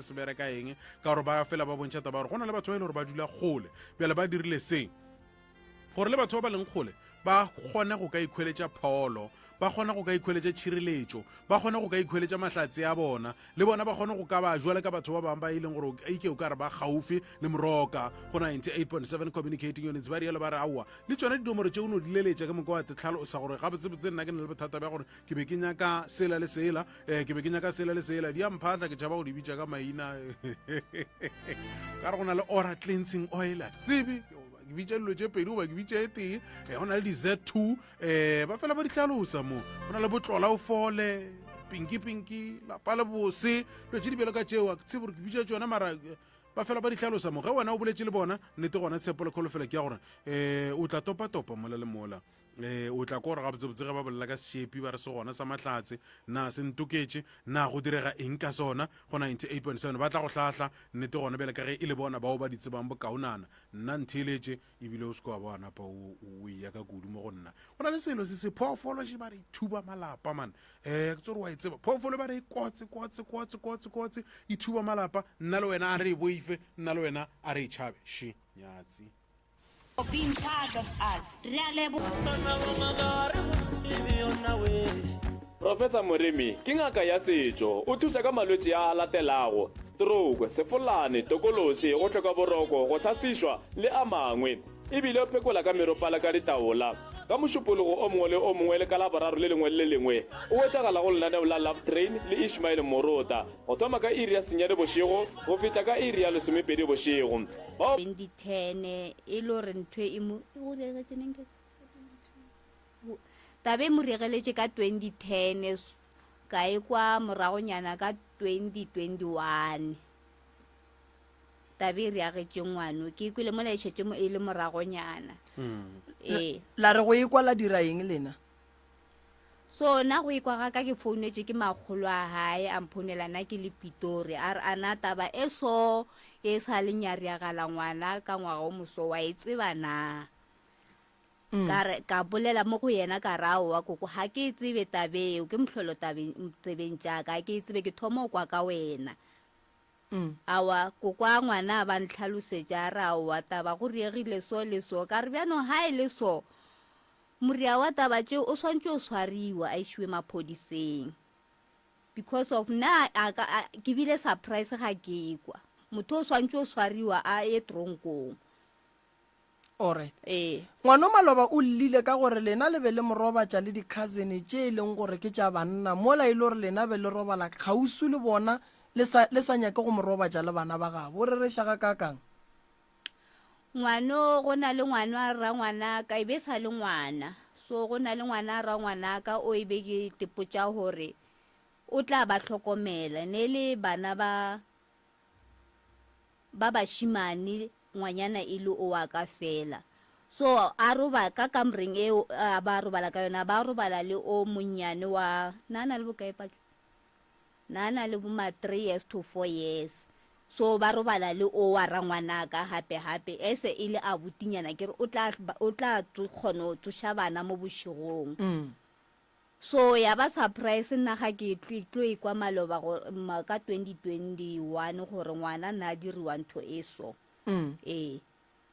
se bereka eng, ka gore ba fela ba bontšha taba gore go na le batho ba e le gore ba dula kgole. Bjale ba dirile se gore le batho ba ba leng kgole ba kgone go ka ikhweletša pholo, ba kgone go ka ikhweletša tšhireletšo, ba kgone go ka ikhweletša mahlatse a bona, le bona ba kgone go ka ba jwale ka batho ba bangwe ba e leng gore ike o ka re ba gaufi le moroka go 98.7 communicating units. Ba rialo ba re aowa, le tšona dinomoro tše o no di leletša ke moka wa tetlhalosa gore gabotsebotse nna ke na le bothata bja gore ke be ke nyaka sela le sela, um ke be ke nyaka sela le sela, di a mphatla, ke tšhaba go di bitša ka maina ka re go na le ora cleansing oil, a ke tsebe ke bitša dilo tše pedi goba ke bitša e tee. Go na le di-z two, um ba fela ba di hlalosa mo, go na le botlola o fole pinki pinki lapa le bose, dilo tše di bjalo ka tšeo, a ke tsebe gore ke bitša tšona, mara ba fela ba di hlalosa mo. Ge wena o boletše le bona, nnete gona tshepo le kholofelo ke ya gore um o tla topa-topa mola le mola, um o tla ko gore gabotsebotse ge ba bolela ka sešepi ba re se gona sa mahlatse, na se ntoketše, na go direga eng ka sona go 98.7, ba tla go hlahla nnete gona bjale ka ge e le bona bao ba di tsebang bokaonana. Nna ntheeletše, ebile o se ke wa ba wa napa o o eya ka kudu mo go nna. Go na le selo se se phoofolo še ba re thuba malapa man. Eh, ke tsore wa e tseba. Phoofolo ba re e kotse kotse kotse kotse kotse e thuba malapa. Nna le wena a re e boife, nna le wena a re e tšhabe. Še nyatsi. For being part of us. Re a leboga. Professor Moremi ke ngaka ya setšo. O thuša ka malwetši a a latelago, stroke, sefolane, tokološi, go hloka boroko, go hlasišwa le a mangwe. E bile o phekola ka meropa le ka ditaola. Ka Mošupologo o mongwe le o mongwe le ka Laboraro le lengwe le le lengwe o hwetšagala go lenaneo la Love Train le Ishmael Morota go thoma ka iri ya senyane bošego go fihla ka iri ya lesomepedi bošego. Bao. 2010 e le gore ntho e mo e go diregetše neng ke Taba e mo regeletše ka 2010 ka e kwa moragonyana ka 2021. Taba e reagetše ngwano ke kwele mola e šetše e le moragonyana. Hmm. Ee. La re go ekwa la dira eng lena? So nna go ekwa ga ka ke founetše ke makgolo a gae a mphounela nna ke le Pitori a re ana taba e so e sa leng ya riagala ngwana ka ngwaga o moso wa e tseba na? Mm. Ka re ka bolela mo go yena ka re aowa koko ga ke e tsebe tabeo ke mohlolo tabeng tsebeng tša ka ke e tsebe ke thoma go kwa ka wena. Mm. Aowa koko a ngwana a ba ntlhalosetša a re aowa taba go riegile so le so ka re bjanong ga e le so moria wa taba tše o swantše o swariwa a išiwe maphodiseng because of nna a ka ke bile surprise ga ke kwa motho o swantše o swariwa a ye tronkong. Alright. Ee. Ngwano maloba o llile ka gore lena le be le mo robatša le di-cousin tše e leng gore ke tša banna mola e le gore lena be le robala kgauswi le bona le sa, le sa nyake go mo robatša le bana ba gabo. O rereša gakaakang? Ngwano, go na le ngwano a rangwanaka, e be e sa le ngwana. So go na le ngwana a rangwanaka o e be ke tepotša gore o tla ba hlokomela. Ne e le bana ba ba bašemane ngwanyana e le o wa ka fela. So a roba ka kamoreng e a ba robala ka yona, ba robala le o monnyane wa na na le bokae patlo? Na na le bo ma 3 years to 4 years. So ba robala le o wa rangwanaka gape gape ese e le abutinyana ke re o tla o tla kgona go tsoša bana mo bošegong. Mm. So ya ba surprise nna ga ke tlo e kwa maloba go ka 2021 gore ngwana na diriwa ntho e so. Mm. Ee.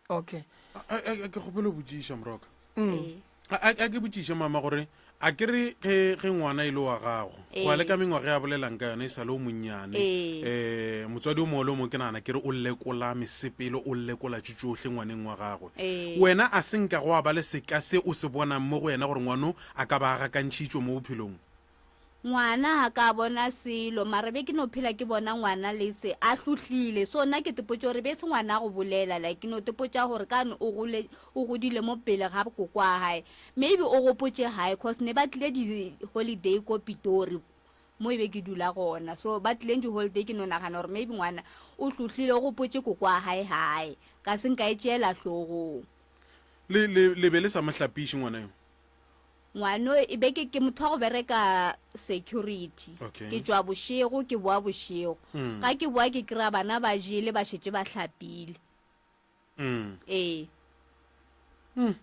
Okay. A ke kgopelo botšiša moroka. Mm. A ke botšiše mama gore a ke re ge ge ngwana e le wa gago go ya le ka mengwaga ya bolelang ka yona e sa le o monnyane um motswadi o mongwe le o mongwe ke nagana ke re o lekola mesepelo o lekola tše tšohle ngwaneng wa gagwe wena a se nka go a ba le seka se o se bonang mo go yena gore ngwano a ka ba a gakantšhitšwe mo bophelong? Ngwana ga ka bona selo, mara be ke no phela ke bona ngwana le se a hlohlile. So nna ke tepotša gore be se ngwana go bolela, like ke no tepotša gore kane o gole, o godile mo pele ga koko wa hae. Maybe o gopotše hae cause ne ba tlile di holiday ko Pitori mo e be ke dula gona. So ba tlileng di holiday ke no nagana gore maybe ngwana o hlohlile o gopotše koko wa hae hae. Ka se nka e tšeela hlogong. Le, le, le be le sa mo hlapiše ngwana yo? Ngwano e be ke ke motho wa go bereka security. Okay. Ke tšwa bošego ke boa bošego. Mm. Ga ke boa ke kry-a bana ba jele ba šetše ba hlapile. Mm. Ee. Mm.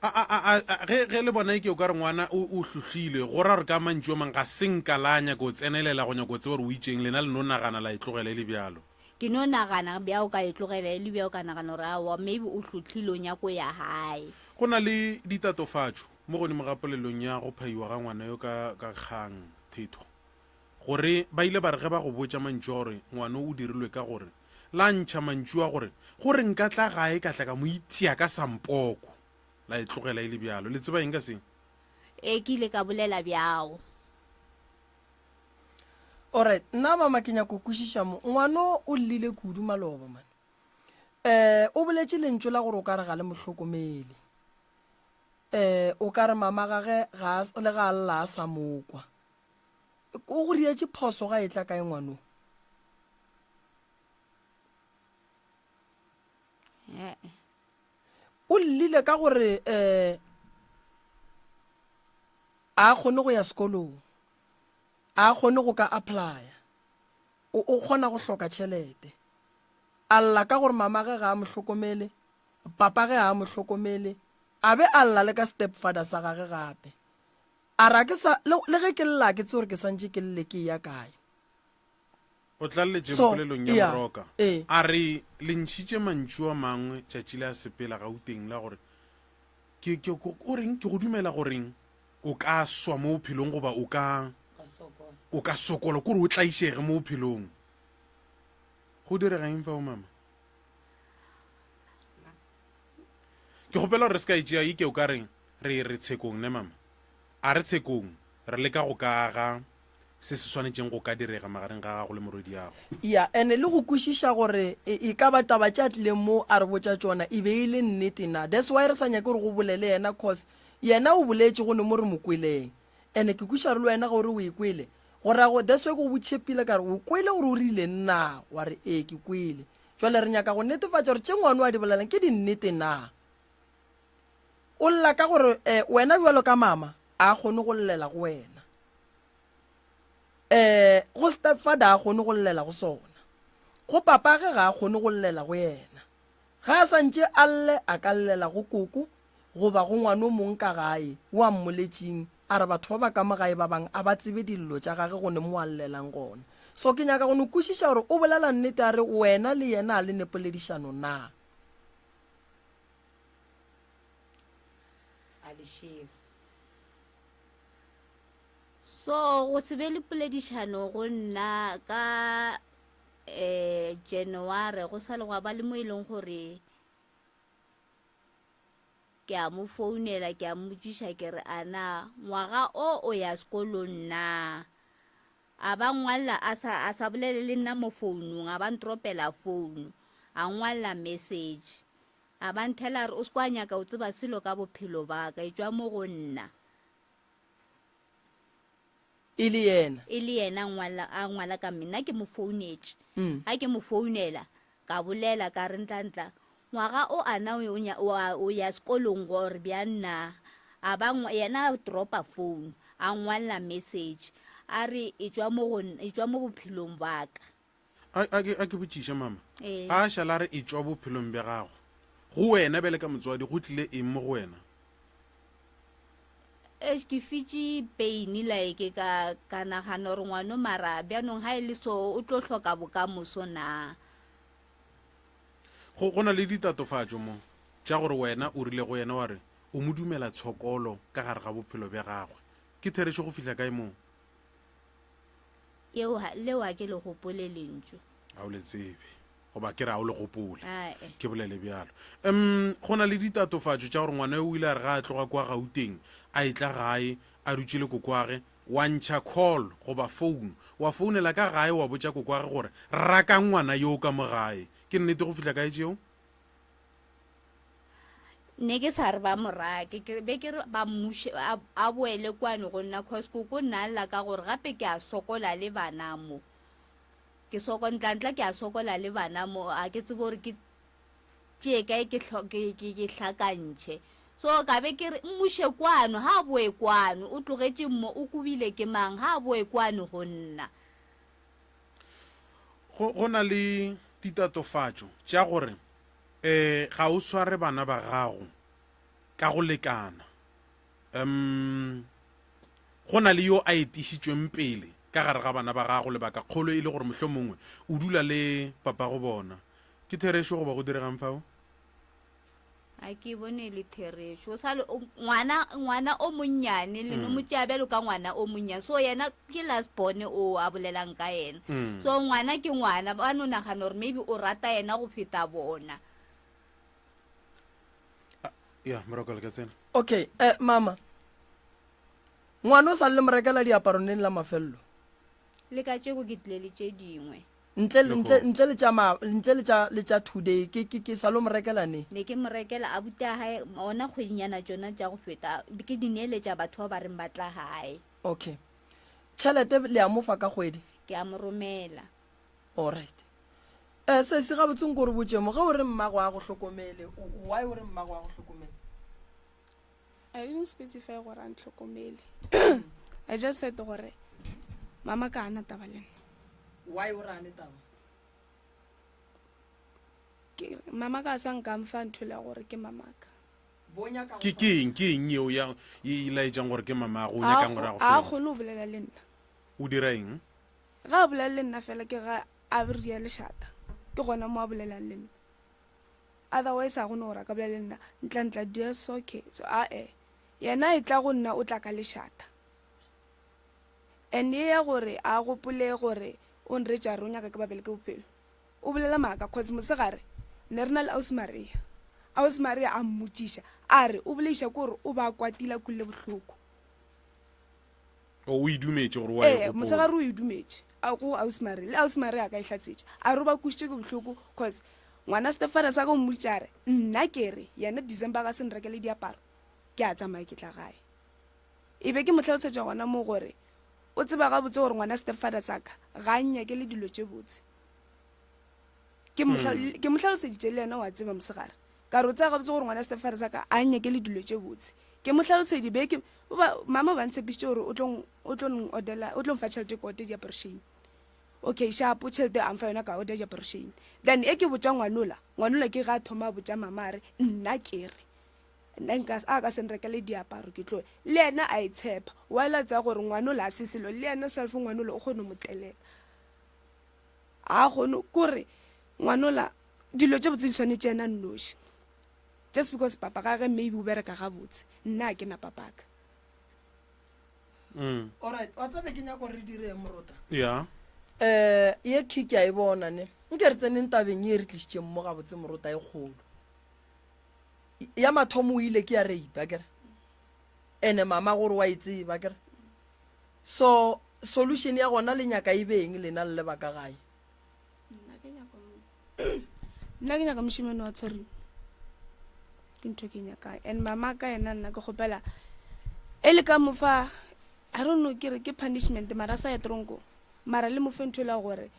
A, a, a, a, ge, ge le bona eke o ka re ngwana o, o hlohlile, go ra gore ka mantšu a mang ga se nka la nyaka go tsenelela go nyaka go tseba gore o itšeng, lena le no nagana la e tlogela e le bjalo. Ke no nagana bjao ka e tlogela e le bjao ka nagana gore aowa maybe o hlohlile o nyako ya gae. Go na le ditatofatšo mo godimo ga polelong ya go phaiwa ga ngwana yo ka, ka kgang, thetho, gore ba ile ba re ge ba go botša mantšu a gore ngwano o dirilwe ka gore, la ntšha mantšu a gore, gore nka tla gae ka tla ka mo itia ka sampoko, la e tlogela e le bjalo. Le tseba eng ka se? Ee, ke ile ka bolela bjao. Alright, nna mama ke nyako kwešiša mo. Ngwano o llile kudu maloba man. Eh, o boletše lentšu la gore o ka re ga le mo hlokomele. Eh, o ka re mama gage ga le ga a lla a sa mo kwa. O go rietše phoso ga e tla kae ngwano? O llile ka gore eh a kgone go ya sekolong, a kgone go ka applya, o, o kgona go hloka tšhelete. A lla ka gore mamage ga a mo hlokomele, papage ga a mo hlokomele, a be a lla le ka stepfather sa gage gape. A re, A ke sa, le, le ge ke lla, ke tsebe gore ke santše ke lle ke eya kae. O tlaleletše So, polelong ya ya, Moroka, ee. a re, Le ntšhitše mantšu a mangwe tšatši le a sepela Gauteng la gore, Ke, ke, o reng? Ke go dumela goreng o ka swa mo bophelong goba o ka, o ka sokola, kore o tlaišege mo bophelong. Go direga eng fao, mama? Ke kgopela gore re se ka e tšea ike o ka reng re re tshekong ne mama? A re tshekong, re leka go ka aga se se swanetšeng go ka direga magareng ga gago le morwediago. Ya, ene le go kwešiša gore e, e ka ba taba tše a tlileng mo a re botša tšona e be e le nnete na. That's why re sa nyake gore go bolele yena cause yena o boletše go ne mo re mo kweleng. Ene ke kwešiša gore le wena ge o re o e kwele, go ra go, that's why ke go botšiše pele ka re o kwele gore o rileng na, wa re ee ke kwele. Jwale re nyaka go netefatša gore tše ngwano a di bolelang ke dinnete na. O lla ka gore eh, wena bjalo ka mama a kgone go llela go wena. Eh, go stepfather a kgone go llela go sona. Go papage ga a kgone go llela go yena. Ga a santše a lle a ka llela go koko goba go ngwano mong ka gae o a mmoletšing a re batho ba ba ka mo gae ba bang a ba tsebe dillo tša gage go ne mo a llelang gona. So ke nyaka go no kwešiša gore o bolela nnete a re wena le yena a le ne poledišano na. A lešego. So go se be le poledišano go nna ka um January go sa le gwa ba le mo e leng gore ke a mo founela ke a mmotšiša ke re a na ngwaga o o ya sekolong na a ba ngwalela a sa a sa bolele le nna mo founung a ba ntropela founu a ngwalela message a ba nthela re o se kwa nyaka o tseba selo ka bophelo ba ka e tšwa mo go nna E le yena. E le yena a ngwala, a ngwala ka mme. Nna ke mo founetše. Mm. Ga ke mo founela, ka bolela ka re ntla-ntla, ngwaga o a na o, nya- o, a- o ya sekolong gore bjang na? A ba ngwa- yena a dropa phone, a ngwalela message, a re e tšwa mo go nn- e tšwa mo bophelong ba ka. A, a, ke, a ke botšiše mama. Ee. Ga a šala a re e tšwa bophelong bja gago. Go wena bjale ka motswadi go tlile eng mo go wena? Eish, ke fitše pain like ka ka nagana gore ngwano mara bjanong ga e le so o tlo hloka bokamoso na. Go, go na le ditatofatšo mo tša gore wena o rile go yena wa re o mo dumela tshokolo ka gare ga bophelo bja gagwe. Ke therešo go fihla kae moo? Yeo ga, leo ga ke le gopole lentšu. Ga o le tsebe, goba ke re ga o le gopole. Ae. Ke bolele bjalo. Um, go na le ditatofatšo tša gore ngwana yo o ile a re ga a tloga kua Gauteng, a etla gae, a dutše le kokoage, wa ntšha call goba phone, wa founela ka gae wa botša kokoage gore rakang ngwana yo ka mo gae. Ke nnete go fihla kae tšeo? Ne ke sa re ba mo rake, ke be ke re ba mmuše a, a boele kwano go nna cause koko nna a lla ka gore gape ke a sokola le bana mo. Ke soko ntlantla ke a sokola le bana mo, a ke tsebe gore ke tšee kae ke hlo, ke, ke, ke hlakantšhe. So ka be ke re mmuše kwano, ha a boe kwano, o tlogetše mo, o kobile ke mang, ha a boe kwano go nna. Go, go na le ditatofatšo tša gore eh, ga o sware bana ba gago. ka go lekana. Um go na le yo a etišitšweng pele ka gare ga bana ba gago, lebakakgolo e le gore mohlomongwe o dula le papago bona. Ke therešo goba go diregang fao? A ke bone e le therešo. O sa le ngwana, ngwana o monnyane, le no mo tšea bjalo ka ngwana o monnyane. So yena ke last born o a bolelang ka yena. So ngwana ke ngwana, ba no nagana gore maybe o rata yena go feta bona. Ya, Moroko le ka tsena. Okay, eh, mama. Ngwana o sa le mo rekela diaparo neng la mafello? Le ka tšeko ke tlile le tše dingwe. Ntle ntle ntle le tša ma ntle le tša le tša today ke ke ke sa lo mo rekela ne. Ne ke mo rekela abuti a hae ona kgwedinyana tšona tša go feta ke di neeletša batho ba ba reng ba tla hae. Okay. Tšhelete le a mo fa ka kgwedi? Ke a mo romela. All right. Eh sesi gabotse nko re botše mo ge o re mmago a go hlokomele why o re mmago a go hlokomele? I didn't specify gore a ntlhokomele. I just said gore mama ka ana taba le nna. Why o re ane taba? Ke mama ka sa nka mfa ntho le gore ke mamaka. Ke ke eng ke eng yeo ya e laetšang gore ke mamago o nyakang gore a go fe? A kgone go bolela le nna. O dira eng? Ga a bolela le nna fela ke ga a ria lešata. Ke gona mo a bolelang le nna. Otherwise a gona gore a ka bolela le nna ntla-ntla dear so okay so ae yena e tla go nna o tla ka lešata and ye ya gore a gopole gore o nretša a re o nyaka ke babele ke bophelo o bolela maaka cause mosegare ne re na le ausi Maria ausi Maria a mmotšiša a re o boleiša ke gore o ba kwatile a kwile bohloko O o e dumetše gore o a e Ee, gopola. mosegare o e dumetše a go ausi Maria le ausi Maria a ka e hlatsetša a re o ba kwešitše ke bohloko cause ngwana stepfather sa ka o mmoditše a re nna ke re yena December a ka se nrekele diaparo ke a tsamaya ke tla gae e be ke mo hlalosetša gona moo gore o tseba gabotse gore ngwana stepfather sa ka ga a nnyakele dilo tše botse ke mo hla- ke mo hlaloseditše le yena wa tseba mosegare Ka re o tseba gabotse gore ngwana stepfather sa ka a nnyake le dilo tše botse. Ke mo hlalosedi be ke ba mama ba ntshepišitše gore o tlo o tlo ngodela o tlo mfa tšhelete ke ote diaparo Shane. Okay shapo tšhelete a mfa yona ka order diaparo Shane. Then e ke botša ngwanola, ngwanola ke ga thoma a botša mama a re nna ke re nna nka a ka se nrekele diaparo ke tlo le yena a e tshepa while a tsaya gore ngwanola a se selo le yena self ngwanola o kgone mo telela. A kgone kore ngwanola dilo tše botse di swanetše yena nnoši just because papa gage maybe o bereka gabotse nna a ke na papaka mm. Alright, wa tsebe ke nyako re dire morota. Yeah. Eh, ye kick ya e bona ne. Nke re tseneng tabeng ye re tlišitšeng mo gabotse morota e kgolo. Ya mathomo o ile ke ya rape akere. Ene mama gore wa e tseba akere. So solution ya gona le nyaka e be eng lena le le ba ka gae? Nna ke nyaka nna ke nyaka mošemane wa tshwereng ke ntho ke nyakang and mama ka yena nna ke kgopela e le ka mofa i don't know ke re ke punishment mara sa ya tronko mara le mofe ntho e la gore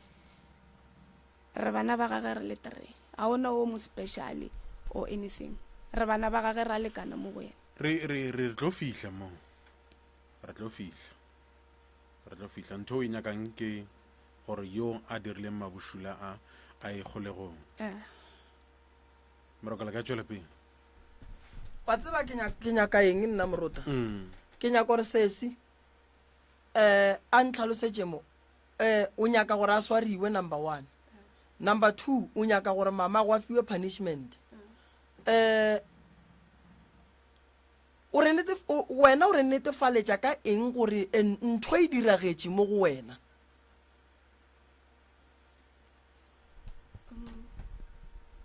re bana ba gage re le three ga ona o mo special or anything re bana ba gage ra lekana mo go yena re re re tlo fihla mo re tlo fihla re tlo fihla ntho o e nyakang ke gore yo a dirileng mabošula a a ye kgolegong. Eh. Morokala ka tšwela pele. Wa tseba ke nyaka, ke nyaka eng nna morota? Mm. Ke nyaka gore sesi eh a ntlhalosetše mo. Eh o nyaka gore a swariwe number 1. Number 2 o nyaka gore mama go a fiwe punishment. Eh o re nete wena o re netefaletša ka eng gore ntho e diragetše mo go wena?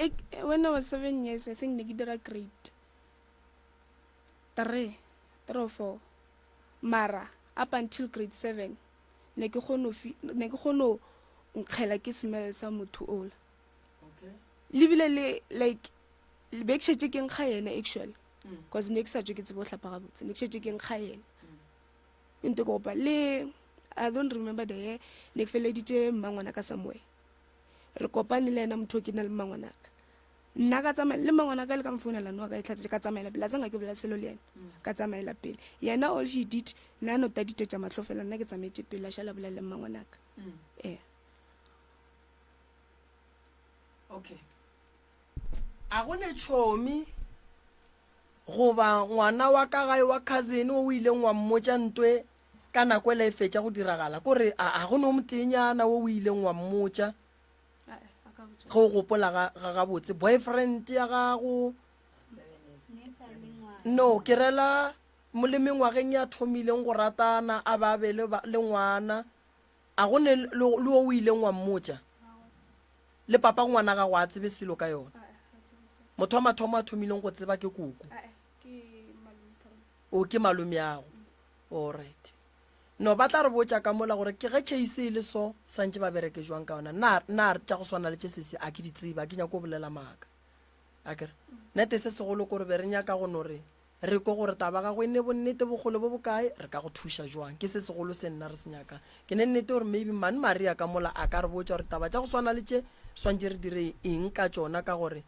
E, when I was 7 years, I think ne ke dira grade 3, 3 or 4. Mara up until grade 7 ne ke kgone ne ke kgone nkgela ke smell sa motho ola. Okay. Le bile le like be ke šetše ke nkga yena actually. Because ne ke sa tšwe ke tsebe go hlapa gabotse. Ne ke šetše ke nkga yena. Ke nto ke gopa le I don't remember the year ne ke feleditše mmangwana ka somewhere. Re kopane le yena motho o ke na le mmangwanaka. Nna ka tsamaya le mmangwanaka le ka mfounela no ka e tlhatsetše ka tsamaela pele a tsanga ke bolela selo le yena ka tsamaela pele. Yena all he did nna no taditetša mahlo fela nna ke tsamaetše pele a šala bolela le mmangwanaka. Ee. Okay. A go ne tšhomi. Goba ngwana wa ka gae wa cousin o o ileng wa mmotša ntwe ka nako ela e fetša go diragala, kore a, a go ne o moteenyana wo o ileng wa mmotša ge o gopola ga, ga gabotse, boyfriend ya gago? No, ke rela mo le mengwageng ya thomileng go ratana a ba be le, le ngwana, a go ne le, le wo o ileng wa mmotša? Le papa ngwana gago a tsebe selo ka yona? Motho wa mathomo a thomileng go tseba ke koko. O ke malomeago. Alright. No, ba tla re botša ka mola gore ke ge case e le so, santše ba bereke jwang ka yona. Nna, nna tša go swana le tše sesi a ke di tsebe, a ke nyake go bolela maaka. Akere? Nete se segolo kore be re nyaka go no re re kwe gore taba gago e ne bonnete bokgole bo bokae, re ka go thuša jwang. Ke se segolo se nna re se nyakang. Ke ne nnete gore maybe Mane Maria ka mola a ka re botša gore taba tša go swana le tše swantše re dire eng ka tšona ka gore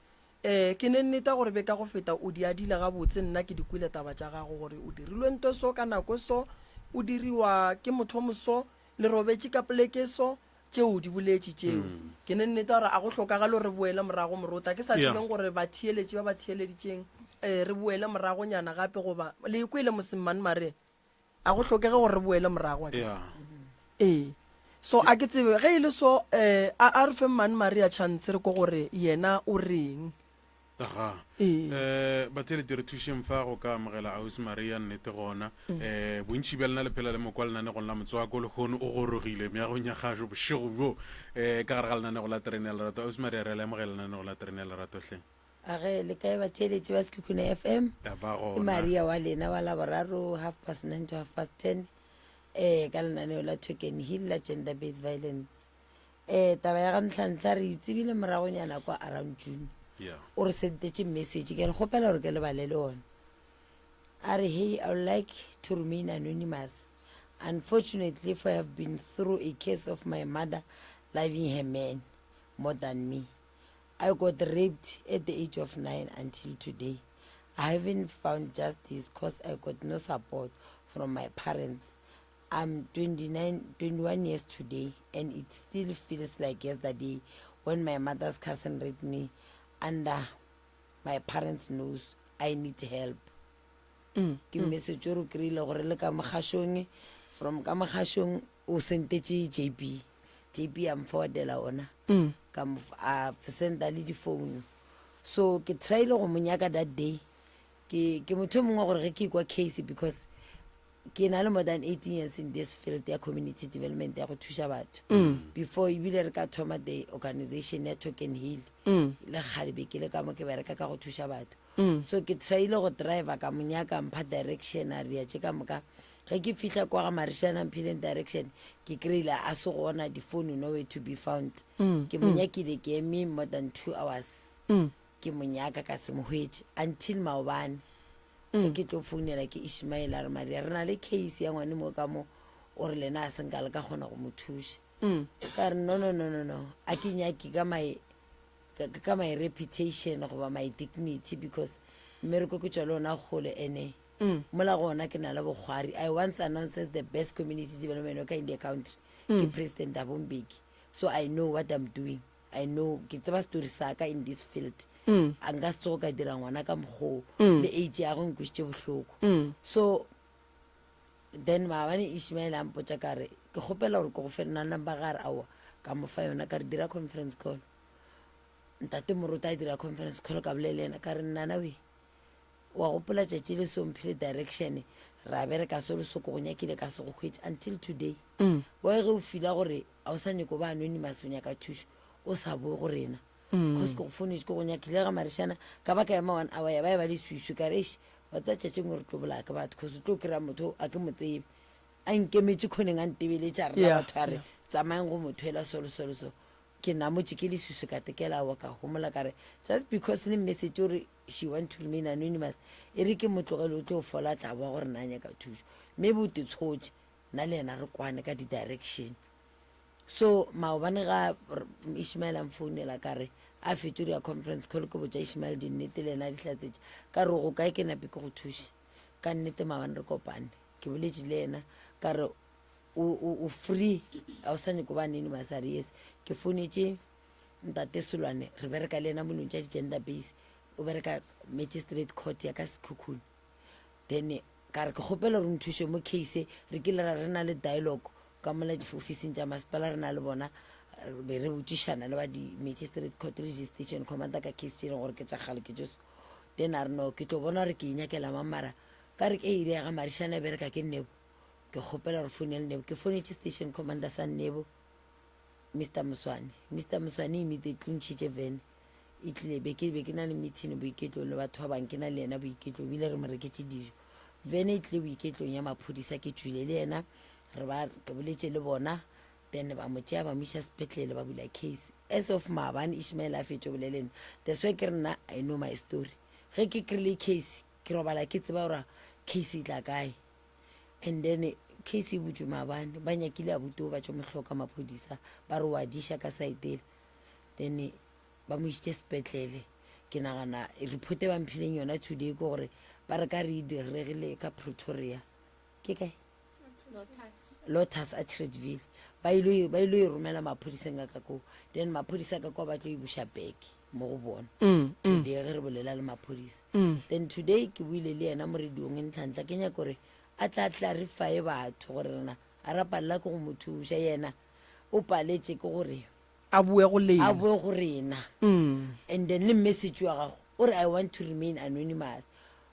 Ee, ke ne nneta gore be ka go feta o di adile gabotse, nna ke di kwele taba tša gago gore o dirilwe nto so ka nako so, o diriwa ke motho moso, le robetše ka poleke so, tšeo o di boletše tšeo. Ke ne nneta gore a go hlokagale gore re boele morago morota, ke sa Yeah. tsebeng gore batheeletši ba ba theeleditšeng um re boele moragonyana gape goba le e kwele mosemmane mare a go hlokege gore re boele morago akere? Yeah. Ee. So a ke tsebe ge e le so eh a a re fe Mmane Maria chance re ko gore yena o reng. Aga. Ee. Eh batheeletši re thušeng fa go ka amogela Ausi Maria nnete gona. Eh bontši bja lena le phela le mokwa lenanegong la motswako lehono o gorogile meagong ya gašo bošego bjo eh ka gare ga lenanego la terene ya lerato. Ausi Maria re a le amogela lenanego la terene ya lerato hle. A ge le kae batheeletši ba Sekhukhune FM? Ya ba Ke gona. Maria wa lena wa Laboraro 9:30 to 10:30 eh ka lenaneo la Token Hill la gender based violence. Eh taba ya ga Nhlanhla re itsebile moragonyana kwa around June. Yeah. O re sentetše message ke le kgopela gore ke le balele ona. A re hey I would like to remain anonymous. Unfortunately for I have been through a case of my mother loving her man more than me. I got raped at the age of 9 until today. I haven't found justice cause I got no support from my parents. I'm 29, 21 years today and it still feels like yesterday when my mother's cousin raped me under my parents' nose. I need help. Ke message o re kry-ile gore le ka mogašong from ka mogašong o sentetše JB. JB a mforwardela ona. Ka mo a senda le difounu. So ke tryile go mo nyaka that day. Ke ke motho o mongwe gore ge ke ikwa case because ke na le more than 18 years in this field ya community development ya go thuša batho. Before ebile re ka thoma the organization ya Token Hill. Le kgale be ke le ka mo ke bereka ka go thuša batho. So ke tryile go driver ka mo nyaka mpha direction a ria tše ka moka. Ge ke fihla kwa ga Marishana mphileng direction ke kry-ile a se gona difounu nowhere to be found. Ke mo nyakile ke eme more than 2 hours. Ke mo nyaka ka se mo hwetše until maobane. Ge ke tlo founela ke Ishmael a re Maria re na le case ya ngwane mo ka mo o re lena a se nka le ka kgona go mo thuša. Ka re no no no no no a ke nyake ka my ka, ka my reputation goba my dignity because mmereko ke tšwa le ona kgole ene mm. mola gona ke na le bokgwari i once announced as the best community development worker in the country mm. ke president abombeki so i know what i'm doing i know ke tseba story sa ka in this field mm. a nka se tsogo ka dira ngwana ka mokgoo mm. le age ya go nkwešitše bohloko mm. so Then maabane Ishmael a mpotša ka re ke kgopela gore ke go fe nna number ga re aowa ka mo fa yona ka re dira conference call ntate moruti a dira conference call ka bolela le yena ka re nnana we wa gopola tšatši le so mphile direction ra bereka so le so ko go nyakile ka se go hwetše until today mm. wa ge o fila gore a o sa nyako ba anonymous o nyaka thušo o sa boe go rena mm. cause ke go founetše ke go nyakile ga marišana ka ba ka ema one hour ya ba e ba le swiswi ka re Wa tseba tšatši nngwe re tlo bolaya ke batho cause o tlo kry-a motho a ke mo tsebe a nkemetše khoneng a ntebeletše a rena Yeah, batho a re yeah. tsamayang go motho ela so le so le so ke namotše ke leswiswi ka tekela wa ka homola ka re just because le message o re she want to remain anonymous e re ke mo tlogele o tlo fola tla boa gore na nyaka thušo maybe o te tshotše nna le yena re kwane ka di-direction So maobane ga Ishmael a mfounela ka re a fetše ya conference call ke botša Ishmael dinnete le yena a di hlatsetše ka re go kae ke nape ke go thuše ka nnete maabane re kopane ke boletše le yena ka re o, o, o free a o sa nyako ba anonymous a re yes ke founetše ntate Selwane re bereka le yena mo dilong tša di-gender base. O bereka magistrate court ya ka Sekhukhune. Then ka re ke kgopela gore o nthuše mo case, re kile ra re na le dialogue ka mola diofising tša masepala re na le bona, re be re botšišana le ba di-magistrate court le di-station commander ka case tše e leng gore ke tša kgale ke tše so. Then a re no, ke tlo bona gore ke e nyakela mang mara ka re ke area ya ga Marišana e bereka ke Nebo, ke kgopela gore founele Nebo. Ke founetše station commander sa Nebo, Mister Moswane. Mister Moswane immediately o ntšhitše van e tlile, be ke be ke na le meeting boiketlong le batho ba bang, ke na le yena boiketlong, ebile re mo reketše dijo. Van e tlile boiketlong ya maphodisa, ke tšwile le yena, re ba ke boletše le bona, then ba mo tšea ba mo iša sepetlele, ba bula case. As of maabane Ishmael a fetše go bolela le nna, that's why ke re nna I know my story. Ge ke kry-ile case, ke robala ke tseba gore case e tla kae. And then case e butšwe maabane, ba nyakile abuti o ba tšo mo hloka maphodisa, ba re wa diša ka saetela, then ba mo išitše sepetlele. Ke nagana report e ba mphileng yona today ke gore ba re ka re e diregile ka Pretoria, ke kae? Lotus Atteridgeville. Ba ilo e, ba ilo e romela maphodiseng a ka koo, then maphodisa ka kwa ba tlo e buša back mo go bona today ge re bolela le maphodisa. Then today ke buile le yena mo radiong ntlhantla, ke nyaka gore a tla clarify batho gore rena a ra palela ke go mo thuša, yena o paletše ke gore a boe go lena, a boe go rena. And then le message wa gago o re I want to remain anonymous,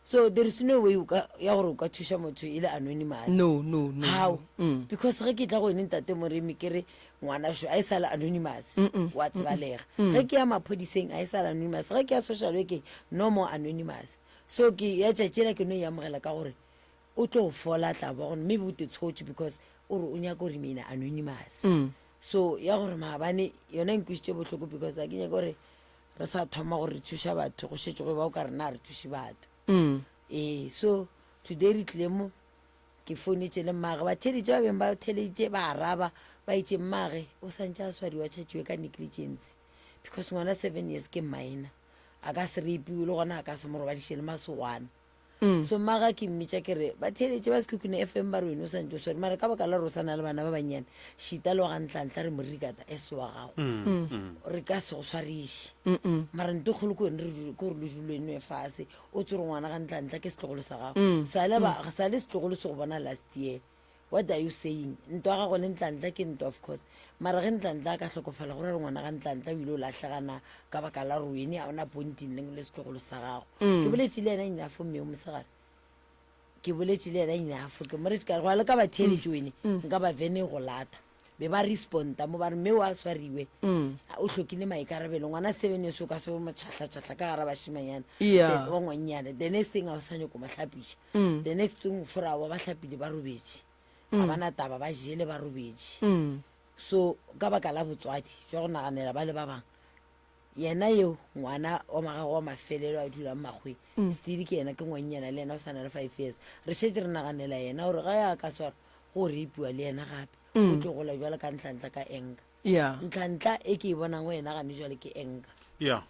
so there is no way o ka ya gore o ka thuša motho e le anonymous. No, no, no, How? no. Because ge ke tla go ene ntate Moremi ke re ngwana šo a e sale anonymous, wa tsebalega. Ge ke ya maphodiseng a e sale anonymous, ge ke ya social workeng no more anonymous. So ke ya tšatši la ke no e amogela ka gore o tlo fola tla ba gone, maybe o te tshotše because o re o nyaka go remain anonymous. So ya gore maabane yona e nkwisitše bohloko because a ke nyaka gore re sa thoma gore re thuša batho go šetše go ba o ka re na re thuše batho. Ee, so today re tlile mo, ke founetše le mmage, batheeletše ba beng ba theeleditše ba araba, ba itše mmage o santše a swariwa tšhatšiwe ka negligence because ngwana 7 years ke minor, a ka se rapiwe le gona a ka se mo robadiše le masogwana. So mmaga ke mmitša ke re batheeletše ba Sekhukhune FM ba re wena o santše o swere, mara ka baka la gore o sa na le bana ba bannyane, šita le wa ga Ntlantla re mo rikata as wa gago, re ka se go swariše. Mara nto kgolo ke wene re ke gore le dule nwe fase o tsere ngwana ga Ntlantla ke setlogolo sa gago, sale ba sale setlogolo se go bona last year. What are you saying? Ntwa ya gago le Ntlantla ke ntwa of course, mara ge Ntlantla a ka hlokofala go ra gore ngwana ga Ntlantla o ile o lahlegana ka baka la gore wene ga ona ponting le le setlogolo sa gago. Ke boletše le yena enough mme o mosegare, ke boletše le yena enough, ke mo re ka re go ya le ka ba theeletše wene nka ba vene go lata, be ba responda mo ba re mme wa swariwe o hlokile maikarabelo, ngwana 7 years o ka se mo tšhahla-tšhahla ka gara bašimanyana. Then wa ngwannyana, the next thing a o sa nyako mo hlapiša, the next thing fora wa ba hlapile ba robetše, ga ba na taba ba jele ba robetše. So ka baka la botswadi jwa go naganela ba le ba bangwe, yena eo ngwana wa magago wa mafelelo a dulang makgweng still ke yena ke ngwannyana le yena o sa na le 5 years, re šetše re naganela yena gore ga ya ka swara go rapiwa le yena gape, o tlo gola jwalo ka ntlantla ka anger. Ntlantla e ke e bonang go yena gane jwale ke anger.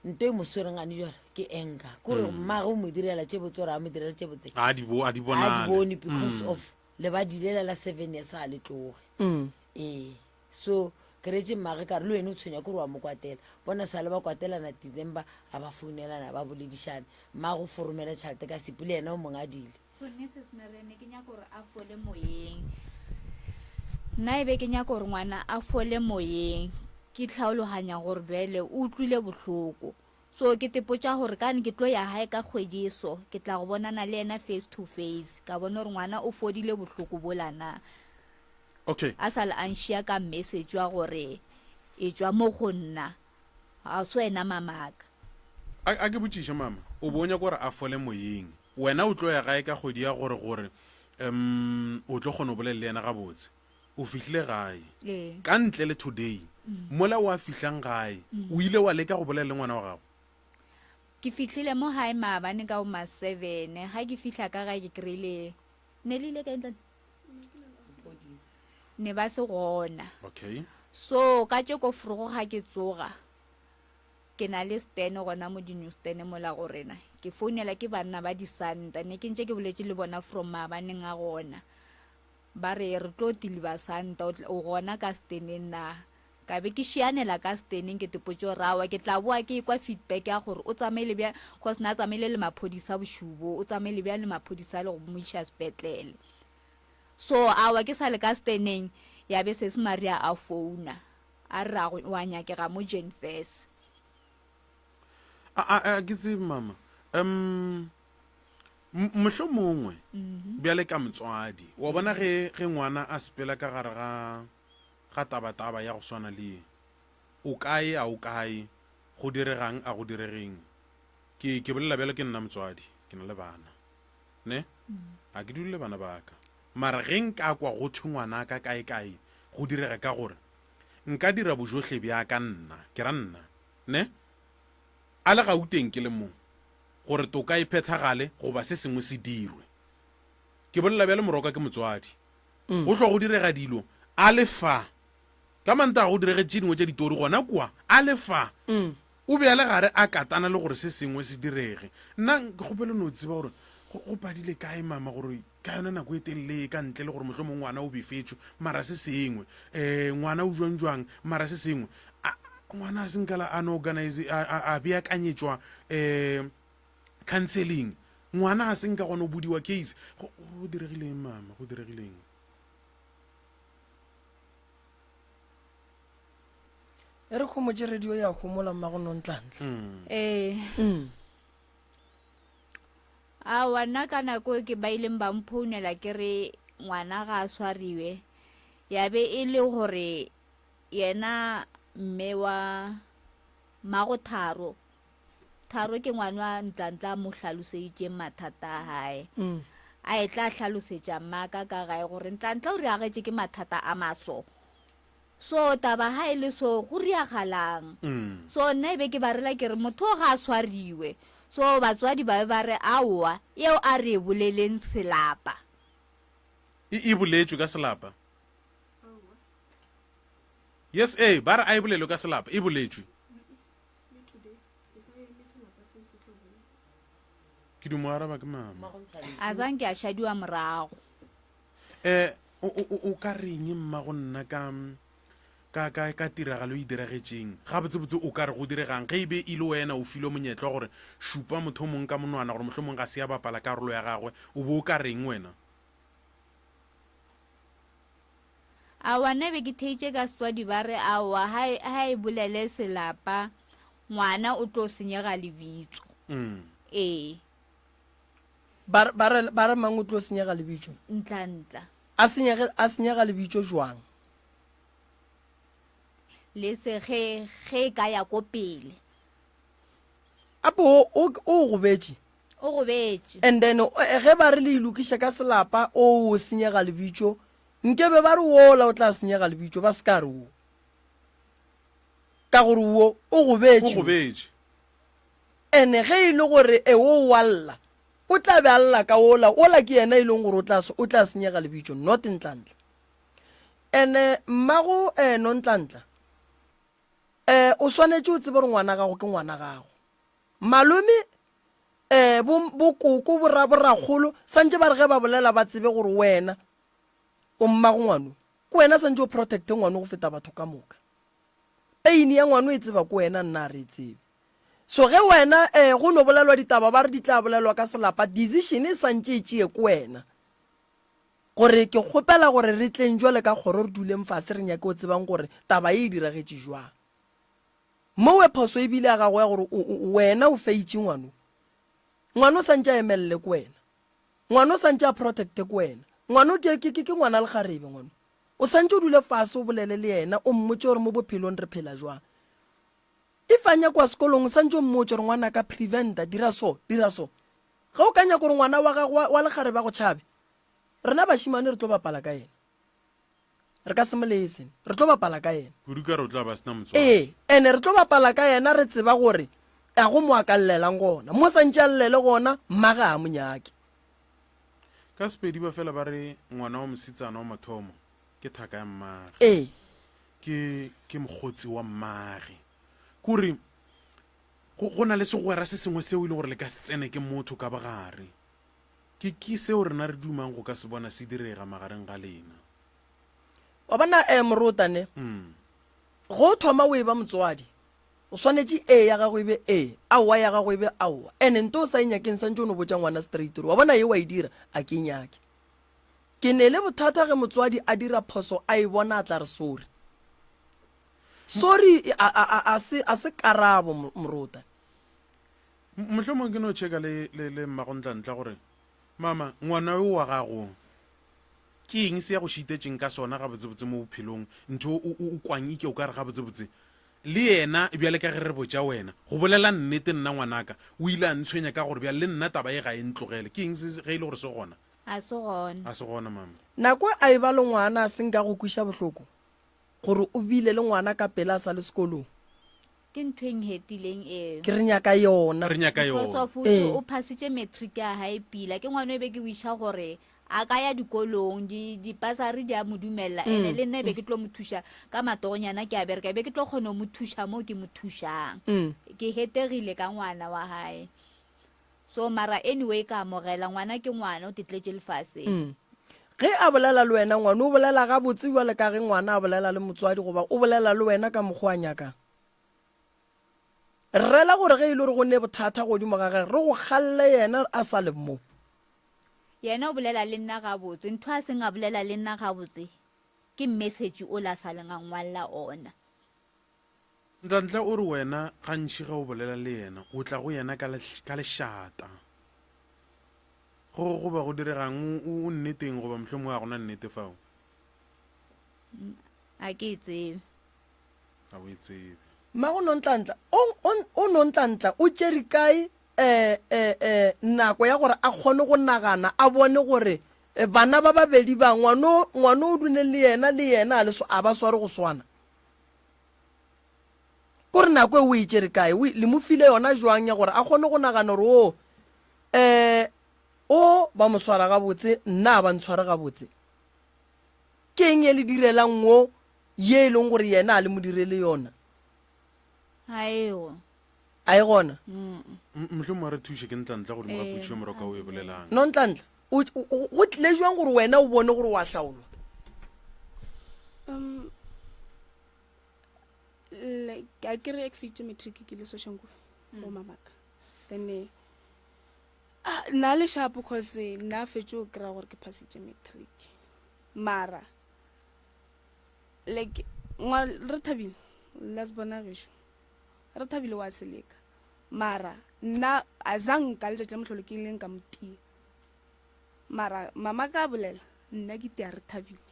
Nto e mo swereng gane jwale ke anger, ke gore mmagwe o mo direla tše botse gore a mo direle tše botse A di bo, a di a di bonale. bone because of lebadi lela la 7 years ga le tloge. Ee, so ke reetše mmagwe ka re le wena o tshwenya ke gore wa mo kwatela, bona sa le ba kwatelana December ga ba founelana ba boledišane, mmagwe o fo romela tšhelete ka sepu le yena o mongwe a dile. So Mrs Merene ke nyaka gore a fole moyeng, nna e be ke nyaka gore ngwana a fole moyeng, ke tlhaologanya gore bjale o utlwile bohloko, so ke tepotša gore kane ke tlo ya gae ka kgwedi e so ke tla go bonana le yena face to face, ka bona gore ngwana o fodile bohloko bola na. Okay. A sa le a nšia ka message wa gore e tšwa mo go nna, ga se wena mamaka. A, a ke botšiše mama, o bo o nyaka gore a fole moyeng, wena o tlo ya gae ka kgwedi ya gore gore um o tlo kgona go bolela le yena gabotse, o fihlile gae Ee. ka ntle le today, mola o a fihlang gae o ile wa leka go bolela le ngwana wa gago? Ke fihlile mo gae maabane ka bo ma 7, ga ke fihla ka gae ke kry-ile ne le ile kae ntlane? Ne ba se gona. Okay. So ka tše ko forogo ga ke tsoga ke na le stene gona mo di-new stene mola go rena, ke founela ke banna ba disanta, ne ke ntše ke boletše le bona from maabaneng a gona, ba re re tlo tiliba santa, o gona ka steneng na? Ka be ke šianela ka steneng ke tepotše gore aowa ke tla boa ke ekwa feedback ya gore o tsamaile bjang cause na tsamaile le maphodisa bošego bo o tsamaile bjang le maphodisa le go mo iša sepetlele. So aowa ke sa le ka steneng ya be sesi Maria a founa a re a wa nyakega mo Jenfes. A a a ke tsebe mama. Um mohlomongwe bjale ka motswadi wa bona ge ge ngwana a sepela ka gare ga ga tabataba ya go swana le ye. O kae, a o kae, go diregang, a go diregeng? Ke, ke bolela bjalo ke nna motswadi, ke na le bana. Ne? A ke dule le bana ba ka. Mara ge nka kwa go thwe ngwanaka kae-kae go direga ka gore nka dira bojohle bja ka nna, ke ra nna, ne? A le Gauteng ke le mo, gore toka e phethagale goba se sengwe se dirwe. Ke bolela bjalo moroka ke motswadi. Go hlwa go direga dilo a le fa. Ka Mantaga go diregetše tše dingwe tša ditori gona kua a le fa. O be a le gare a katana le gore se sengwe se direge. Nna ke kgopela no tseba gore go, go padile kae mama gore ka yona nako e telele ye ka ntle le gore mohlomong ngwana o befetšwe mara se sengwe. Um ngwana o jwang jwang mara se sengwe. A, ngwana a se nkala a no organize, a, a, a beakanyetšwa um counseling. Ngwana a se nka gona o bodiwa case. Go, go diregileng mama, go diregileng? E re khomotše radio ya homola mmago Nontlantla. Ee. Mm. Aowa nna ka nako e ke ba ileng ba mphounela ke re ngwana ga a swariwe ya be e le gore yena mme wa mmago Tharo Tharo ke ngwana wa Ntlantla a mo hlaloseditšeng mathata a gae. Mm. A e tla hlalosetša mmaka ka gae gore Ntlantla o riagetše ke mathata a maso. So taba ga e le so go riagalang. Mm. So nna e be ke ba rela ke re motho o ga a swariwe. So batswadi ba be ba re aowa eo a re e boleleng selapa. E, e boletšwe ka selapa. Yes, ee, ba re a e bolelwe ka selapa, e boletšwe. Ke di mo araba ke mama. A zanke a šadiwa morago. Eh, o, o, o ka reng mma go nna ka ka ka ka tiragalo e diragetšeng gabotsebotse o ka re go diregang ge e be e le wena o filwe monyetla wa gore šupa motho o mongwe ka monwana gore mohlomong ga se ya bapala karolo ya gagwe o bo o ka reng wena Aowa nna be ke theitše ka setswadi ba re aowa ha e, ha e bolele selapa ngwana o tlo senyega lebitso. Mm. Ee. Ba ba re ba re mang o tlo senyega lebitso? Ntlantla. A senyege a senyega lebitso jwang? Le se ge ge e ka ya ko pele. Ape o o o gobetše. O gobetše. And then ge ba re le ilokiše ka selapa o o senyega lebitso Nke be ba re wola o tla senyega lebitso, ba se ka re wo. Ka gore wo o gobetše. O gobetše. Ene ge e le gore e o wa lla, o tla be a lla ka wola, wola ke yena e leng gore o tla o tla senyega lebitso, not Ntlantla. Ene mmago eh, Nontlantla, eh, o swanetše o tsebe gore ngwana gago ke ngwana gago. Malome eh, bo, bo koko, bo ra, bo rakgolo, santše ba re ge ba bolela ba tsebe gore wena o mmago ngwano, ke wena santše o protecte ngwano go feta batho ka moka. Pain ya ngwano e tseba ke wena, nna a re e tsebe. So ge wena eh, go no bolelwa ditaba ba re di tla bolelwa ka selapa, decision e santše e tšee ke wena. Gore ke kgopela gore re tleng jwale ka kgoro re duleng fase re nyake o tsebang gore taba e e diragetše jwang. Mowe phoso e bile ya gago ya gore wena o feitše ngwano. Ngwano santše a emelele ke wena. Ngwano santše a protecte ke wena. Ngwano ke, ke, ke, ke ngwana lekgarebe ngwano. O santše o dule fase o bolele le yena o mmotše gore mo bophelong re phela jwang. If a nyakwa sekolong o santše o mmotše gore ngwanaka preventa, dira so, dira so. Ge o ka nyaka gore ngwana wa gago wa, wa lekgarebe a go tšhabe, rena bašemane re tlo bapala ka yena. Re ka se mo lese. Re tlo bapala ka yena. Kudu ka re o tla ba sena motswadi. Ee, ene re tlo bapala ka yena re tseba gore a go mo a ka llelang gona. Mo santše a llele gona, mma ga a mo nyake. Ka Sepedi ba fela ba re ngwana wa mosetsana wa mathomo ke thaka ya mmage. Ee. Ke, ke mokgotsi wa mmage. Kore go, go na le segwera se sengwe seo e le gore le ka se tsene ke motho ka bogare. Ke, ke seo rena re dumang go ka se bona se direga magareng ga lena. Wa bona, eh, morota ne. Mm. Go thoma o eba motswadi, o swanetše ee ya gago e be ee, aowa ya gago e be aowa. Ene nto o sa e nyakeng santše o no botša ngwana straight gore wa bona ye wa e dira a ke e nyake. Ke ne le bothata ge motswadi a dira phoso a e bona a tla re sorry. Sorry a, a, a, a se, a se karabo morota. Mohlomong ke no checka le, le, le mmago Ntlantla gore mama ngwana yo wa gago Ke eng se ya go šitetšeng ka sona gabotsebotse mo bophelong, ntho o, o, o kwang ike o ka re gabotsebotse le yena bjale ka ge re botša wena? Go bolela nnete nna ngwanaka o ile a ntshwenya ka gore bjale le nna taba ye ga e ntlogele. Ke eng se ge e le gore se gona? A se gona. A se gona mama. Nako a e ba le ngwana a se nka go kweša bohloko gore o bile le ngwana ka pela a sa le sekolong. Ke ntho e nhetileng eo. Ke re nyaka yona. Re nyaka Because yona. of o Ee. o phasitše matric ya hae pila. Ke ngwana o be ke wisha gore a ka ya dikolong, di dipasari di a mo dumella. Ene le nna e be ke tlo mo thuša ka matogonyana ke a bereka, e be ke tlo kgona go mo thuša mo ke mo thušang. Ke hetegile ka ngwana wa hae. So mara anyway ka amogela ngwana ke ngwana o tetletše lefaseng. Ge a bolela le wena ngwana o bolela gabotse bjale ka ge ngwana a bolela le motswadi goba o bolela le wena ka mokgwa a nyakang. Rela gore ge e le gore go ne bothata godimo ga gage re go kgalle yena a sa le mo. Yena o bolela le nna gabotse, ntho a seng a bolela le nna gabotse ke message o la sa leng a ngwalla ona. Ntlantle o re wena gantši ge o bolela le yena o tla go yena ka, ka lešata. Go, go ba go diregang? O, o nneteng goba mohlomongwe ga gona nnete fao? A ke e tsebe. Ga o e tsebe. Mmago Nontlantla, o, o, o Nontlantla o tšere kae eh, eh, eh, nako ya gore a kgone go nagana a bone gore eh, bana ba babedi ba ngwano ngwano o dule le yena le yena a le so a ba sware go swana? Kore nako e o e tšere kae? O, le mo file yona jwang ya gore a kgone go nagana gore o eh o ba mo swara gabotse nna a ba ntshware gabotse? Ke eng e le direlang wo ye e leng gore yena a le mo direle yona? Ga ego. A e gona? Mohlomongwe a re thuše ke Ntlantla godimo ga potšišo Moroka o e bolelang. No Ntlantla, o, o, go tlile jwang gore wena o bone gore o a hlaolwa? Um, like a ke re ke feditše matric ke ile Soshanguve go mamaka then eh, ah, nna le shapo cause eh, nna fetše o kry-a gore ke phasitše matric mara like ngwa re thabile las bona gešo re thabile wa seleka mara nna a zanka letšatši la mohlolo ke ileng ka motia mara mama ka bolela nna ke tia re thabile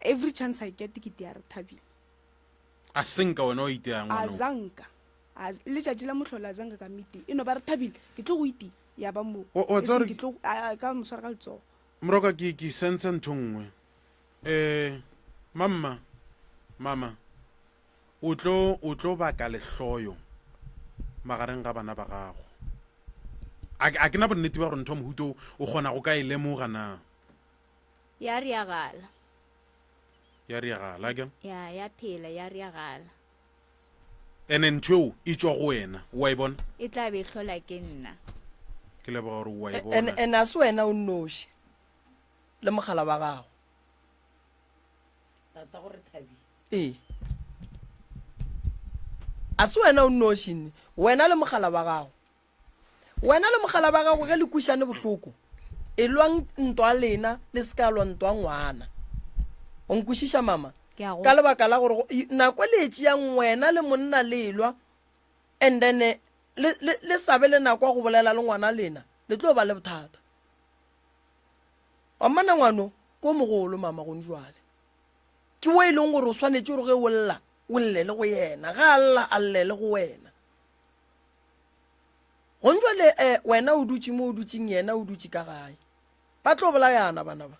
every chance i get ke tia re thabile A senka wena wa itea a ngwanong. zanka A- letšatši la mohlolo a zanka ka mete e no ba re thabile ke tlo go iti ya ba moo O- o E tseba seng gore- ke tlo a- a- ka mo swara ka letsogo Moroka ke ke sense ntho nngwe. Eh mamma mama o tlo o tlo baka lehloyo magareng ga bana ba gago. A a ke na bonnete ba gore ntho ya mohuta o o kgona go ka e lemoga na. Ya riagala. Ya riagala ke. Ya ya phela ya riagala. Ene ntho eo e tšwa go wena o a e bona? E tla be e hlola ke nna. Ke leboga gore o a e Ene bona. ene a se wena o nnoši le mogala wa gago. Tata gore thabile. Ee. A se wena o nnoši nne, wena le mogala wa gago. Wena le mogala ba gago ge le kwešane bohloko, elwang ntwa lena, le se ka lwa ntwa ngwana. O nkwešiša mama? Ke a go. Ka lebaka la gore nako le e tšeang wena le monna le elwa and then le, le, le sa be le nako ya go bolela le ngwana lena, le tlo ba le bothata. Wa mmona ngwano ke o mogolo mama gone jwale. Ke wo e leng gore o swanetše gore ge o lla, o lle le go yena, ge a lla a lle le go wena. Gong jwale eh, wena o dutše mo o dutšeng yena o dutše ka gae. Ba tlo bolayana bana ba.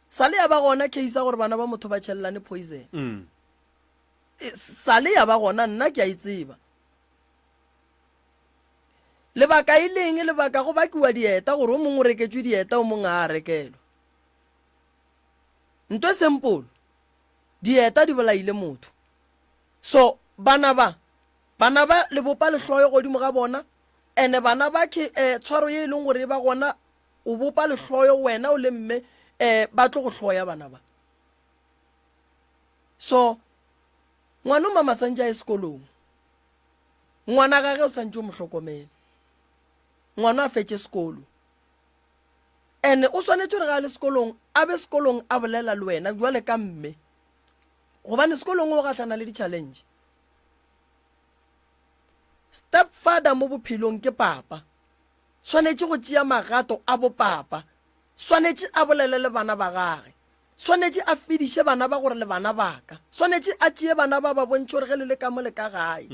Sale ya ba gona case ya gore bana ba motho ba tšhelelane poison. Mm. E, sale ya ba gona nna ke a e tseba. Lebaka e leng lebaka go bakiwa dieta gore o mongwe o reketšwe dieta o mongwe a a rekelwa. Nto e simple. Dieta di bolaile motho. So bana ba Bana ba le bopa lehloyo godimo ga bona, ene bana ba ke eh, tshwaro ye e leng gore e ba gona, o bopa lehloyo wena o le mme eh, ba tlo go hloya bana ba. So. Ngwano mama santše a ye sekolong. Ngwana gage o santše o mo hlokomele. Ngwano a fetše sekolo. Ene o swanetše gore ga a le sekolong a be sekolong a bolela le wena jwale ka mme. Gobane sekolong o gahlana le di-challenge. Stepfather mo bophelong ke papa. Swanetše go tšea magato a bopapa. Swanetše a bolele le bana ba gage. Swanetše a fediše bana ba gore le bana ba ka. Swanetše a tšee bana ba ba bontšhe gore ge le le ka mo le ka gae.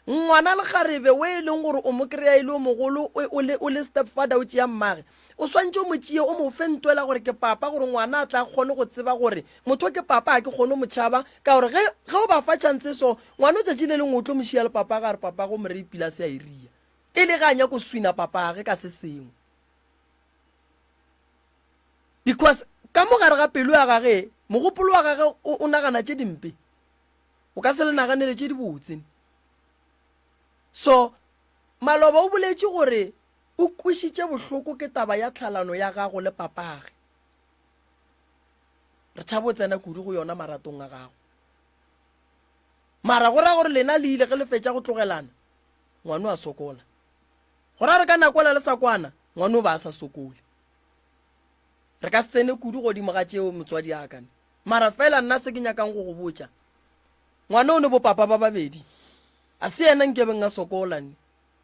Ngwana lekgarebe o e leng gore o mo kry-a e le o mogolo o le, o le stepfather o tšea mmage, o swantše o mo tšee o mo fe ntwela gore ke papa gore ngwana a tla kgone go tseba gore motho ke papa ga ke kgone go mo tšhaba ka gore ge, ge o ba fa chance so ngwana o tšatši le lengwe o tlo mo šia le papage a re papage o mo reipile a se a iria e le ge a nyako swina papage ka se sengwe. Because ka mo gare ga pelo ya gage mogopolo wa gage o, o nagana tše dimpe o ka se le naganele tše dibotse. So maloba o boletše gore o kwešitše bohloko ke taba ya tlhalano ya gago le papage. Re tšhaba o tsena kudu go yona maratong a gago. Mara go ra gore lena le ile ge le fetša go tlogelana ngwano a sokola. Go ra gore ka nako ela le sa kwana ngwano o ba a sa sokole. Re ka se tsene kudu godimo ga tšeo motswadi a ka. Mara fela nna se ke nyakang go go botša, ngwana o ne bo papa ba babedi. A se yena nkebeng a sokola ne.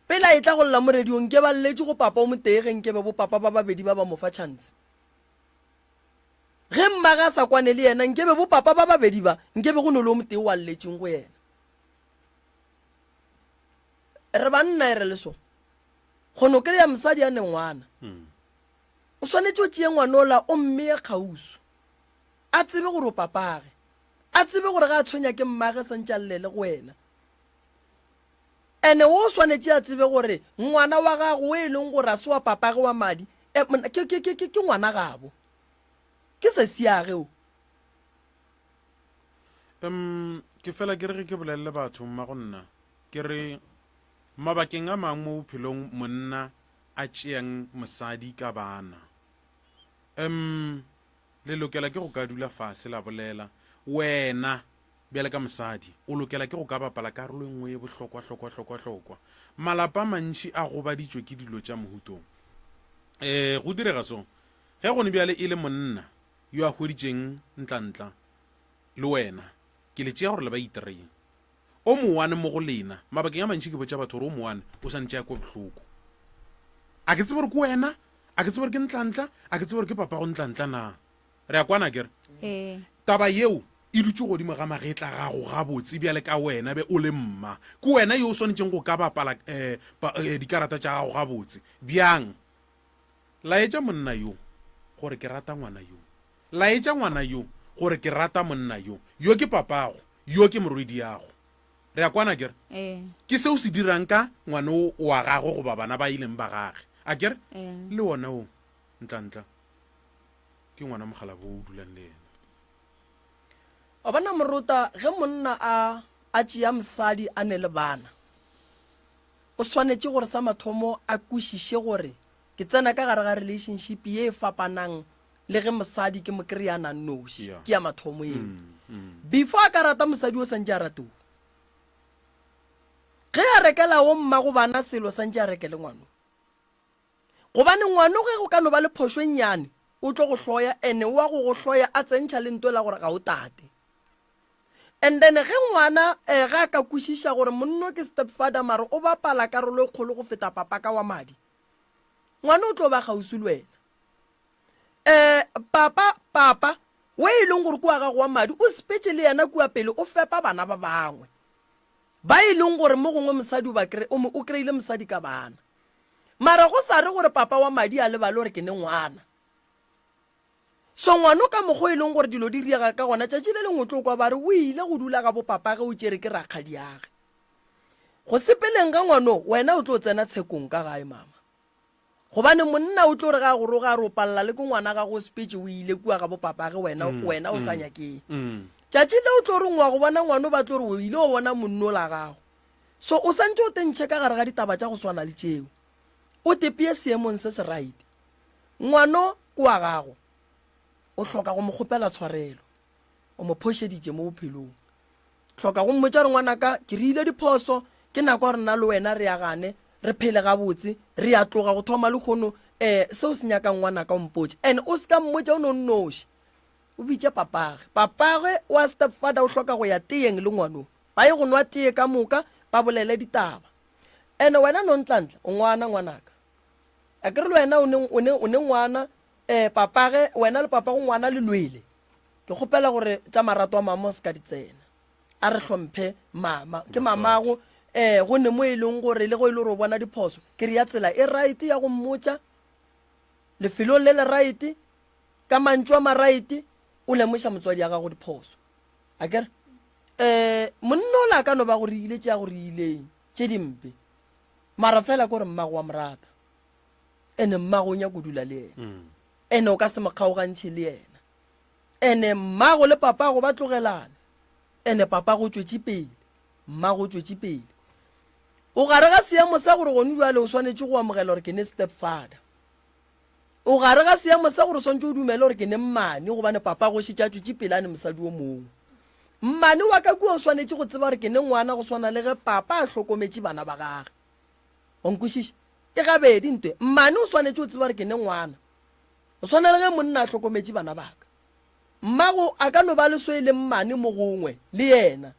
Pele a etla go lla mo radiong nke ba lletše go papa o motee ge nkebe bo papa ba babedi ba ba mo fa chance. Ge mmage a sa kwane le yena nkebe bo papa ba babedi ba nkebe go no le o motee wa lletšeng go yena. Re banna e re le so. Kgono kry-a mosadi a ne ngwana. O swanetše o tšee ngwanola o mmeye kgauswi. A tsebe gore o papage. A tsebe gore ga a tshwenya ke mmage santše a llele go wena. Ene o swanetše a tsebe gore ngwana wa gago o e leng gore a se wa papage wa madi, e, ke, ke, ke, ke, ke ngwana gabo. Ke sesiage o. Um, ke fela ke re ge ke bolelele batho mma go nna ke re mabakeng a mangwe mo bophelong monna a tšeang mosadi ka bana. Um, le lokela ke go ka dula fase la bolela. Wena, bjale ka mosadi, o lokela ke go ka bapala karolo e nngwe ye bohlokwa, hlokwa, hlokwa, hlokwa. Malapa a mantši a gobaditšwe ke dilo tša mohutong. Um, go direga so, ge gone bjale e le monna yo a hweditšeng ntlantla le wena, ke le tšea gore le ba itreng. O mowane mo go lena. Mabakeng a mantši ke botša batho gore o mowane o swanetše a kwe bohloko. A ke tsebe gore ke wena, a ke tsebe gore ke Ntlantla, a ke tsebe gore ke papago Ntlantla na. Re a kwana akere? Ee. Taba yeo e dutše godimo ga magetla a gago gabotse bjale ka wena be o le mma. Ke wena yo o swanetšeng go ka bapala um pa, eh, dikarata tša gago gabotse. Bjang? Laetša monna yo gore ke rata ngwana yo. Laetša ngwana yo gore ke rata monna yo. Yo ke papago, yo ke morwediago. Re a kwana akere? Ee. Ke se o se dirang ka ngwana o wa gagwe goba bana ba e leng ba gage. Akere? Ee. Le wona o, Ntlantla, ke ngwana mokgalabje o o dulang le yena. Wa bona morota, ge monna a a tšea mosadi a ne le bana, o swanetše gore sa mathomo a kwešiše gore ke tsena ka gare ga relationship ye e fapanang le ge mosadi ke mo kry-a na noši. Yeah. Ke ya mathomo eo. Before a ka rata mosadi o santše a rate o. Ge a rekela o mmago bana selo santše a rekele ngwano. Gobane ngwano ge go ka no ba le phošo e nnyane o tlo go hloya ene o a go go hloya a tsentšha le nto la gore ga o tate. And then ge ngwana eh, ge a ka kwešiša gore monno ke stepfather mare o bapala karolo e kgolo go feta papa ka wa madi, ngwana o tlo ba kgauswi le wena. Eh, papa, papa we e leng gore ke wa gago wa madi o sepetše le yena kua pele o fepa bana ba bangwe ba e leng gore mo gongwe mosadi o ba kry, o, o kry-ile mosadi ka bana. Mara go sa re gore papa wa madi a lebale gore ke ne ngwana. So ngwano ka mokgo e leng gore dilo di riega ka gona, tšatši le lengwe o tlo kwa ba re o ile go dula ga bopapage o tšere ke rakgadiage. Go sepeleng ga ngwano wena o tlo tsena tshekong ka gae mama. Gobane monna o tlo re ga a go roga a re o palela le ke ngwana gago o sepetše o ile kua ga bopapage wena wena o sa nyakeng. Tšatši le o tlo reng wa go bona ngwano ba tlo re o ile o bona monno la gago. So o santše o tentšhe ka gare ga ditaba tša go swana le tšeo. O tepeye seemong se se right. Ngwano ke wa gago. O hloka go mo kgopela tshwarelo. O mo phošeditše mo bophelong. Hloka go mmotša gore ngwanaka ke riile diphoso, ke nako ya gore nna le wena re agane, re phele gabotse, re a tloga go thoma lehono. Um se o se nyakang ngwanaka o mpotše. And o se ka mmotša o no nnoši, o bitše papage. Papage wa stepfather o hloka go ya teyeng le ngwano, ba ye go nwa teye ka moka, ba bolele ditaba. And wena Nontlantla o ngwana ngwanaka, akere le wena o ne, o ne, o ne ngwana, um papage, wena le papago ngwana le lwele. Ke kgopela gore tša marato a mama o se ka di tsena. A re hlomphe mama. Ke mamago eh go ne mo e leng gore le go e le gore o bona diphoso, ke re ya tsela e right ya go mmotša lefelong le le right ka mantšu a ma right o lemoša motswadi ya gago diphoso. A kere eh monna o la ka no ba go reile tše a go reileng tše dimpe. Mara fela ke gore mmago wa morata. Ene mmago o nyaka go dula le yena. Mm. Ene o ka se mo kgaogantšhe le yena. Ene mmago le papago ba tlogelane. Ene papago o tšwetše pele, mmago o tšwetše pele. O gare ga seemo sa gore gone jwale o swanetše go amogela gore ke ne stepfather. O gare ga seemo sa gore o swanetše o dumele gore ke ne mmane gobane papago o šetše a tšwetše pele a ne mosadi o mongwe. Mmane wa ka kua o swanetše go tseba gore ke ne ngwana go swana le ge papa a hlokometše bana ba gage. Wa nkwešiša? Ke gabedi ntwe. Mmane o swanetše o tseba gore ke ne ngwana. Go swana le ge monna a hlokometše bana ba ka. Mmago a ka no ba le so e leng mmane mo gongwe le yena.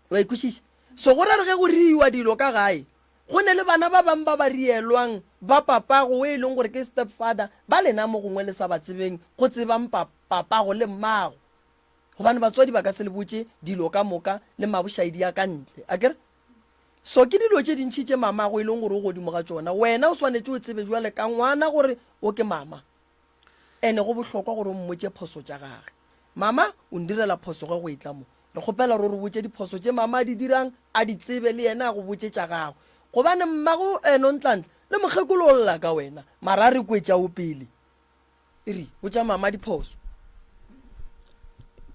Wa e kwešiša? So go ra re ge go riiwa dilo ka gae, go ne le bana ba bang ba ba rielwang ba papago o e leng gore ke stepfather ba lena mo gongwe le sa ba tsebeng go tsebang pa, papago le mmago. Gobane batswadi ba ka se le botše dilo ka moka le mabošaedi a ka ntle. Akere? So ke dilo tše dintši tše mamago e leng gore o godimo ga tšona. Wena o swanetše o tsebe jwale ka ngwana gore o ke mama. Ene go bohlokwa gore o mmotše phoso tša gage. Mama o ndirela phoso ge go etla mo. Re kgopela gore o re botše diphoso tše mama a di dirang, a di tsebe le yena a go botše tša gagwe. Gobane mmago ene Ntlantla le mokgekolo o lla ka wena, mara a re kwe tšao pele. E re, botša mama diphoso.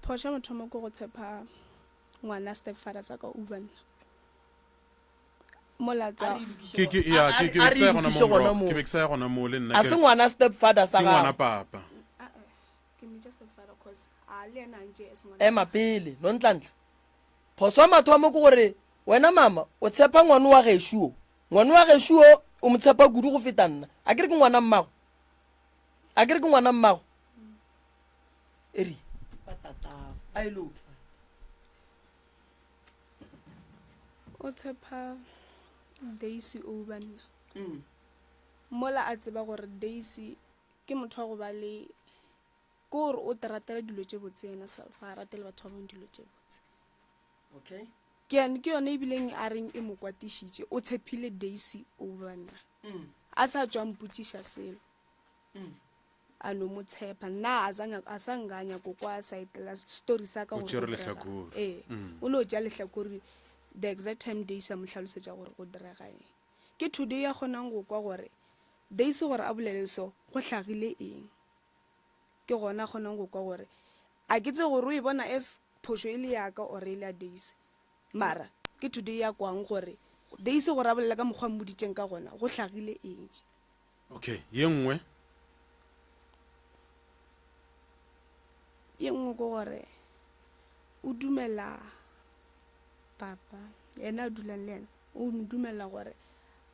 Phošo ya mathomo ke go tshepa ngwana stepfather sa ka uba nna molatsa Ke ke ya ke ke A be re ke sa ya gona lokiše mo gona bro. moo. Ke be ke sa ya gona mo le nna A ke se re ngwana stepfather sa ke ngwana gago. papa. ke mmitša stepfather cause a le yena a ntše as ngwana Ema pele, Nontlantla. Phoso ya mathomo ke gore wena mama o tshepa ngwano wa gešo o. Ngwano wa gešo o o mo tshepa kudu go feta nna. A ke re ke ngwana mmago? A ke re ke ngwana mmago? Eri. A e loke. O tshepa Daisy over nna. Mm. Mola a tseba gore Daisy ke motho wa go ba le ke gore o te ratela dilo tše botse yena self a ratele batho ba bangwe dilo tše botse. Okay. Ke yane ke yone ebileng a reng e mo kwatišitše o tshepile Daisy over nna. Mm. A sa tšwa mpotšiša selo. Mm. A no mo tshepa nna a sa nyaka a sa nka nyako kwa side la story sa ka O gore tšere go direga. lehlakore. Ee. Mm. O no tšea lehlakore the exact time Daisy a mo hlalosetša gore go direga eng. Ke today a kgonang go kwa gore Daisy gore a bolele so go hlagile eng. Ke gona a kgonang go kwa gore a ke tsebe gore o e bona as phošo e le ya ka or e le ya Daisy. Mara ke today a kwang gore Daisy gore a bolele ka mokgwa a mmoditšeng ka gona go hlagile eng. Okay, ye nngwe. Ye nngwe ke gore o dumela papa yena a dulang le yena o mo dumela gore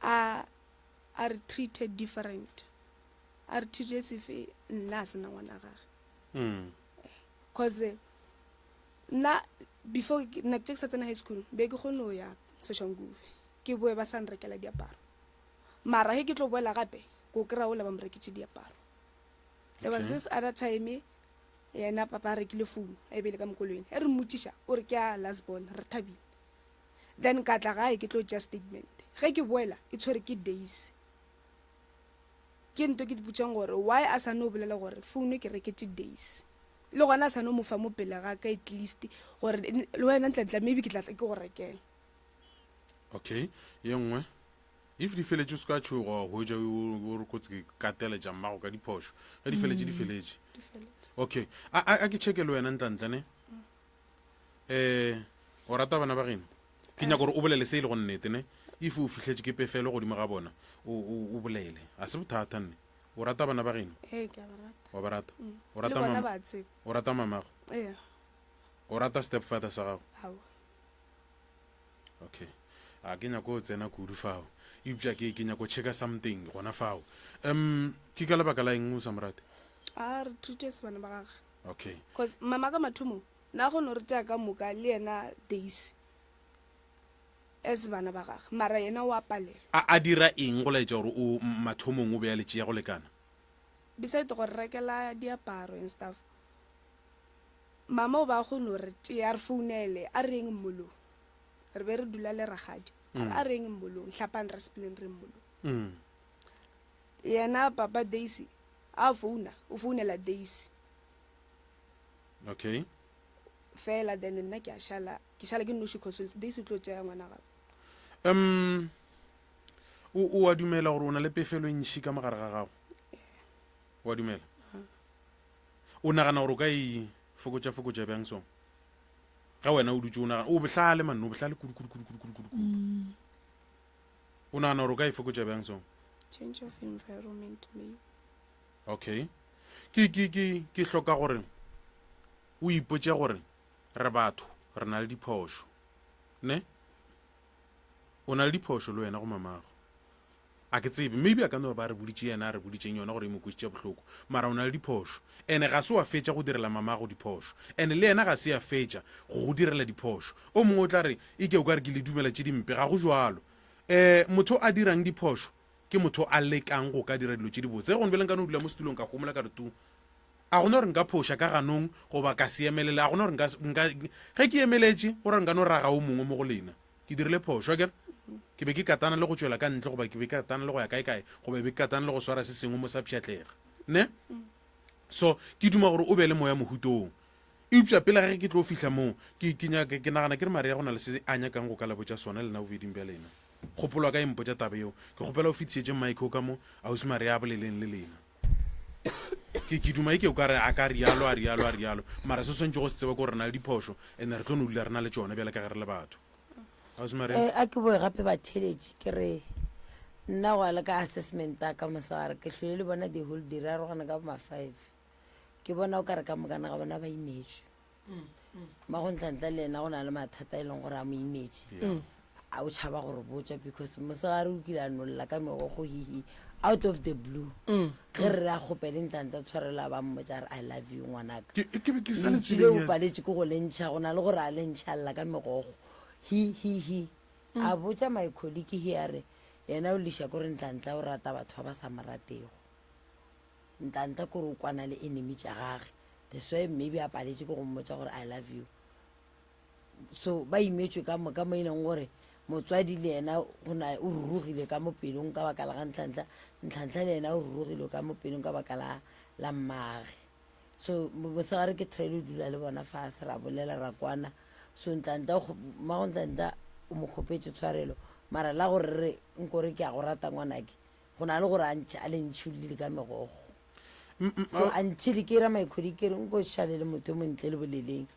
a a re treated different a re treated sefe nna a sena ngwana gage mm. cause nna before nna ke sa tsena high school be ke kgone go ya soshanguve ke boe ba sa nrekela diaparo Mara ge ke tlo boela gape, ko kry-a ola ba mo reketše diaparo. There was this other time yena papa a rekile phone a e beile ka mokoloing. E re mmotšiša o re ke a last born re thabile. Then ka tla gae ke tlo tšea statement. Ge ke boela e tshwere ke days. Ke nto ke dipotšang gore why a sa no bolela gore phone ke reketše days. Le gona a sa no mo fa mo pele ga ka at least gore le wena ntla-ntla maybe ke tla tla ke go rekela. Okay, ye nngwe. If di feletše o se ka tšhoga wa hwetša o re kotsi ke kateletša mmago ka diphošo. Ge di feletše di mm. feletše. Okay, a a ke checke le wena ntlantle ne. Eh, o rata bana ba geno? Ke nyaka gore o bolele se e le go nnete ne. If o fihletše ke pefelo godimo ga bona, o o bolele. A se bothata nne. O rata bana ba geno? Ee, ke a ba rata. Wa ba rata? Mm. O rata mama? O rata mamago? Ee. O rata stepfather sa gago? Aowa. Okay. A ke nyako tsena kudu fao. Eupša ke ke nyako checka something gona fao. Um ke ka lebaka la eng o sa mo rate? A re treat as bana ba gage. Okay. Cause mama ka mathomo na kgone re tšea ka moka le yena Daisy as bana ba gage mara yena o a palelwa. A a dira eng go laetša gore o mathomong o be a le tšea go lekana? Beside go re rekela diaparo and stuff mama o ba a kgone go re tšea a re founele a re yeng mmolong re be re dula le rakgadi a re a re yeng mmolong hlapang re sepeleng re mmolong Mm. yena papa Daisy a founa o founela Daisy Okay. fela then nna ke a šala ke šala ke nnoši cause Daisy o tlo tšea ngwana gago Um o o a dumela gore o na le pefelo e ntšhi ka mogare ga gago? O a dumela? O nagana gore o ka e fokotša fokotša bjang so? Ge wena o dutše o nagana o bohlale man, o bohlale kudu kudu kudu kudu kudu kudu. kudu. O nagana gore o ka e fokotša bjang so? Change of environment maybe. Okay. Ke ke ke ke hloka gore o ipotše gore re batho re na le diphošo. Ne? O na le diphošo le wena go mamago. A ke tsebe, maybe a ka no ba a re boditše yena a re boditšeng yona gore e mo kwešitše bohloko. Mara o na le diphošo. Ene ga se wa fetša go direla mamago diphošo. Ene le yena ga se a fetša go go direla diphošo. O mongwe o tla re, Eke o ka re ke le dumela tše dimpe. Ga go bjalo. Um motho a dirang diphošo ke motho a lekang go ka dira dilo tše dibotse. Ge gone bjale nka no dula mo setulong ka homola ka re tu. A gona gore nka phoša ka ganong goba ka se emelele. A gona gore nka, nka, ge ke emeletše, go ra nka no raga o mongwe mo go lena. Ke dirile phošo, akere? Ke be ke katana le go tšwela ka ntle, goba ke be ke katana le go ya kae-kae, goba be ke katana le go swara se sengwe mo sa pšhatlega. Ne? So, ke duma gore o be le moya mohutong. Eupša pele ga ge ke tlo fihla moo, ke, ke nyaka, ke nagana ke re Maria go na le se a nyakang go ka le botša sona lena bobeding bja lena. Kgopolo ya ka e mpotša taba yeo. Ke kgopela o fetišetše mic o ka mo, Ausi Maria a boleleng le lena. Ke, ke duma eke o ka re a ka rialo, a rialo, a rialo. Mara se swantše go se tseba ke gore re na le diphošo, and re tlo no dula re na le tšona bjale ka ge re le batho. Ausi Maria. Eh, a ke boe gape batheeletši ke re nna go ya le ka assessment ya ka mosegare ke hlwele le bona the whole day re arogana ka bo ma five ke bona o ka re ka mokana ga bona ba imetšwe Mmagontlantla le yena go na le mathata e leng gore a mo imetše a o tšhaba gore botša because mosegare o kile a nolla ka megokgo hihi out of the blue ge re re a kgopele ntlantla tshwarelo a ba mmotša a re i love you ngwanaka Ke ke be ke sa le lentšu leo tseleng o ya paletše ke go le ntšha go na le gore a le ntšha lla ka megokgo hi hi hi a botša my colleague he a re yena o liša kore ntlantla o rata batho ba ba sa mo ratego Ntlantla kore o kwana le enemy tša gage that's why maybe a paletše ke go mmotša gore I love you so ba imetšwe ka moka mo e leng gore motswadi le yena go na o rurugile ka mo pelong ka baka la ga ntlantla ntlantla le yena o rurugile ka mo pelong ka baka la la mmage so mosegare ke try lo dula le bona fase ra bolela ra kwana so ntlantla mmago ntlantla o mo kgopetše tshwarelo mara la gore re nkore ke a go rata ngwanake Go na le gore a ntšhe a le ntšhollile ka megogo. So until ke ra my colleague ke re nko šale le motho o montle le boleleng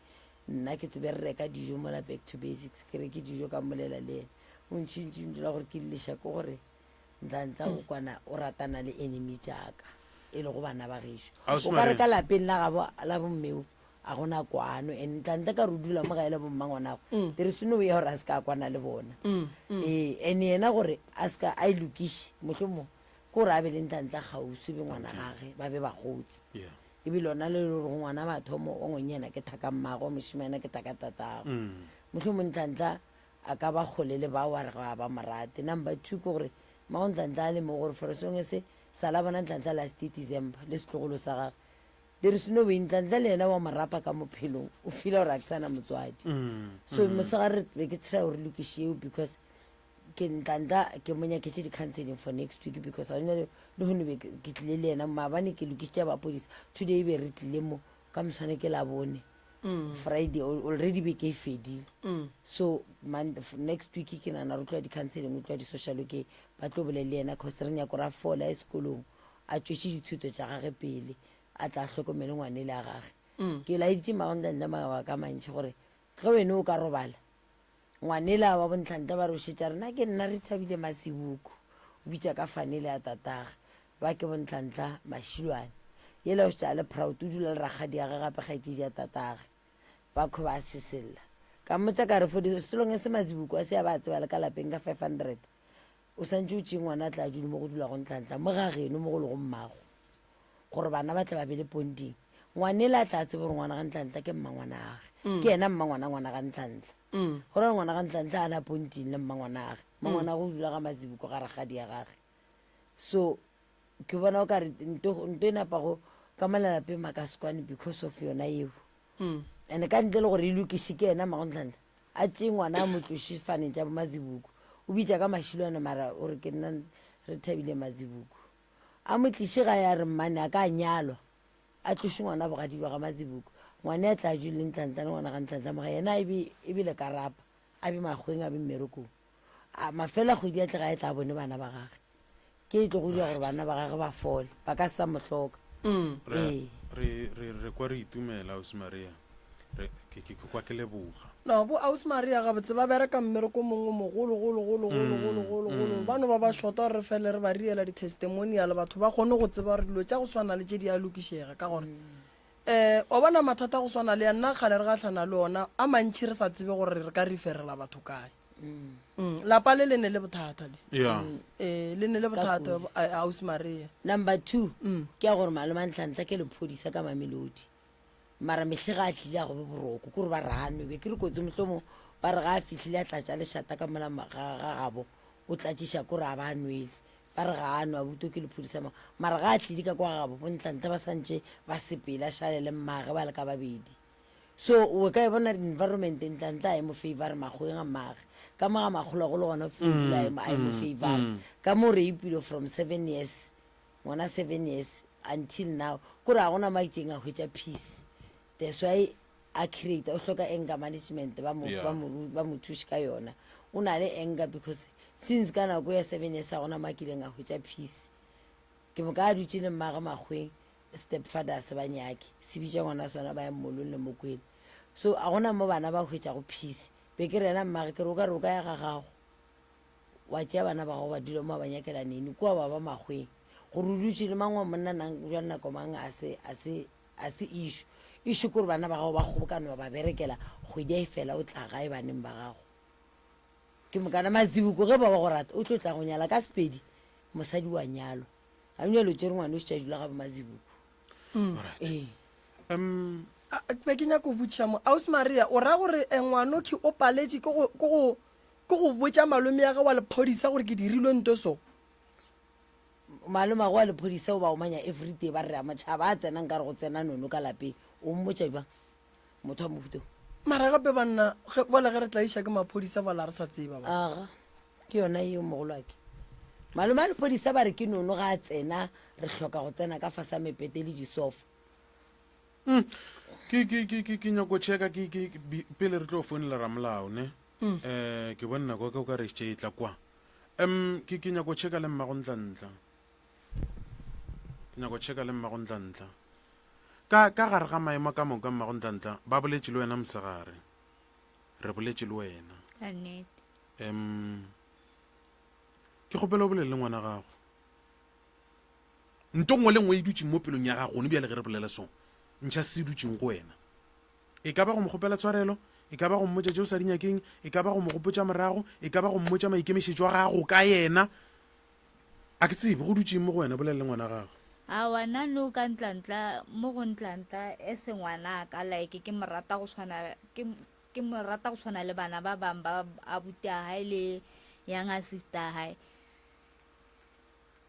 nna ke tsebe re reka dijo mola back to basics ke reke dijo ka mmolela le yena o ntšhintšintši la gore ke lliša ke gore ntlantla o kwana o ratana le enemy tšaka e lego bana ba gešo Ausi o ka re Maria. ka lapeng la gabo la bommeo a gona kwano and ntlantla ka re o dula mo gae le bommangwanago mm. there is no way gore a se ka kwana le bona mm, mm. ee and yena gore a se ka a e lokiše mohlomong ke gore a be le ntlantla kgauswi be ngwana gage ba be bagotsi ebile ona le le gore ngwana mathomo wa ngwenyana ke thaka mmago wa mošimana ke thaka tatago mohlomong ntlantla a ka ba kgole le bao a re ga ba morate number two ke gore mmago ntlantla a le mo gore for sengwe se sa la bona ntlantla last december le setlogolo sa gage There is no way Ntlantla le yena wa mo rapa ka mo phelong o feela gore a ke sana motswadi so mosegare be ke try gore lokiše eo because ke Ntlantla ke mo nyaketše di-counseling for next week because ga jale le gone be ke tlile le yena maabane ke lokišitše maphodisa today be re tlile mo ka moswane ke labone friday already beke e fedile so next week ke nana re tloa di-counseling o tloa di-social workeng ba tlo bolela le yena cause re nyako ra fola e sekolong a tšwetše dithuto tša gage pele a tla hlokomele ngwanele a gage mm. ke laeditše magontlantla mabaka a mantšhi gore ge wene o ka robala ngwanela wa bontlantla ba re o šetša rena ke nna re thabile masibuku o bitša ka fanele ya tatage ba ke bontlantla mašilwane yela o šetša a le proud o dula le rakgadi ya ge gape kgaetšedi ya tatage. Ba kho ba sesella. Ka mmotša ka re for di selong e se mazibuko a se a ba tseba le ka lapeng ka 500. O santše o tšee ngwana a tla dule mo go dulago Ntlantla mo ga geno mo go lego mmago. Gore bana ba tle ba be le bonding. Ngwanela a tla tsebe gore ngwana ga Ntlantla ke mmangwanage. Ke yena mmangwana ngwana ga Ntlantla. Go ra gore ngwana ga Ntlantla a na bonding le mmangwanage. Mmangwanage o dula ga Mazibuko ga rakgadi ya gage. So ke bona o ka re nto nto e napago ka mo lelapeng ba ka se kwane because of yona eo. And ka ntle le gore e lokiše ke yena mmago Ntlantla a tšee ngwana a mo tloše faneng tša bo Mazibuko. O bitša ka mašilwana mara o re ke nna re thabile Mazibuko. A mo tliše gae a re mmane a ka nyalwa. A tloše ngwana bogadi bja ga Mazibuko. Ngwane a tla dule le Ntlantla le ngwana ga Ntlantla moga yena e be e be lekarapa a be makgweng a be mmerekong. A mafela kgwedi a tle gae tla bone bana ba gage. Ke e tlo go dira gore bana ba gage ba fole ba ka se sa mo hloka. Re Ee. re re re kwa re itumela ausi Maria. Re ke ke ke kwa ke leboga. No, bo ausi Maria gabotse ba bereka mmereko mongwe mogolo golo golo golo golo golo golo. Ba no ba ba shota gore re fele re ba riela di-testimonial batho ba kgone go tseba gore dilo tša go swana le tše di a lokišega ka gore um wa bona mathata a go swana le ya nna kgale re gahlana le ona a mantšhi re sa tsebe gore re ka referela batho kae. Mm, lapa le le ne le bothata le. Yeah. Eh, le ne le bothata ausi Maria. Number 2 ke ya gore malome a Ntlantla ke lephodisa ka Mamelodi. Mara mehle ga a tlile a go be boroko, kore ba re a nwe. Be ke re kotsi mohlomong ba re ga a fihlile a tlatša lešata ka mola ga ga gabo, o tlatšiša kore a ba a nwele. Ba re ga a nwe, abuti o ke lephodisa ma. Mara ga a tlile ka kwa ga gabo, bo Ntlantla ba santše ba sepela, a šale le mmage ba le ka babedi. So o ka e bona environment Ntlantla a e mo favor makgoweng a mmage. Ka mo ga makgolwagolo gona o file dula a e mo- a e mo favor. Ka mo rape-ile from 7 years. Ngwana 7 years until now kore ga gona mo a itšeng a hwetša peace that's why a create o hloka anger management ba mo Yeah. ba mo ru- ba mo thuše ka yona o na le anger because since ka nako ya 7 years a gona mo a kileng a hwetša peace ke moka a dutše le mmage makgweng stepfather a se ba nyake se bitša ngwana sona ba ya mmolong le mokwele so a gona mo bana ba hwetšago peace be ke rena mmage ke re o ka re o ka ya ga gago Wa tšea bana ba gago ba dula mo wa ba nyakela nene kua wa ba makgweng gore o dutše le mang wa monna nang bjang nako mang a se a se a se issue. Issue ke gore bana ba gago ba kgobokane wa ba berekela kgwedi a e fela o tla gae baneng ba gago. Ke mokana Mazibuko ge ba ba go rata o tlo tla go nyala ka Sepedi mosadi wa nyalwa. Ga bjale o tšere ngwana o šetše a dula ga bo Mazibuko. Alright. Ee. Um A, be ke nyako botšiša mo ausi Maria o ra gore eh, ngwanokhi o paletše ke go ke go Ke go botša malome ya ge wa lephodisa gore ke dirilwe nto so. Malome wa lephodisa o ba omanya everyday ba re re a motšhaba a tsena nkare go tsena nono ka lapeng o mmotša bjang motho wa mohuta o. Mara gape banna ge bola ge re tlaiša ke maphodisa bola re sa tseba ba. Aga ke yona yeo mogolwake. Malome a lephodisa ba re ke nono ga a tsena re hloka go tsena ka fase ga mepete le disofa. Mm. Ke ke ke ke ke nyako checka ke ke pele re tlo founela ramolao ne. Mm. Eh ke bone nako ka o ka re tše e tla kwa. Em ke ke nyako checka le mmago Ntlantla. Ke nyako checka le mmago Ntlantla. Ka ka gare ga maemo ka moka mmago Ntlantla ba boletše le wena mosegare. Re boletše le wena. Ka nnete. Em ke kgopela o bolele le ngwana gago. Nto nngwe le nngwe e dutšeng mo pelong ya gago gone bjale ge re bolela so, ntšha se se dutšeng go wena. E ka ba go mo kgopela tshwarelo, e ka ba go mmotša tše o sa di nyakeng, e ka ba go mo gopotša morago, e ka ba go mmotša maikemišetšo a gago ka yena. A ke tsebe, go dutšeng mo go wena, bolela le ngwana gago. Aowa, nna no ka Ntlantla, mo go Ntlantla, e se ngwanaka, like ke mo rata go swana, ke, ke mo rata go swana le bana ba bang ba abuti a hae le younger sister a hae.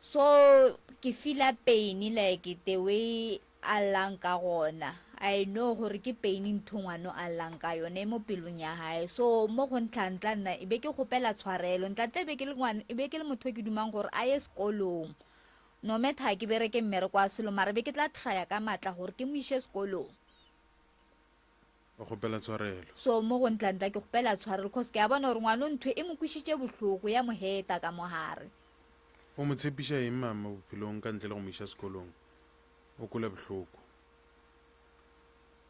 So ke feela pain like the way a llang ka gona. I know gore ke pain ntho ngwano a llang ka yone e mo pelong ya hae. So mo go Ntlantla nna e be ke kgopela tshwarelo. Ntlantla e be ke le ngwana, e be ke le motho o ke dumang gore a ye sekolong. No matter ha ke bereke mmereko wa selo mara be ke tla trya ka matla gore ke mo ishe sekolong. O kgopela tshwarelo. So mo go Ntlantla ke kgopela tshwarelo cause ke a bona gore ngwano ntho e mo kwešitše bohloko ya mo heta ka mo gare. O mo tshepiša eng mama bophelong ka ntle le go mo iša sekolong? O kwele bohloko.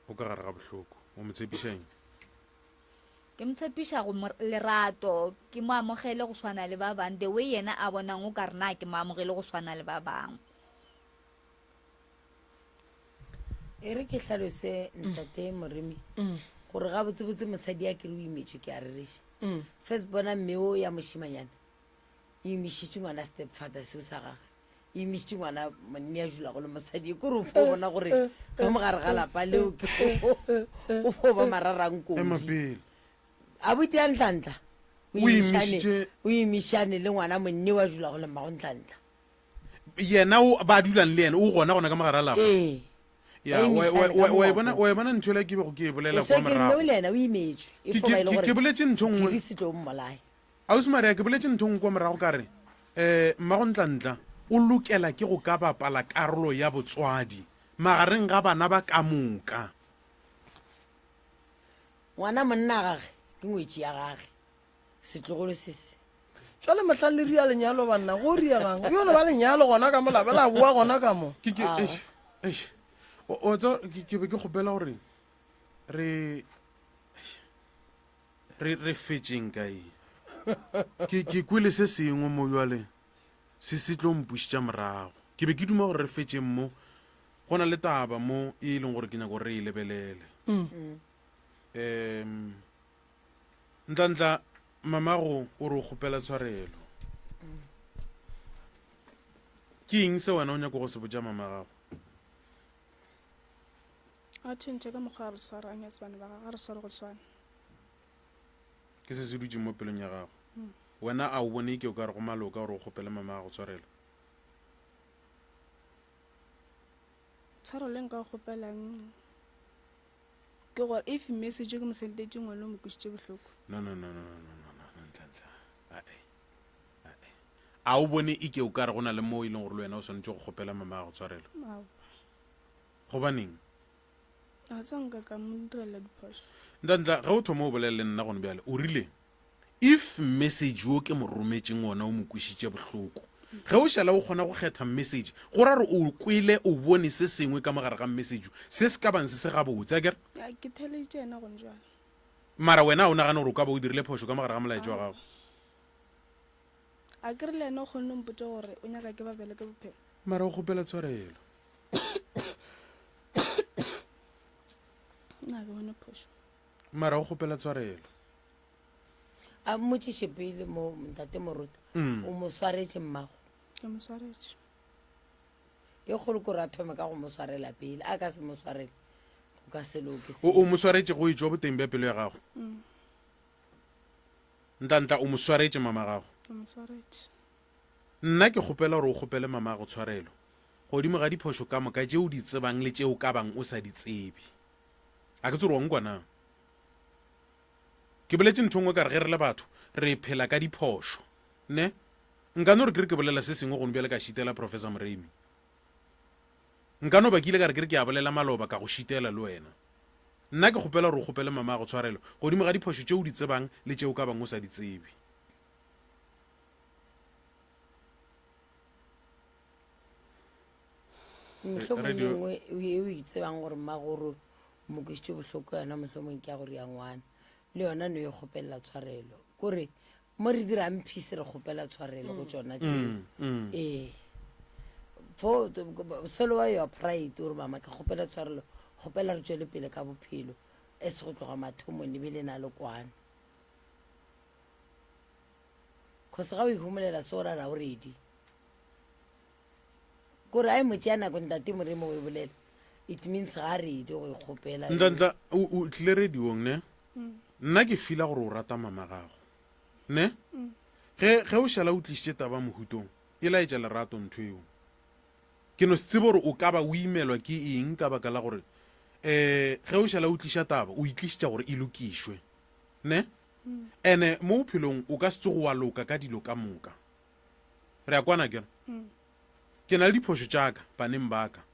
O ka gare ga bohloko. O mo tshepiša eng? Ke mo tshepiša go mo lerato, ke mo amogele go swana le ba bang the way yena a bonang o ka re na ke mo amogele go swana le ba bangwe. E re ke hlalose ntate Moremi. Gore gabotsebotse mosadi a kere o imetšwe ke a rereša. First bona mme o ya mošemanyana e imišitše ngwana step father seo sa gage. E imišitše ngwana monne a dulago le mosadi. Ke gore o fo bona gore ka mo gare ga lapa leo ke o fo ba Ema mararankodi. pele. Abuti ya Ntlantla o O imišane imišitše o imišane le ngwana monne wa dulago le mmago Ntlantla. Yena o ba dulang le yena o gona gona ka mo gare ga lapa. Ee. Ya, Ba wa, wa, imišane ka wa, wa e bona, mongwapo. wa e bona ntho ela ke bego ke e bolela E so kwa ke mme o morago. le yena o imetšwe. E Ke, fo ke, ba e le ke, gore ke boletše ntho nngwe. sephiri se tlo mmolaya. Ausi Maria, ke boletše ntho nngwe kwa morago ka re, eh, Mmago Ntlantla o lokela ke go ka bapala karolo ya botswadi magareng ga bana ba ka moka. Ngwana monna gage ke ngwetši ya gage. Setlogolo se se. Jwale mohlang le ria lenyalo banna go riegang yo no ba lenyalo gona ka mo labe la boa gona ka mo. Ke ke eish eish o tseba ke ke be ke kgopela gore re re re fetšeng ka eng ke ke kwele se sengwe mo jwale se se tlo mpušetša morago ke be ke duma gore re fetšeng mo go na le taba mo e leng gore ke nyaka gore re e lebelele um Ntlantla, mamago o re o kgopela tshwarelo. Ke eng se wena o nyako go se botša mama gago? A tšhentšhe ka mokgwa a re swarang as bana ba gagwe, a re sware go swana. Ke se se dutšeng mo pelong ya gago. Wena a o bone ke o ka re go maloka gore o kgopele mama gago tshwarelo? Tshwarelo e nka kgopelang Ke gore if message ke mo sendetše ngwana o mo kwešitše bohloko. No no no no no no no no Ntlantla. Ae. Ae. A o bone ike o kare go na le mo e leng gore le wena o swanetše go kgopela mama gago tshwarelo? Aowa. Gobaneng? Ga sa nka ka mo direla diphošo. Ntlantla, ge o thoma o bolela le nna gone bjale, o rile If message wo ke mo rometšeng wona o mo kwešitše bohloko, ge o šala o kgona go kgetha message, go ra gore o kwele, o bone se sengwe ka mo gare ga message se se ka bang se se gabotse, akere? Ya, ke theeleditše yena gone jwale. Mara wena a o nagane gore o ka ba o dirile phošo ka mo gare ga molaetša wa gago? Akere le yena o kgonne go mpotša gore o nyaka ke ba bjale ka bophelo. Mara o kgopela tshwarelo. Nna ga ke bone phošo. Mara o kgopela tshwarelo. A mmotšiše pele mo ntate Moruti. Mm. O mo swaretše mmago? Ke mo swaretše. E kgolo kore a thome ka go mo swarela pele. A ka se mo swarele go ka se loke O, o mo swaretše go etšwa boteng bja pelo ya gago? Mm. Ntantla, o mo swaretše mama gago? Ke mo swaretše. Nna ke kgopela gore o kgopele mama gago tshwarelo godimo ga diphošo ka moka tše o di tsebang le tše o ka bang o sa di tsebe. A ke tsebe gore wa nkwa na? Ke boletše ntho nngwe ka re ge re le batho re phela ka diphošo, ne? Nka no re ke re ke bolela se sengwe gone bjale ka šitela Professor Moremi. Nka no ba ke ile ka re ke re ke a bolela maloba ka go šitela le wena. Nna ke kgopela gore o kgopele mama go tshwarelo godimo ga diphošo tše o di tsebang le tše o ka bang o sa di tsebe. Mohlomong ye nngwe e o e tsebang gore mmagoro o mo kwešitše bohloko yona mohlomong ke ya gore ya ngwana le yona no e kgopelela tshwarelo kore mo re dirang peace re kgopela tshwarelo go tšona tseo Mm, mm. ee fo solo wa your pride ore mama ke kgopela tshwarelo kgopela re tšwele pele ka bophelo e se go tloga mathomong le be le na le kwano cause ga o ihomolela se o rara o ready Kore a e mo tšea nako ntate Moremi go e bolela it means ga a ready go e kgopela. Ntantla o o tlile radiong ne? Nna ke fila gore o rata mama gago ne? Ge ge o šala o tlišitše taba mohutong e laetša lerato ntho eo. Ke no se tsebe gore o ka ba o imelwa ke eng ka baka la gore eh ge o šala o tliša taba o e tlišitša gore e lokišwe ne? Ene mo bophelong o ka se tsoge wa loka ka dilo ka moka. Re a kwana akere? Ke na le diphošo tša ka baneng ba ka.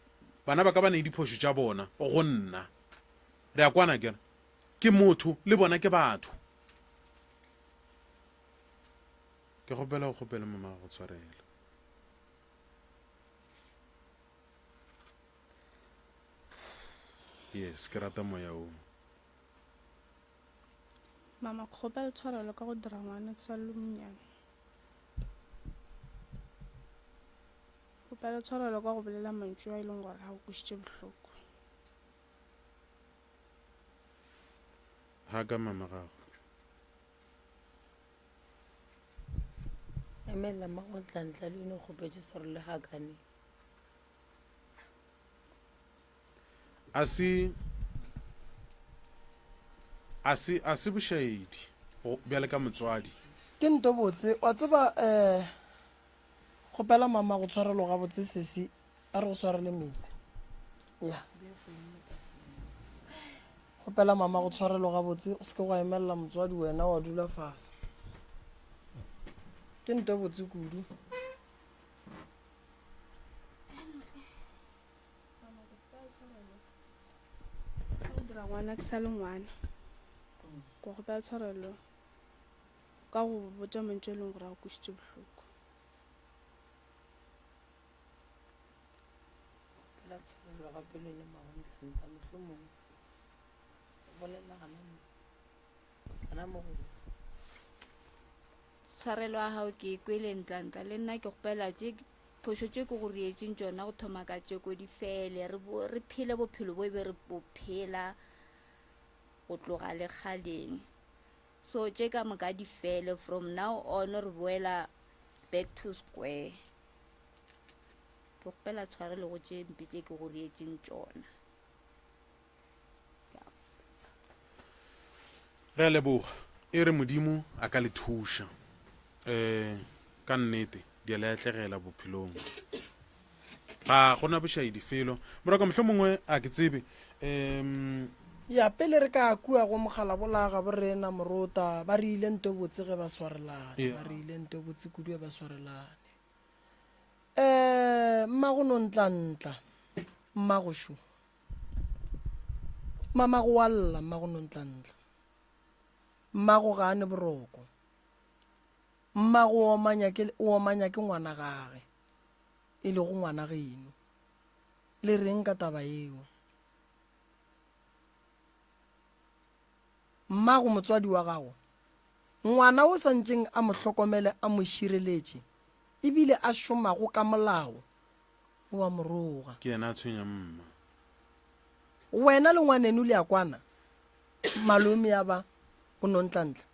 Bana ba ka ba ne le diphošo tša bona go nna. Re a kwana akere? Ke motho, le bona ke batho. Ke kgopela o kgopele mama go tshwarela. Yes, ke rata moya o. Mama, ke kgopela tshwarelo ka go dira ngwana ke sa le monnyane. Kgopela tshwarelo ka go bolela mantšu a e leng gore a go kwešitše bohloko. Haka mama gago. Emelela mmagontlantlha le yone o kgopetše swaro le hakane. A se a se a se bošaedi go bjale ka motswadi. Ke nto botse wa tseba um kgopela mama go tshwarelo gabotse sesi a re go swarele metsi ya kgopela mama go tshwarelo gabotse o seke gwa emelela motswadi wena wa dula fase ke nto botse kudu. Ka go dira ngwana ke sa le ngwana ko kgopela tshwarelo ka go botša mantšu e leng gore a go kwešitše bohloko. Kgopela tshwarelo gape le wena Mmagontlantla mohlomongwe o bolela gana mo gana mo go Tshwarelo ya gago ke e kwele Ntlantla le nna ke kgopela tše phošo tše ke go rietšeng tšona go thoma ka tšeko di fele re, re phele bophelo bo e be re bo phela go tloga le kgaleng so tše ka moka di fele from now on re boela back to square ke kgopela tshwarelo go tše mpe tše ke go rietšeng tšona. Re a leboga. E re Modimo a ka le thuša. Um ka nnete di a le atlegela bophelong. Ga gona bošaedi felo. Moraka mohlomongwe mongwe a ke tsebe. Um Ya pele re ka kua go mogala bola ga borena morota ba re ile nto botse ge ba swarelane Yeah. ba re ile nto botse kudu ge ba swarelane um mmago nontlantla mmago šo Mamago wa lla, mmago Nontlantla. Mmago ga a ne boroko. Mmago o omanya ke, o omanya ke ngwana gage, e lego ngwana geno. Le reng ka taba yeo? Mmago motswadi wa gago, ngwana o sa ntšeng a mo hlokomele a mo šireletše, ebile a šomago ka molao, o a mo roga. Ke yena a tshwenyang mma. Wena le ngwaneno le a kwana? Malome ya ba o Nontlantla.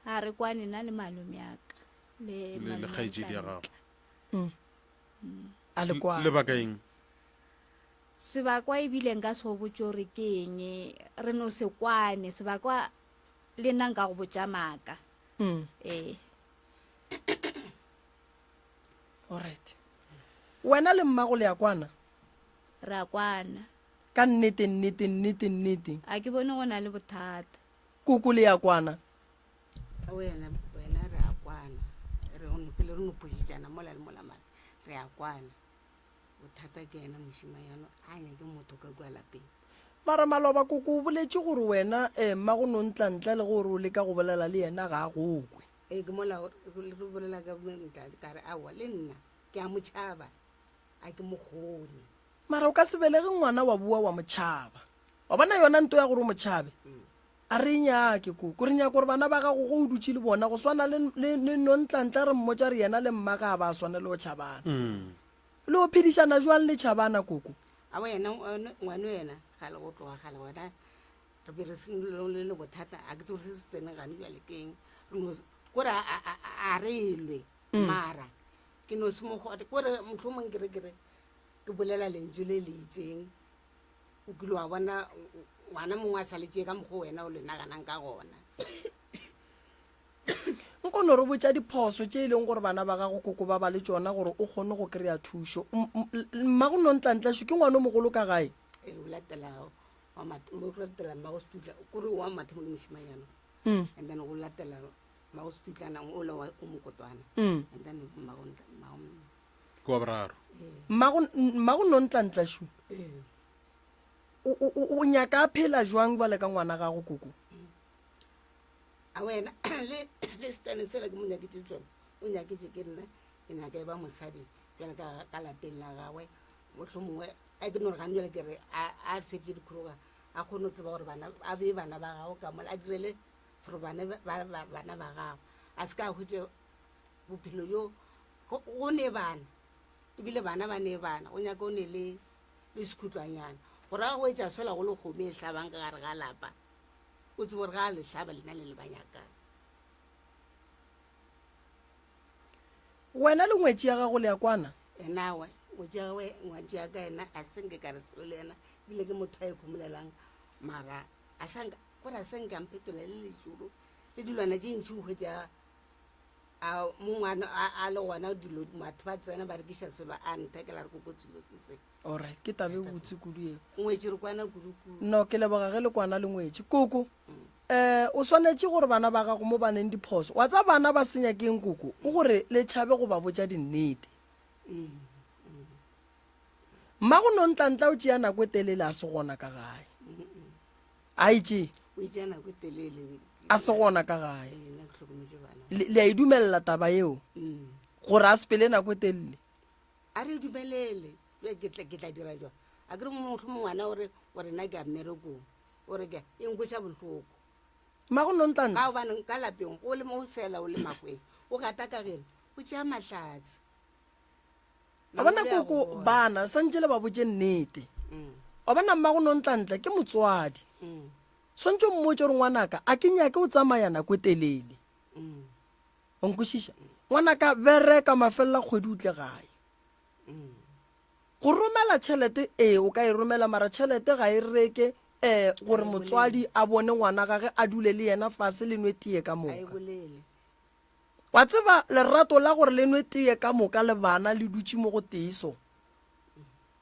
A re kwane nna le malome ya ka. Le Le le kgaetšedi ya gago. Mm. A le kwane. Lebaka eng? Sebakwa ebile nka se go botše gore ke eng, re no se kwane. Sebakwa le nna nka go botša maaka. Mm. Ee. Alright. Wena le mmago le a kwana? Re a kwana. Ka nnete, nnete, nnete, nnete. A ke bone go na le bothata. Koko le a kwana? Wena, wena re a kwana. Re no pele re no phoditšana mola le mola mara re a kwana. Bothata ke yena mošimanyana a nyake motho ka kua lapeng. Mara maloba koko o boletše gore wena eh, mmago Nontlantla le gore o leka go bolela le yena ga a go kwe. Ee, ke mola re bolela ka ntate ka re aowa le nna ke a mo tšhaba a ke mo kgone. Mara o ka se belege ngwana wa boa wa mo tšhaba. Wa bona yona nto ya gore o mo tšhabe a re e nyake koko. Re nyaka gore bana ba gago go o dutše le bona go swana le, le, le Nontlantla re mmotša re yena le mma ga ba swanele go tšhabana. Le o phedišana jwang le tšhabana koko? Aowa yena ngwano yena gale go tloga gale gona re be re se le le bothata a ke tsore se se tsene gane bjale ke eng re no kore a re lwe mm. mara ke no se mo kore mohlomong ke re ke re ke bolela lentšu le le itseng o kile wa bona ngwana mongwe a sa le tšee ka mokgwa wena o le naganang ka gona nko no re botša diphoso tše e leng gore bana ba gago koko ba ba le tšona gore o kgone go kry-a thušo mmago nontlantlašo ke ngwana o mogolo ka gae ee o latelago wa mathomo go latela mmago setutla kore wa mathomo ke mošimanyana mm. and then go latela mmago setutlana o le o mokotwana mm. and then mmago mmago ke wa boraro mmago mmago nontlantla shu ee. o nyaka a phela jwang jwale ka ngwana gago koko a wena le le setane sela ke mo nyaketse tsone o nyaketse ke nna ke nyaka e ba mosadi jale ka ka lapeng la gagwe mohlomongwe a ke no re gane jale ke re a fetse dikgoroga a kgone go tseba gore bana a bee bana ba gago ka mola a direle for bana bana ba gago a se ka hwetše bophelo jo go ne bana ebile bana ba ne bana o nyaka o ne le le sekhutlwanyana. Gore a go etša sola go le kgomo e hlabang ka gare ga lapa, o tsebe gore ga a le hlaba lena le le ba nyakang. Wena le ngwetši ya gago le a kwana? Enawe, ngwetši ya gagwe, ngwetši ya ka yena a se nke ka re selo le yena, ebile ke motho a ikhomolelang, mara a sa nka, kore a se nke a mphetola le lešoro le dilwana tše ntši o hwetša a mo ngwana a, a le gona dilo batho ba tsena ba rekiša selo a nthekela re koko selo se se. Alright, ke taba e botse kudu eo. Ngwetši re kwana kudu-kudu. No, ke leboga ge le kwana le ngwetši. Koko, um o swanetše gore bana ba gago mo baneng diphoso. Wa tsa bana ba senya keng koko? Ke gore le tšhabe go ba botša dinnete. Mmago Nontlantla o tšea nako e telele a se gona ka gae. A e tšee? O e tšea nako e telele. A se gona ka gae. Ee, nna ke hlokometše bana. Le le a e dumelela taba yeo? Gore a sepele nako e telele? A re dumelele. Bjale ke tla, ke tla dira jwang? A ke re mohlomong ngwana o re, o re nna ke ya mmerekong. O re ke, e nkweša bohloko. Mmago Nontlantla. Ka gobane ka lapeng, o le mo o sela o le makweng, o gata ka geno, o tšea mahlatse. Wa bona koko bana santše le ba botše nnete. Wa bona mmago Nontlantla ke motswadi. Swantše o mmotše gore ngwanaka a ke nyake o tsamaya nako e telele. O nkwešiša? Ngwanaka bereka mafelela kgwedi o tle gae. Go romela tšhelete ee o ka e romela mara tšhelete ga e reke um gore motswadi a bone ngwana gage a dule le yena fase le nwe tee ka moka. Wa tseba, lerato la gore le nwe teye ka moka le bana le dutše mo go tee so,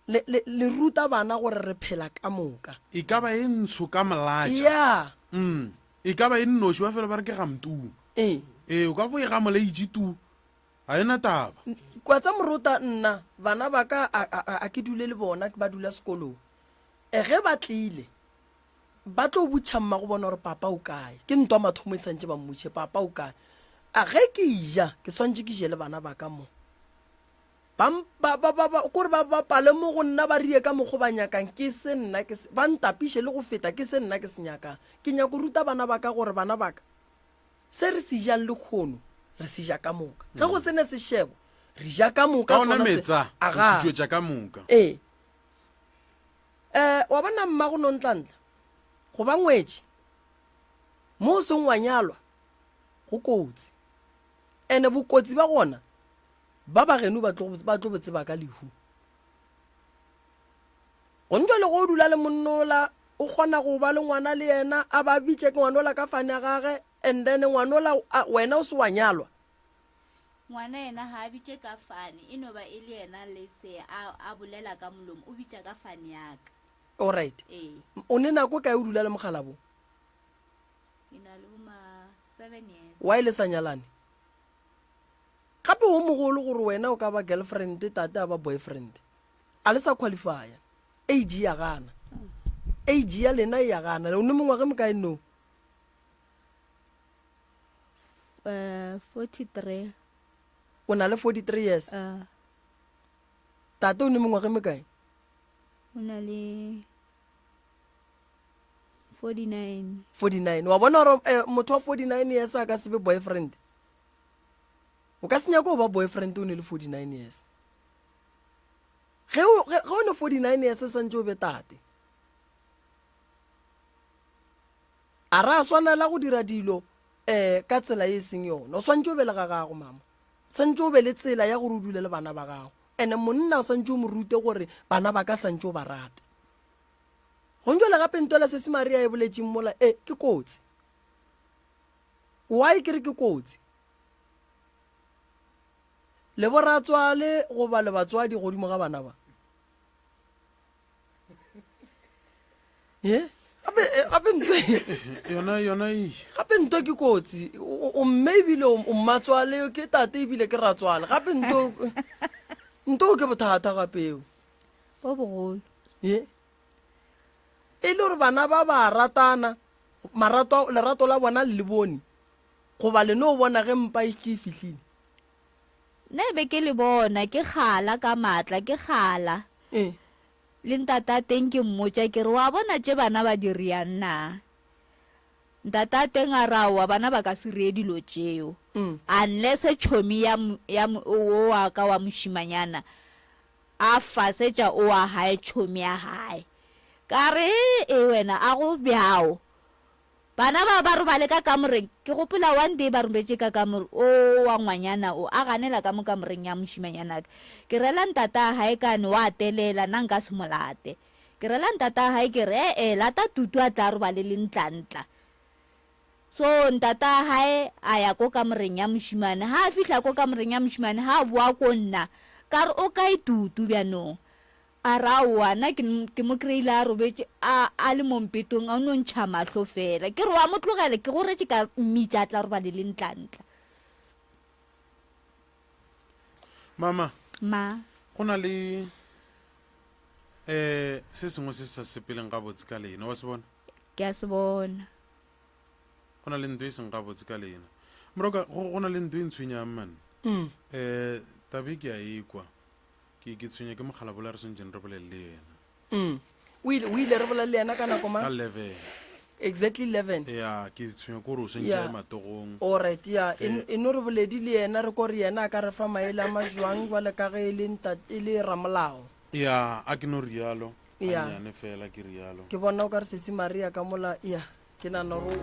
le, le, le ruta bana gore re phela ka moka. E ka ba e ntsho ka molatša. Ya. Mm. E ka ba e nnoši, ba fela ba re ke gamtuu. Ee. Ee, o ka fo e gamola e itše tu. Ga e na taba. Kwa tsa morota nna, bana ba ka a, a, a, a ke dule le bona, ba dula sekolong. E, ge ba tlile, Ba tlo botšha mmago bona gore papa o kae. Ke ntwa mathomo e santše ba mmotše papa o kae. A ge ke ja ke swantše ke je le bana ba ka mo. Ba ba ba ba ba kore ba bapale mo go nna ba rie ka mokgo ba nyakang ke se nna ke se ba ntapiše le go feta ke se nna ke se nyakang. Ke nyako ruta bana ba ka gore bana ba ka se re se jang lekgono re se ja ka moka. Ge go se ne sešebo re ja ka moka Ka ona sona se. metsa, re Aga. khutšwetša ka moka. Ee. Um wa bona mmago Nontlantla, go ba ngwetši mo o seng wa nyalwa go kotsi. Ene bokotsi ba gona ba ba geno ba tlo ba tlo bo tseba ka lehu. Go ntšwa le go o dula le monnola o kgona go ba le ngwana le yena a ba bitše ke ngwanola ka fane ya gage and then ngwanola wena o se wa nyalwa. Ngwana yena ga a bitše ka fane, e no ba e le yena Letse a, a bolela ka molomo, o bitša ka fane ya ka. Alright. Ee. O ne nako kae o dula le mokgalabo? Ke na le boma seven years. Why le sa nyalane? Gape o mogolo gore wena o ka ba girlfriend, tate a ba boyfriend. A le sa qualifya. Age ya gana. Age ya lena e ya gana. O ne mengwaga e mokae no? Uh, 43. O na le 43 years? Uh. Tate o ne mengwaga e mekae? O na le 49. 49. Wa bona gore eh, motho wa 49 years a ka se be boyfriend? O ka se nyake go ba boyfriend o ne le 49 years. Ge o ge o ne 49 years santse o be tate. A ra swanela go dira dilo um ka tsela e seng yona. O swantše o be le ga gago, mama. Swantše o be le tsela ya gore o dule le bana ba gago. Ene monna o swantše o mo rute gore bana ba ka swantše o ba rate. Gontšo le gape ntwela se se Maria e boletšeng mola e ke kotsi. Why ke re ke kotsi? Le boratswale goba le batswadi godimo ga bana ba. Ye? Gape eh, gape ntwe yona yona e gape ntwe ke kotsi o o mme ebile o o mmatswale ke tate ebile ke ratswale gape nto nto ke bothata gape eo bo bogolo ye e le gore bana ba ba ratana marato lerato la bona le le bone goba le no bona ge mpa e šetše e fihlile nna e be ke le bona ke kgala ka maatla ke kgala ee Le ntata teng ke mmotša ke re, Wa bona tše bana ba di reang na? Ntata teng a re, Aowa, bana ba ka se ree dilo tšeo. Unless tšhomi ya, ya wo wa ka wa mošimanyana a fasetša o wa gae tšhomi ya gae. Ka re, E wena, a go bjao. Bana ba ba robale ka kamoreng. Ke gopola one day ba robetše ka kamore, o wa ngwanyana o a ganela ka mo kamoreng ya mošimanyanaka. Ke rela ntata gae kane wa telela, nna nka se mo late. Ke rela ntata gae ke re, e-e, lata Tutu a tla robale le Ntlantla. So ntata gae a ya ko kamoreng ya mošimane. Ha a fihla ko kamoreng ya mošimane, ha a boa ko nna, ka re, o kae Tutu bjanong? A re, Aowa, nna ke, ke mo kry-ile a robetše, a, a le mo mpetong, a no ntšha mahlo fela. Ke re, Wa mo tlogela? Ke go retše ka mmitša a tla robale le Ntlantla. Mama. Ma. Go na le eh se sengwe se se sa sepeleng gabotse ka lena, wa se bona? Ke a se bona. Go na le ntho e seng gabotse ka lena. Moroka, go, go na le ntho e ntshwenyang man. Mm. Eh, tabe ke a ekwa. Ke, ke tshwenya ke mokgalabola re swanetšeng re bolele le yena. Mm. O ile, o ile re bolele le yena ka nako mang? Ka 11. Exactly 11. Ya, ke tshwenya ke gore o swantše Yeah. a ye matogong. Alright, ya. E, e no re boledi le yena re ko re yena a ka re fa maele a majwang jwale ka ge e le nta, e le ramolao. Ya, a ke no rialo. Ya. Gannyane fela ke rialo. Ke bona o ka re sesi Maria ka mola, ya. Ke nagana gore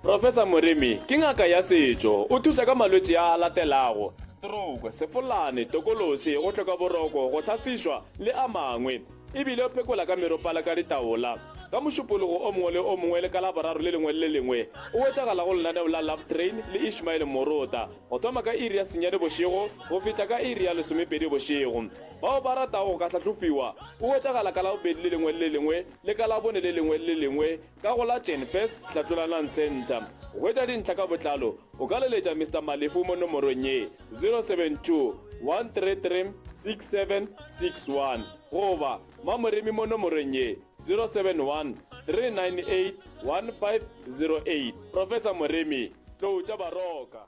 Professor Moremi ke ngaka ya setšo. O thuša ka malwetši a a latelago, stroke, sefolane, tokološi, go hloka boroko, go hlasišwa le a mangwe. E bile o phekola ka meropa le ka ditaola. Ka Mošupologo o mongwe le o mongwe le ka Laboraro le lengwe le le lengwe o hwetšagala go lenaneo la Love Train le Ishmael Morota go thoma ka iri ya senyane bošego go fihla ka iri ya lesomepedi bošego. Bao ba ratago go ka hlahlofiwa o hwetšagala ka Labobedi le lengwe le le lengwe le ka Labone le lengwe le le lengwe ka go la Jenfes Hlatlolanang Centre. Go hwetša dintlha ka botlalo o ka leletša Mister Malefu mo nomorong ye, 072 133 6761 goba Mamoremi mo nomorong ye, 071 398 1508. Professor Moremi, Tlou tša Baroka.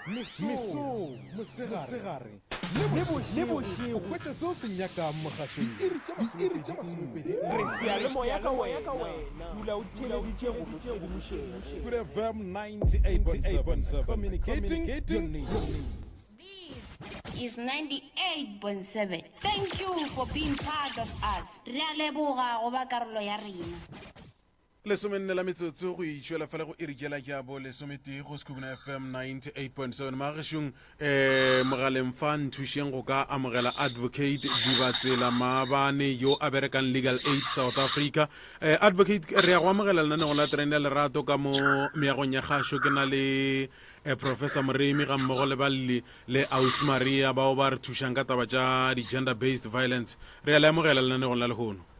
Mesong, mosegare le bošego, o hwetša se o se nyakang mogašong diiri tše masomepedi. Re seyalemoya ka wena, dula o theeleditše go mo tshedimošego. Good FM 98.7, communicating your needs. This is 98.7. Thank you for being part of us. Re a leboga go ba karolo ya rena. Lesomenne la metsotso go itšwela fela go iri jela ja bo lesometee go Sekhukhune FM 98.7. Magešong eh mogaleng fa nthušeng go ka amogela Advocate Dibatsela Maabane yo a berekang Legal Aid South Africa. Eh, Advocate re ya go amogela lenanego la terene ya lerato ka mo meagong ya kgašo ke na le eh, Professor Moremi ga mmogo le balli le Aus Maria bao ba re thušang ka taba tša di-gender based violence. Re ya le amogela lenanegong la lehono.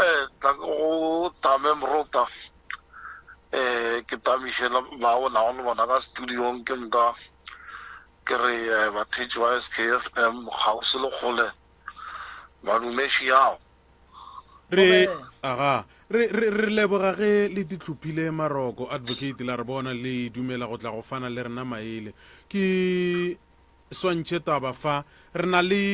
Eh, tla ke go tame morota eh ke tamiše ba o nago le bona ka studiong ke nka ke re eh, batheetši ba SKFM kgauswi le kgole madumeši yao re aga re re re leboga ge le ditlhophile maroko advocate la re bona le dumela go tla go fana le rena maele ke swantšhe taba fa re na le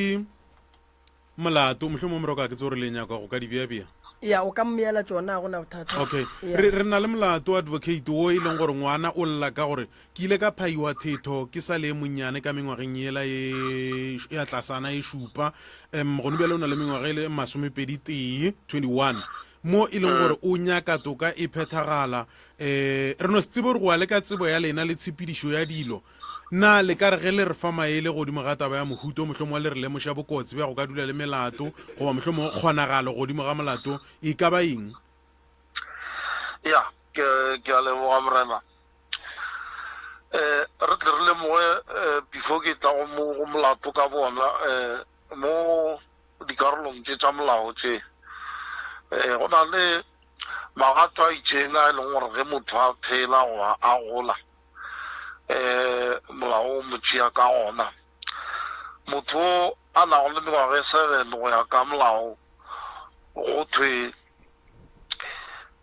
Molato, mohlomongwe Moroka a ke tse gore le nyaka go ka di bea-bea. Ya, o ka mmeela tšona, ga go na bothata. Okay. Ya. Re, re na le molato, Advocate, wo e leng gore ngwana o lla ka gore ke ile ka phaiwa thetho ke sa le e monnyane ka mengwageng yela e, ya tlasana e šupa. Um, gone bjale o na le mengwaga e le masomepedi tee, 21, mo e leng gore o nyaka toka e phethagala. Um, re no se tsebe gore go ya le ka tsebo ya lena le tshepedišo ya dilo, Na le ka re ge le re fa maele godimo ga taba ya mohuta o mohlomongwe le re lemoša bokotsi bja go ka dula le melato goba mohlomongwe kgonagalo godimo ga molato e ka ba eng? Ya, ke, ke a leboga Morena. Eh, re tle re lemoge eh, before ke tla go mo, go molato ka bona eh, mo dikarolong tše tša molao tše eh, go na le magato a itšeng a e leng gore ge motho a phela goba a gola um molao o mo tšea ka gona. Motho o a nago le mengwaga e seven go ya ka molao go thwe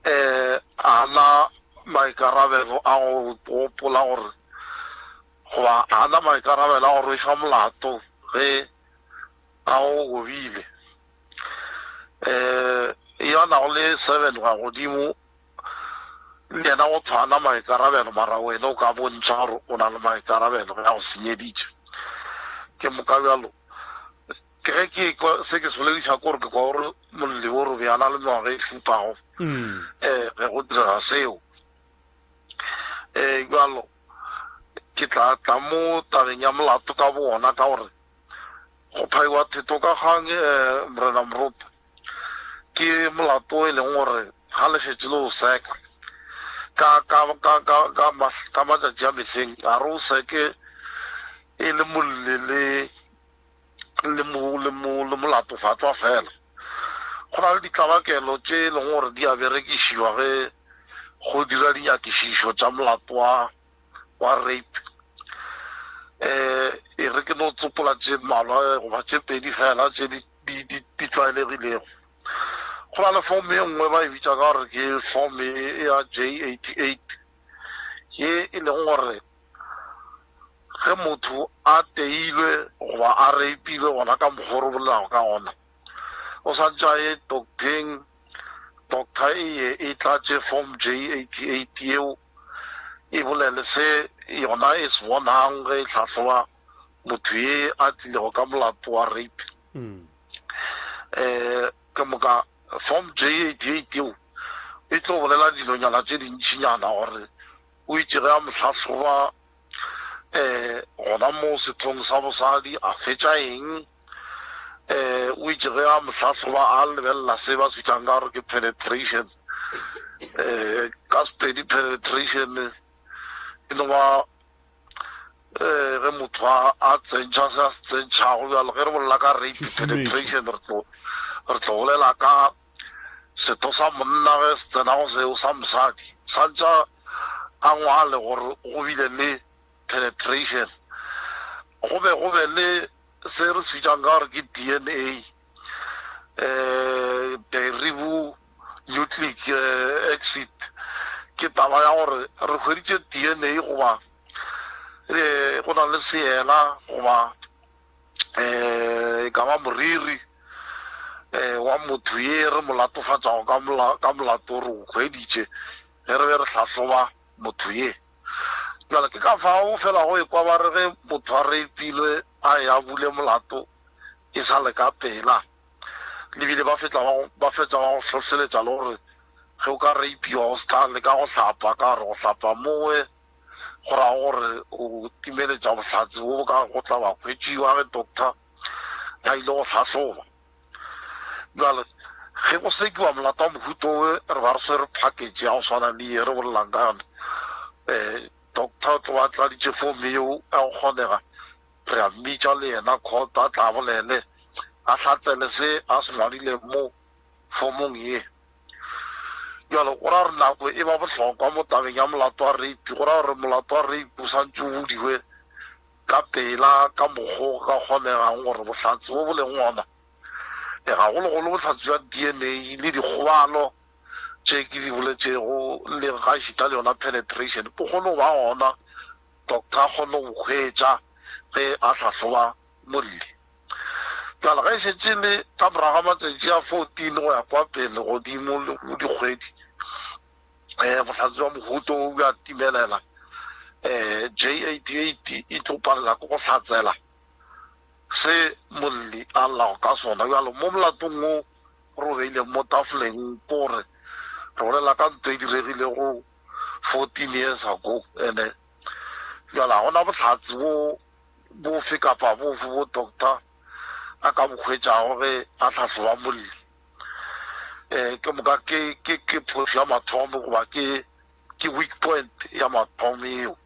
um a na maikarabelo a go gopola gore goba a na maikarabelo a go rwešwa molato ge a o gobile. Um yo a nago le seven go ya godimo Le yena go thwe a na maikarabelo, mara wena o ka bontšha gore o na le maikarabelo ge a go senyeditše. Ke moka bjalo ke ge ke ekwa se ke se bolediša ke gore ke kwa gore molli o re be a na le mengwaga e šupago um ge go direga seo. Um bjalo ke tla tla mo tabeng ya molato ka bona ka gore go phaiwa theto ka kgang um Morena Moropa ke molato e leng gore ga le šetše le o seka ka ka ka ka ka ka matšatši a mehleng ga re o seke e le molli le le mo le mo le molatofatšwa fela. Go na le ditlabakelo tše e leng gore di a berekišiwa ge go dira dinyakišišo tša molato wa wa rape. Eh, e re ke no tsopola tše mmalwa goba tše pedi fela tše di di di di tlwaelegilego. Go na le form e nngwe ba e bitša ka gore ke form ya J88 ye e leng gore Ge motho a teilwe goba a reipilwe gona ka mokgwa o re bolelago ka gona, o santše a ye docteng, doctor e ye e tlatše form J88 yeo e bolele se yona e se bonang ge e hlahloba motho ye a tlilego ka molato wa rape. Um ke moka form J88 yeo e tlo bolela dilonyana tše dintšinyana gore O itše ge a mo hlahloba um gona moo sethong sa bosadi a hwetša eng. Um o itše ge a mo hlahloba a lebelela se ba se bitšang ka gore ke penetration. Um ka Sepedi penetration e no ba um ge motho a a tsentšha se a se tsentšhago. Bjalo ge re bolela ka rape penetration re tlo re tlo bolela ka Setho sa monna ge se tsena go seo sa mosadi, sa ntša a ngwale gore go bile le penetration. Go be go be le se re se bitšang ka gore ke DNA, eh, deribonucleic acid. Ke taba ya gore re hweditše DNA goba eh, go na le seela goba eh, e ka ba moriri eh, wa motho ye re mo latofatšago ka, mola, ka molato re o hweditše ge re be re hlahloba motho ye. Bjale ke ka fao fela go ekwa ba re ge motho a reipilwe a ye a bule molato e sa le ka pela. Le bile ba fetla ba, ba fetša ba go hlohleletša le gore ge o ka reipiwa o se tla leka go hlapa ka gore go hlapa mowe go ra gore o timeletša bohlatse bo bo ka go tla ba hwetšiwa ge doctor a ile go hlahloba. Bjale ge go sekiwa molato wa mohuta owe re ba re swere package ya go swana le ye re bolelang ka yona. Um doctor o tlo ba tladitše form yeo ya go kgonega, re a mmitša le yena court a tla bolele a hlatsele se a se ngwadileng mo fomong ye. Bjalo go ra gore nako e ba bohlokwa mo tabeng ya molato wa rape. Go ra gore molato wa rape o santše o budiwe ka pela ka mokgwa o ka kgonegang gore bohlatse bo bo leng gona, e gagologolo bohlatse bja DNA le dikgobalo tše ke di boletšego le gaešita le yona penetration, bo kgone go ba gona, doctor a kgone go bo hwetša ge a hlahloba molli. Bjale ge e šetše e le ka morago ga matšatši a 14 go ya kwa pele godimo le go dikgwedi, um bohlatse bja mohuta wo bja timelela. Um J88 e tlo palela ke go hlatsela se molli a llago ka sona. Bjale mo molatong wo re o beileng mo tafoleng ke gore re bolela ka nto e diregilego 14 years ago, ene bjale ga gona bohlatse bo bofe kapa bofe bo doctor a ka bo hwetšago ge a hlahloba molli. Um ke moka ke, ke, ke phošo ya mathomo goba ke, ke weak point ya mathomo eo.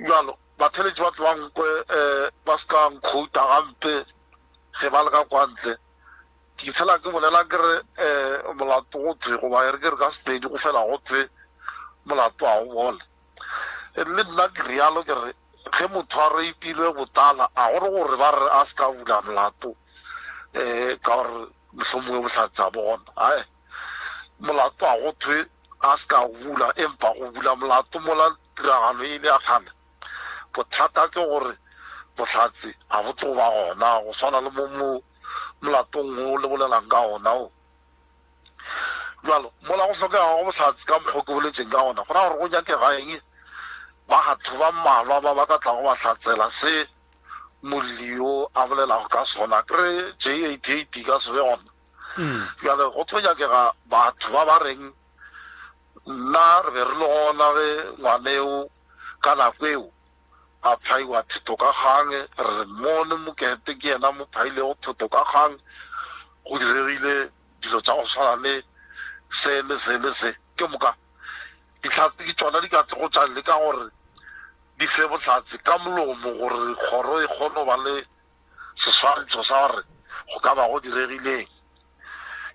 Bjalo, batheletši ba tlo ba nkwe um ba se ka nkhouta gampe ge ba le ka kwa ntle. Ke fela ke bolela ke re um molato go thwe goba e re ke re ka Sepedi go fela go thwe molato ga o bole. Le nna ke realo ke re ge motho a reipilwe botala a go re gore ba re a se ka bula molato um ka gore mohlomongwe bohlatse a bona. Ae, molato a go thwe a se ka bula, empa go bula molato mola tiragalo e le ya kgale, bothata ke gore bohlatse ga bo tlo ba gona go swana le mo molatong wo le bolelang ka ona wo. Bjalo, mola go hlokegago bohlatse ka mokgwa o ke boletšeng ka gona, go ra gore go nyakega eng? Batho ba mmalwa ba ba ka tlago ba hlatsela se molli yo a bolelago ka sona. Ke re J88 e ka se be gona. Bjale go tlo nyakega batho ba ba reng nna re be re le gona ge ngwaneo ka nako eo a phaiwa thoto ka kgang, re mmone Mokete ke yena mo phailego thoto ka kgang, go diregile dilo tša go swana le se le se le se. Ke moka dihlatse ke tšona di ka tlogo tša leka gore di fe bohlatse ka molomo gore kgoro e kgone go ba le seswantšho sa gore go ka ba go diregileng.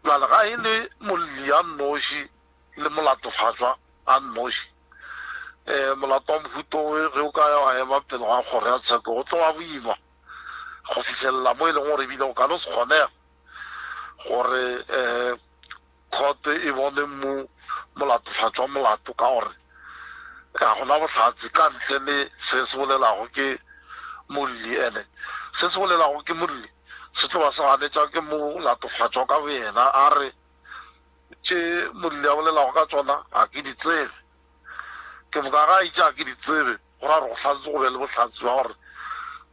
Bjale ga e le molli a nnoši le molatofatšwa a nnoši, um molato wa mohuta o ge o ka ya wa ema pele ga kgoro ya tsheko go tlo ba boima go fihlelela mo e leng gore ebile go ka no se kgonege gore um court e bone mo molatofatšwa molato ka gore ga gona bohlatse ka ntle le se se bolelago ke molli ene se se bolelago ke molli se tlo ba se ganetša ke molatofatšwa ka boyena a re tše molli a bolelago ka tšona ga ke di tsebe. Ke moka ga a itše ga ke di tsebe, go ra gore go swanetše go be le bohlatse bja gore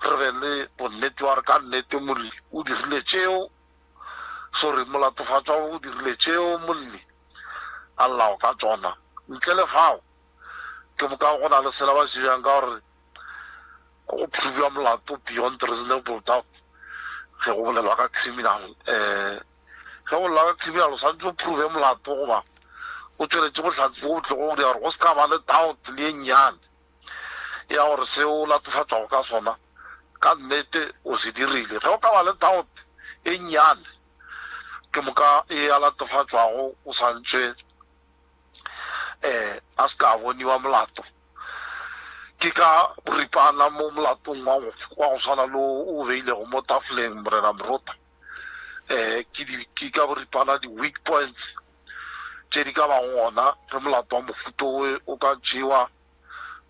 re be le bonnete bja gore ka nnete molli o dirile tšeo, sorry, molatofatšwa o dirile tšeo molli a llago ka tšona. Ntle le fao, ke moka go na le sela ba se bjang ka gore go proviwa molato beyond reasonable doubt ge go bolelwa ka criminal um Ge o lla ka criminal o swanetše o prove molato goba o tšweletše bohlatse bjo bo tlogo go dira gore go se ka ba le doubt le ye nnyane ya gore se o latofatšwago ka sona ka nnete o se dirile. Ge o ka ba le doubt e nnyane ke moka e a latofatšwago o santšwe um a se ka boniwa molato. Ke ka boripana mo molatong wa go swana le o beilego mo tafoleng Morena Morota. um ke di ke ka boripana di-weak points tše di ka bago gona ge molato wa mohuto o o ka tšewa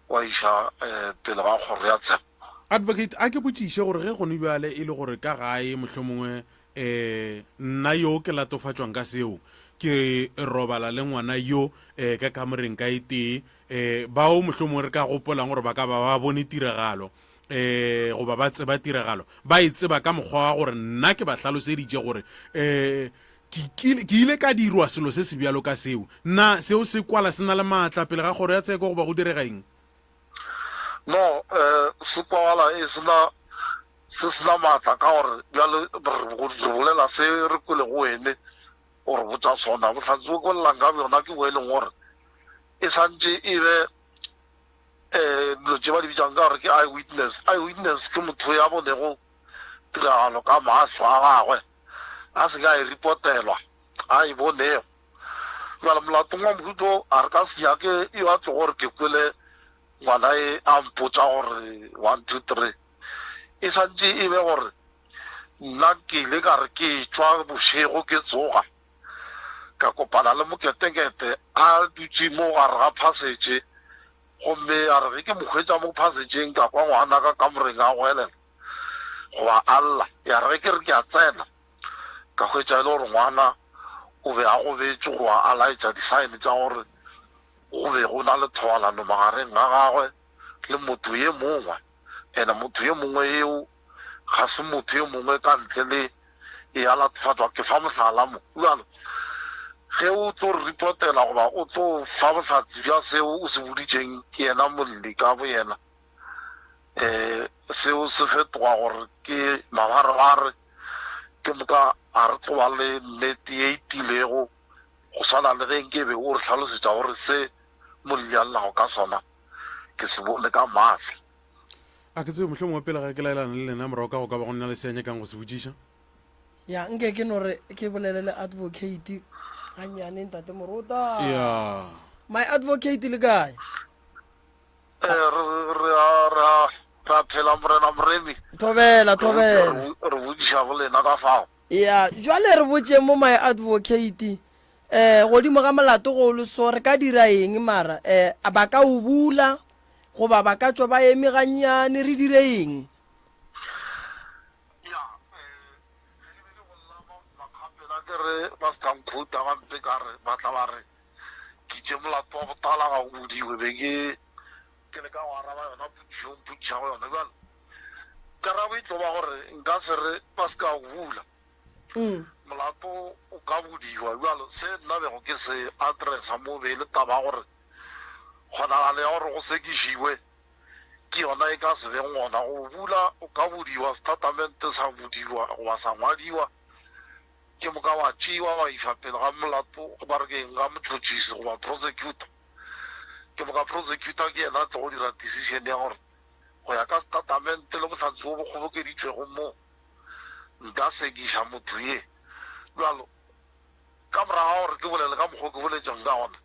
wa iša um pele ga kgoro ya tsheko. Advocate, a ke botšiše gore ge gone bjale e le gore ka gae mohlomongwe um nna yo ke latofatšwang ka seo ke robala le ngwana yo um ka kamoreng ka e tee um bao mohlomongwe re ka gopolang gore ba ka ba ba bone tiragalo um goba ba tseba tiragalo ba e tseba ka mokgwa wa gore nna ke ba hlaloseditše gore um ke ile ka dirwa selo se se bjalo ka seo na seo se kwala se na le maatla pele ga kgoro ya tsheko goba go direga eng? No, um se kwagala e sena se sena maatla ka gore bjale re bolela se re kwelego wene o re botša sona. Bohlatse bo kwelelang ka bjona ke bo e leng gore e santše e be um dilo tše ba di bitsang ka gore ke eye witness. Eye witness ke motho ya bonego tiragalo ka mahlo a gagwe a se ke a e reportelwa, a e bonego. Bjale molatong wa mohuto a re ka se nyake yo a tlogo gore ke kwele ngwana e a mpotša gore 1 2 3. E santše e be gore nna ke ile ka re ke tšwa bošego ke tsoga ka kopana le moketekete a dutše mo gare ga phasetše, gomme a re ge ke mo hwetša mo phasetšeng ka kwa ngwana ka kamoreng a goelela goba a lla. Ya re ge ke re ke a tsena ka hwetša e le gore ngwana o be a gobetše goba a laetša disaene tša gore go be go na le thobalano magareng ga gagwe le motho ye mongwe, ene motho ye mongwe eo ga se motho yo mongwe ka ntle le e a latofatšwa. Ke fa mohlala mo. Bjalo, ge o tlo re reportela goba o tlo fa bohlatse bja seo o se boditšeng ke yena molli ka boyena, um seo se fetoga gore ke mabarebare, ke moka ga re tlo ba le nnete ye e tiilego go swana le ge nke be o re hlalosetša gore se molli a llago ka sona ke se bone ka mahlo. A ke tsebe, mohlomongwe pele ga ke laelana le lena morago ka go ka ba go nna le se a nyakang go se botšiša. Ya, nke ke no re ke bolele le advocate gannyane, Ntate Morota. Ya. My advocate le kae? Eh, re re a re a re a phela Morena Moremi. Thobela, thobela. Re botšiša go lena ka fao. Ya, jwale re botše mo my advocate, eh godimo ga molato go le so re ka dira eng mara eh ba ka o bula goba ba ka tšwa ba eme gannyane re dire eng? Ya, eh ge ke be ke bolela makgapela ke re ba se ka nkhouta gampe ka re ba tla ba re ke itše molato wa botala ga o bodiwe be ke ke leka go araba yona potšišo o mpotšišago yona bjale. Karabo e tlo ba gore nka se re ba se ka o bula. Molato o ka budiwa. Bjalo se nna bego ke se addressa mo be e le taba ya gore kgonagalo ya gore go sekišiwe ke yona e ka se beng gona. Go bula o ka budiwa, setatamente sa budiwa goba sa ngwadiwa, ke moka wa tšewa wa išwa pele ga molato, ba re ke eng, ga motšhotšhisi goba prosecutor. Ke moka prosecutor ke yena a tlogo dira decision ya gore go ya ka setatamente le bohlatse bo bo kgobokeditšwego mo, nka sekiša motho ye. Bjalo, ka morago ga gore ke bolele ka mokgwa o ke boletšeng ka gona,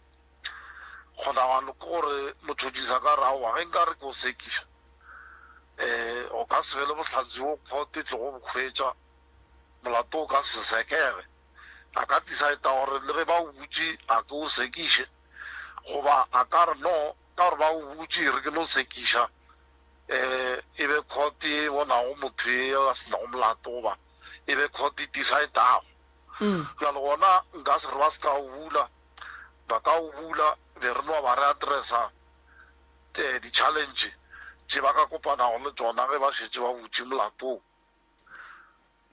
kgonagalo ke gore motšhotšhisi a ka re, Aowa, ge nka re ke o sekiša, um go ka se be le bohlatse bjo khoto e tlogo bo hwetša, molato o ka se sekege. A ka decide gore le ge ba o butše a ke o sekiše, goba a ka re, No, ka gore ba o butše e re ke no sekiša, um e be court e bonago motho e a se nago molato, goba e be court e decidago. Bjale gona nka se re ba se ka o bula, ba ka o bula, be re no ba re addressa um di-challenge tše ba ka kopanago le tšona ge ba šetše ba butše molato wo.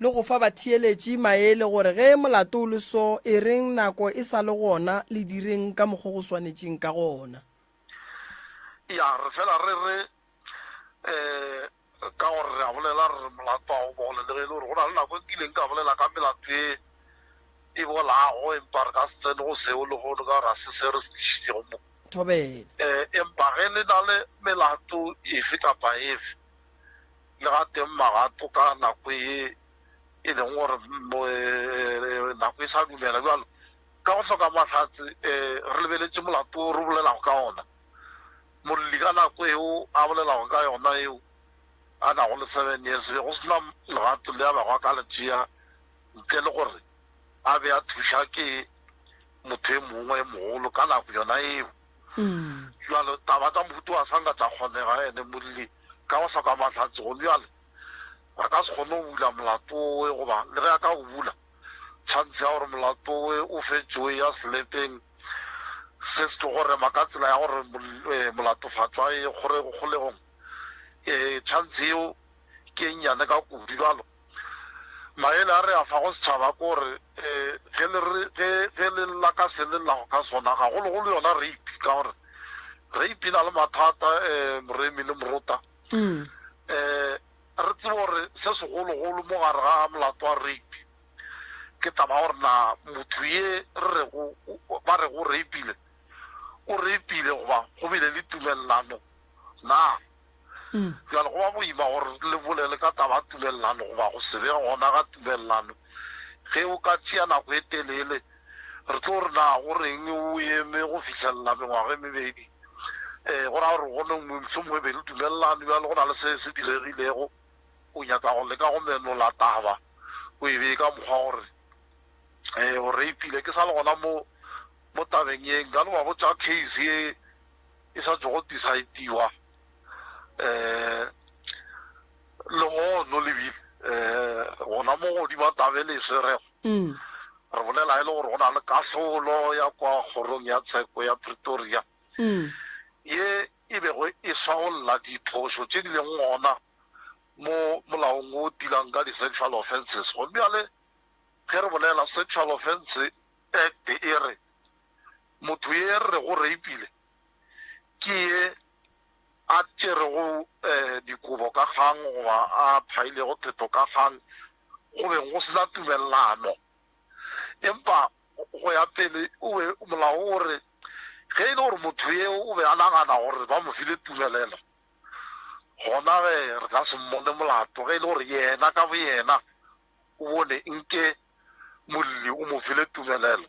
Le go fa batheeletši maele gore ge molato o le so, e reng nako e sa le gona le direng ka mokgo go swanetšeng ka gona. Ya, re fela re re, um ka gore re a bolela re re molato ga o bole, le ge e le gore go na le nako e nkileng ka bolela ka melato e e bolago, empa re ka se tsene go seo lehono ka gore ga se se re se tlišitšego mo. Thobela. Um empa ge le na le melato efe kapa efe, le ga teng magato ka nako ye e leng gore nako e sa dumela. Bjalo ka go hloka mahlatse re lebeletše molato wo re bolelago ka ona. Molli ka nako eo a bolelago ka yona eo a nago le seven years be go se na legato le a bego a ka le tšea ntle le gore a be a thuša ke motho e mongwe e mogolo ka nako yona eo. Bjalo taba tša mohuta wa sa nka tša kgonega ene molli ka go hloka mahlatse gomme bjale a ka se kgone go bula molato owe goba le ge a ka o bula chance ya gore molato owe o fetšwe ya selepeng se se tlogo rema ka tsela ya gore eh, molatofatšwa e kgolegong um chance eo ke e nnyane ka kudu. Bjalo maele a re a fago setšhaba ke gore um ge le ge le lla ka se le llago ka sona, gagologolo yona rape, ka gore rape e na le mathata um Moremi le Morota. Um re tsebe gore se segologolo mo gare ga molato wa rape ke taba ya gore na motho ye re rego ba rego o rapile, o rapile goba go bile le tumelelano na. Bjale go ba boima gore le bolele ka taba ya tumelelano goba go se be gona ga tumelelano. Ge o ka tšea nako e telele, re tlo re na go reng o eme go fihlelela mengwaga e mebedi? Um go ra gore go no mohlomongwe be le dumelelane, bjale go na le se se diregilego, o nyaka go leka go menola taba o e bee ka mokgwa gore um o rapile. Ke sa le gona mo mo tabeng ye, nka no ba botša case ye e sa tšwago decide-iwa um lehono lebile um gona mo godimo tabe le e swerego mm. re bolela e le gore go na le kahlolo ya kwa kgorong ya tsheko ya Pretoria mm. ye e bego e swaolla diphošo tše di leng gona mo molaong o tilang ka di-sexual offences. Gomme bjale ge re bolela Sexual Offence Act e re motho ye re rego rapile ke ye a tšerego dikobo ka kgang goba a phailego thetho ka kgang go beng go se na tumelelano. Empa go ya pele o be molao o re ge e le gore motho yeo o be a nagana gore ba mo file tumelelo, gona ge re ka se mmone molato ge e le gore yena ka boyena o bone nke molli o mo file tumelelo.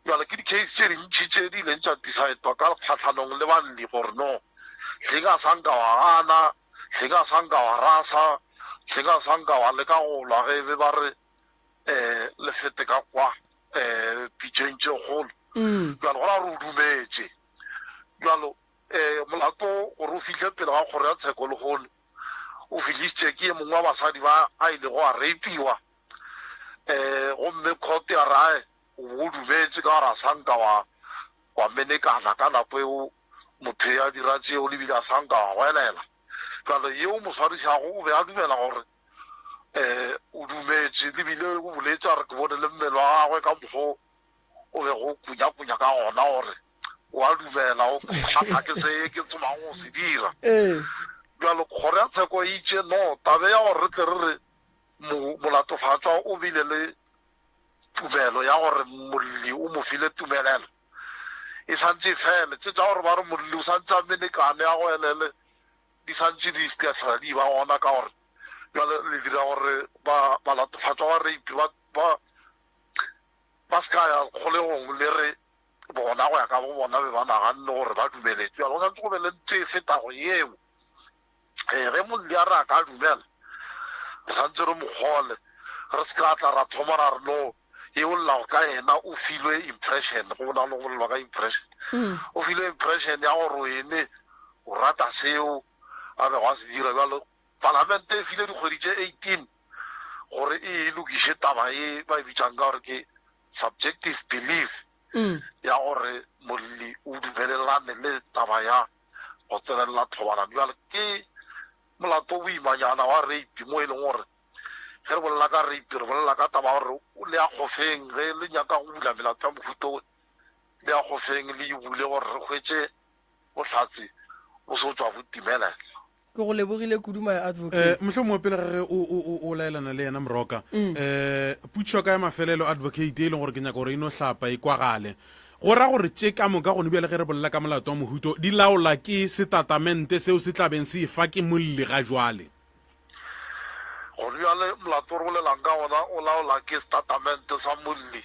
Bjale ke di-case tše dintši tše di ileng tša decide-wa ka kgahlanong le balli gore no, hleng a sa nka wa gana, hleng a sa nka wa rasa, hleng a sa nka wa leka go lwa ge be ba re um le fete ka kwa um pitšeng tše kgolo. Bjale go ra gore o dumetše. Bjalo um molato gore o fihle pele ga kgoro ya tsheko lehono o fihlišitše ke ye mongwe wa basadi ba a ilego a rapiwa um gomme court ya re o bo o dumetše ka gore a sa nka wa wa menekana ka nako eo motho e a dira tšeo le bile a sa nka wa goelela. Bjale yeo mo swarišago o be a dumela gore um o dumetše, le bile o boletše a re ke bone le mmele wa gagwe ka mokgo o bego o kunyakunya ka gona gore o a dumela o kgahla ke se ke tsomago go se dira. Bjalo kgoro ya tsheko e itše no tabe ya gore re tle re re molatofatšwa o bile le tumelo ya gore molli o mo file tumelelo e santše e fele. Tše tša gore ba re molli o santše a menekane a go elele di santše di se ka hlola di ba gona ka gore bjale le dira gore ba balatofatšwa ba rape ba ba ba se ka ya kgolegong le re bona go ya ka bo bona be ba naganne gore ba dumeletšwe. Bjale go santše go be le ntho e fetago yeo. Ee, ge molli a re a ka dumela, re santše re mo kgole, re se ka tla ra thoma ra re no, ye o llago ka yena o filwe impression, go na le go bolelwa ka impression, o filwe impression ya gore o ene o rata seo a bego a se dira. Bjalo palamente e file dikgwedi tše 18 gore e lokiše taba ye ba e bitšang ka gore ke subjective belief ya gore molli o dumelelane le taba ya go tsenelela thobalano. Bjale ke molato o boimanyana wa rape mo e leng gore ge re bolela ka rape re bolela ka taba gore le ya kgofeng ge le nyaka go bula melato ya mohuta o le ya kgofeng le e bule gore re hwetše bohlatse bo se tšwa bo timelela. Ke go lebogile kudu my advocate. Eh, mohlomongwe pele ga ge o, o, o, o laelana le yena Moroka, mm. eh, putšo ka ya mafelelo advocate e leng gore ke nyaka gore e no hlapa e kwagale. Go ra gore tše ka moka gone bjale ge re bolela ka molato wa mohuto di laola ke setatamente seo se tla beng se efa ke molli ga jwale. Gone bjale molato o re bolelang ka ona o laola ke setatamente sa molli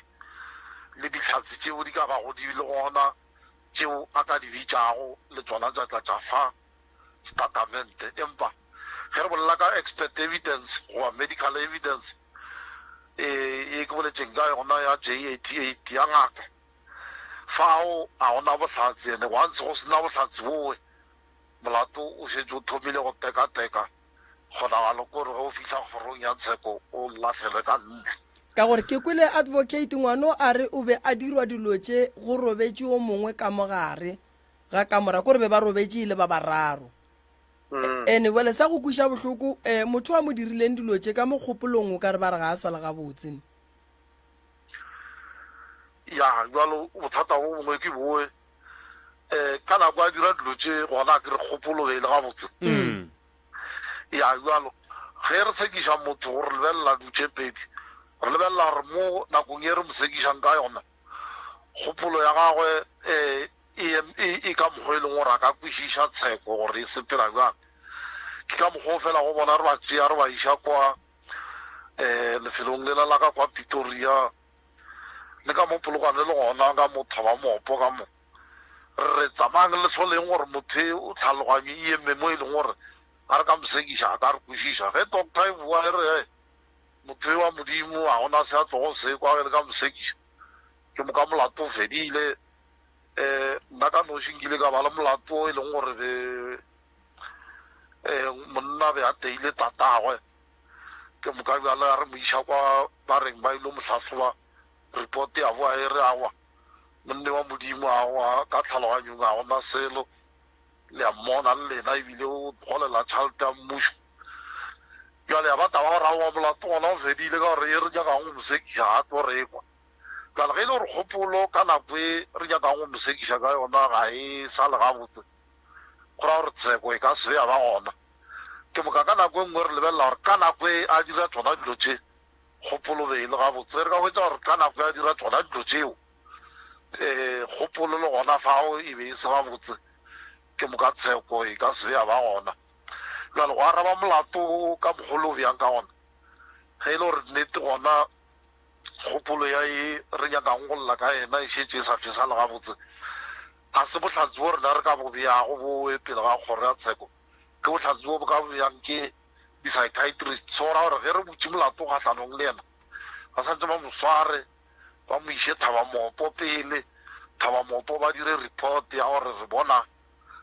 le dihlatse tšeo di ka bago di le gona tšeo a ka di bitšago le tšona tša tla tša fa setatamente. Empa ge re bolela ka expert evidence goba medical evidence e ye ke boletšeng ka yona ya J88 ya ngaka, fao ga gona bohlatse ene once go sena bohlatse bowe molato o šetše o thomile go tekateka, kgonagalo ke gore ge o fihla kgorong ya tsheko o lahlelwe ka ntle. Ka gore ke kwele advocate ngwano a re o be a dirwa dilo tše go robetše o mongwe ka mo gare ga kamora, kore be ba robetše e le ba bararo. Ene bjale sa go kweša bohloko um motho a mo dirileng dilo tše ka mo kgopolong o ka re ba re ga a sa le gabotse ne. Ya bjalo bothata bo bongwe ke bowe um ka nako a dira dilo tše gona a ke re kgopolo be e le gabotse. Ya bjalo ge re tshekiša motho gore lebelela dilo tše pedi, re lebelela gore mo nakong ye re mo tshekišang ka yona kgopolo ya gagwe um e, e, e ka mokgwa e leng gore a ka kwešiša tsheko gore e sepela bjang. Ke ka mokgwa o fela go bona re ba tšea re ba iša kwa um lefelong lela la ka kwa Pretoria le ka mo Polokwane le gona ka mo Thaba Mopo ka mo. Re re tsamayang le hloleng gore motho e o tlhaloganyo e eme mo e leng gore ga re ka mo sekiša a ka re kwešiša. Ge doctor e bua e re he motho e wa Modimo ga gona se a tlogo se kwa ge le ka mo sekiša ke moka molato o fedile. Um nna ka noši nkile ka ba le molato o e leng gore be um monna be a teile tatagwe ke moka bjale a re mo iša kwa ba reng ba ile mo hlahloba report ya boa e re awa monne wa modimo awa ka tlhaloganyong ga gona selo le a mmona le lena ebile o golela tšhelete ya mmušo bjale ya ba taba gore aowa molato gona o fedile ka gore e re nyakang go mo sekiša ga tlo rekwa Bjale ge e le gore kgopolo ka nako e re nyakago go mo sekiša ka yona ga e sa le gabotse, go ra gore tsheko e ka se be ya ba gona. Ke moka ka nako e nngwe re lebelela gore ka nako e a dira tšona dilo tše, kgopolo be e le gabotse. Ge re ka hwetša gore ka nako e a dira tšona dilo tšeo, um kgopolo le gona fao e be e se gabotse, ke moka tsheko e ka se be ya ba gona. Bjale go araba molato ka mokgwa o le o bjang ka gona, ge e le gore nnete gona Kgopolo ya ye re nyakago go lla ka yena e šetše e sa hlwe sa le gabotse. Ga se bohlatse bjo rena re ka bo beago bowe pele ga kgoro ya tsheko. Ke bohlatse bjo bo ka beyang ke di-psychiatrist. So go ra gore ge re butše molato kgahlanong le yena, ba santse ba mo sware, ba mo iše Thabamopo pele. Thabamopo ba dire report ya gore re bona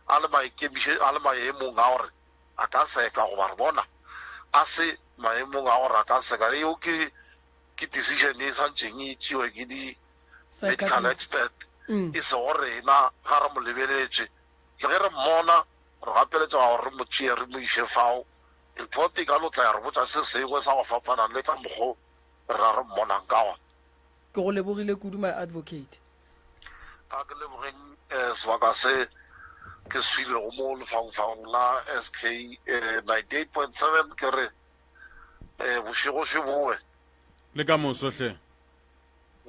a le maikemiše, a le maemong a gore a ka seka goba re bona a se maemong a gore a ka seka. Yeo ke ke decision e swantšeng e tšewe ke di medical expert mm. e sego rena ga re mo lebeletše le ge re mmona. Re gapeletšega gore re mo tšee re mo iše fao. Report e ka no tla ya re botša se sengwe sa go fapana le ka mokgo rena re mmonang ka gona. Ke go lebogile kudu my advocate. A ke lebogeng eh, sebaka se ke se filwego mo lefaufaung la SK eh, 98.7 ke re eh, bošego še bowe. Le ka moso hle.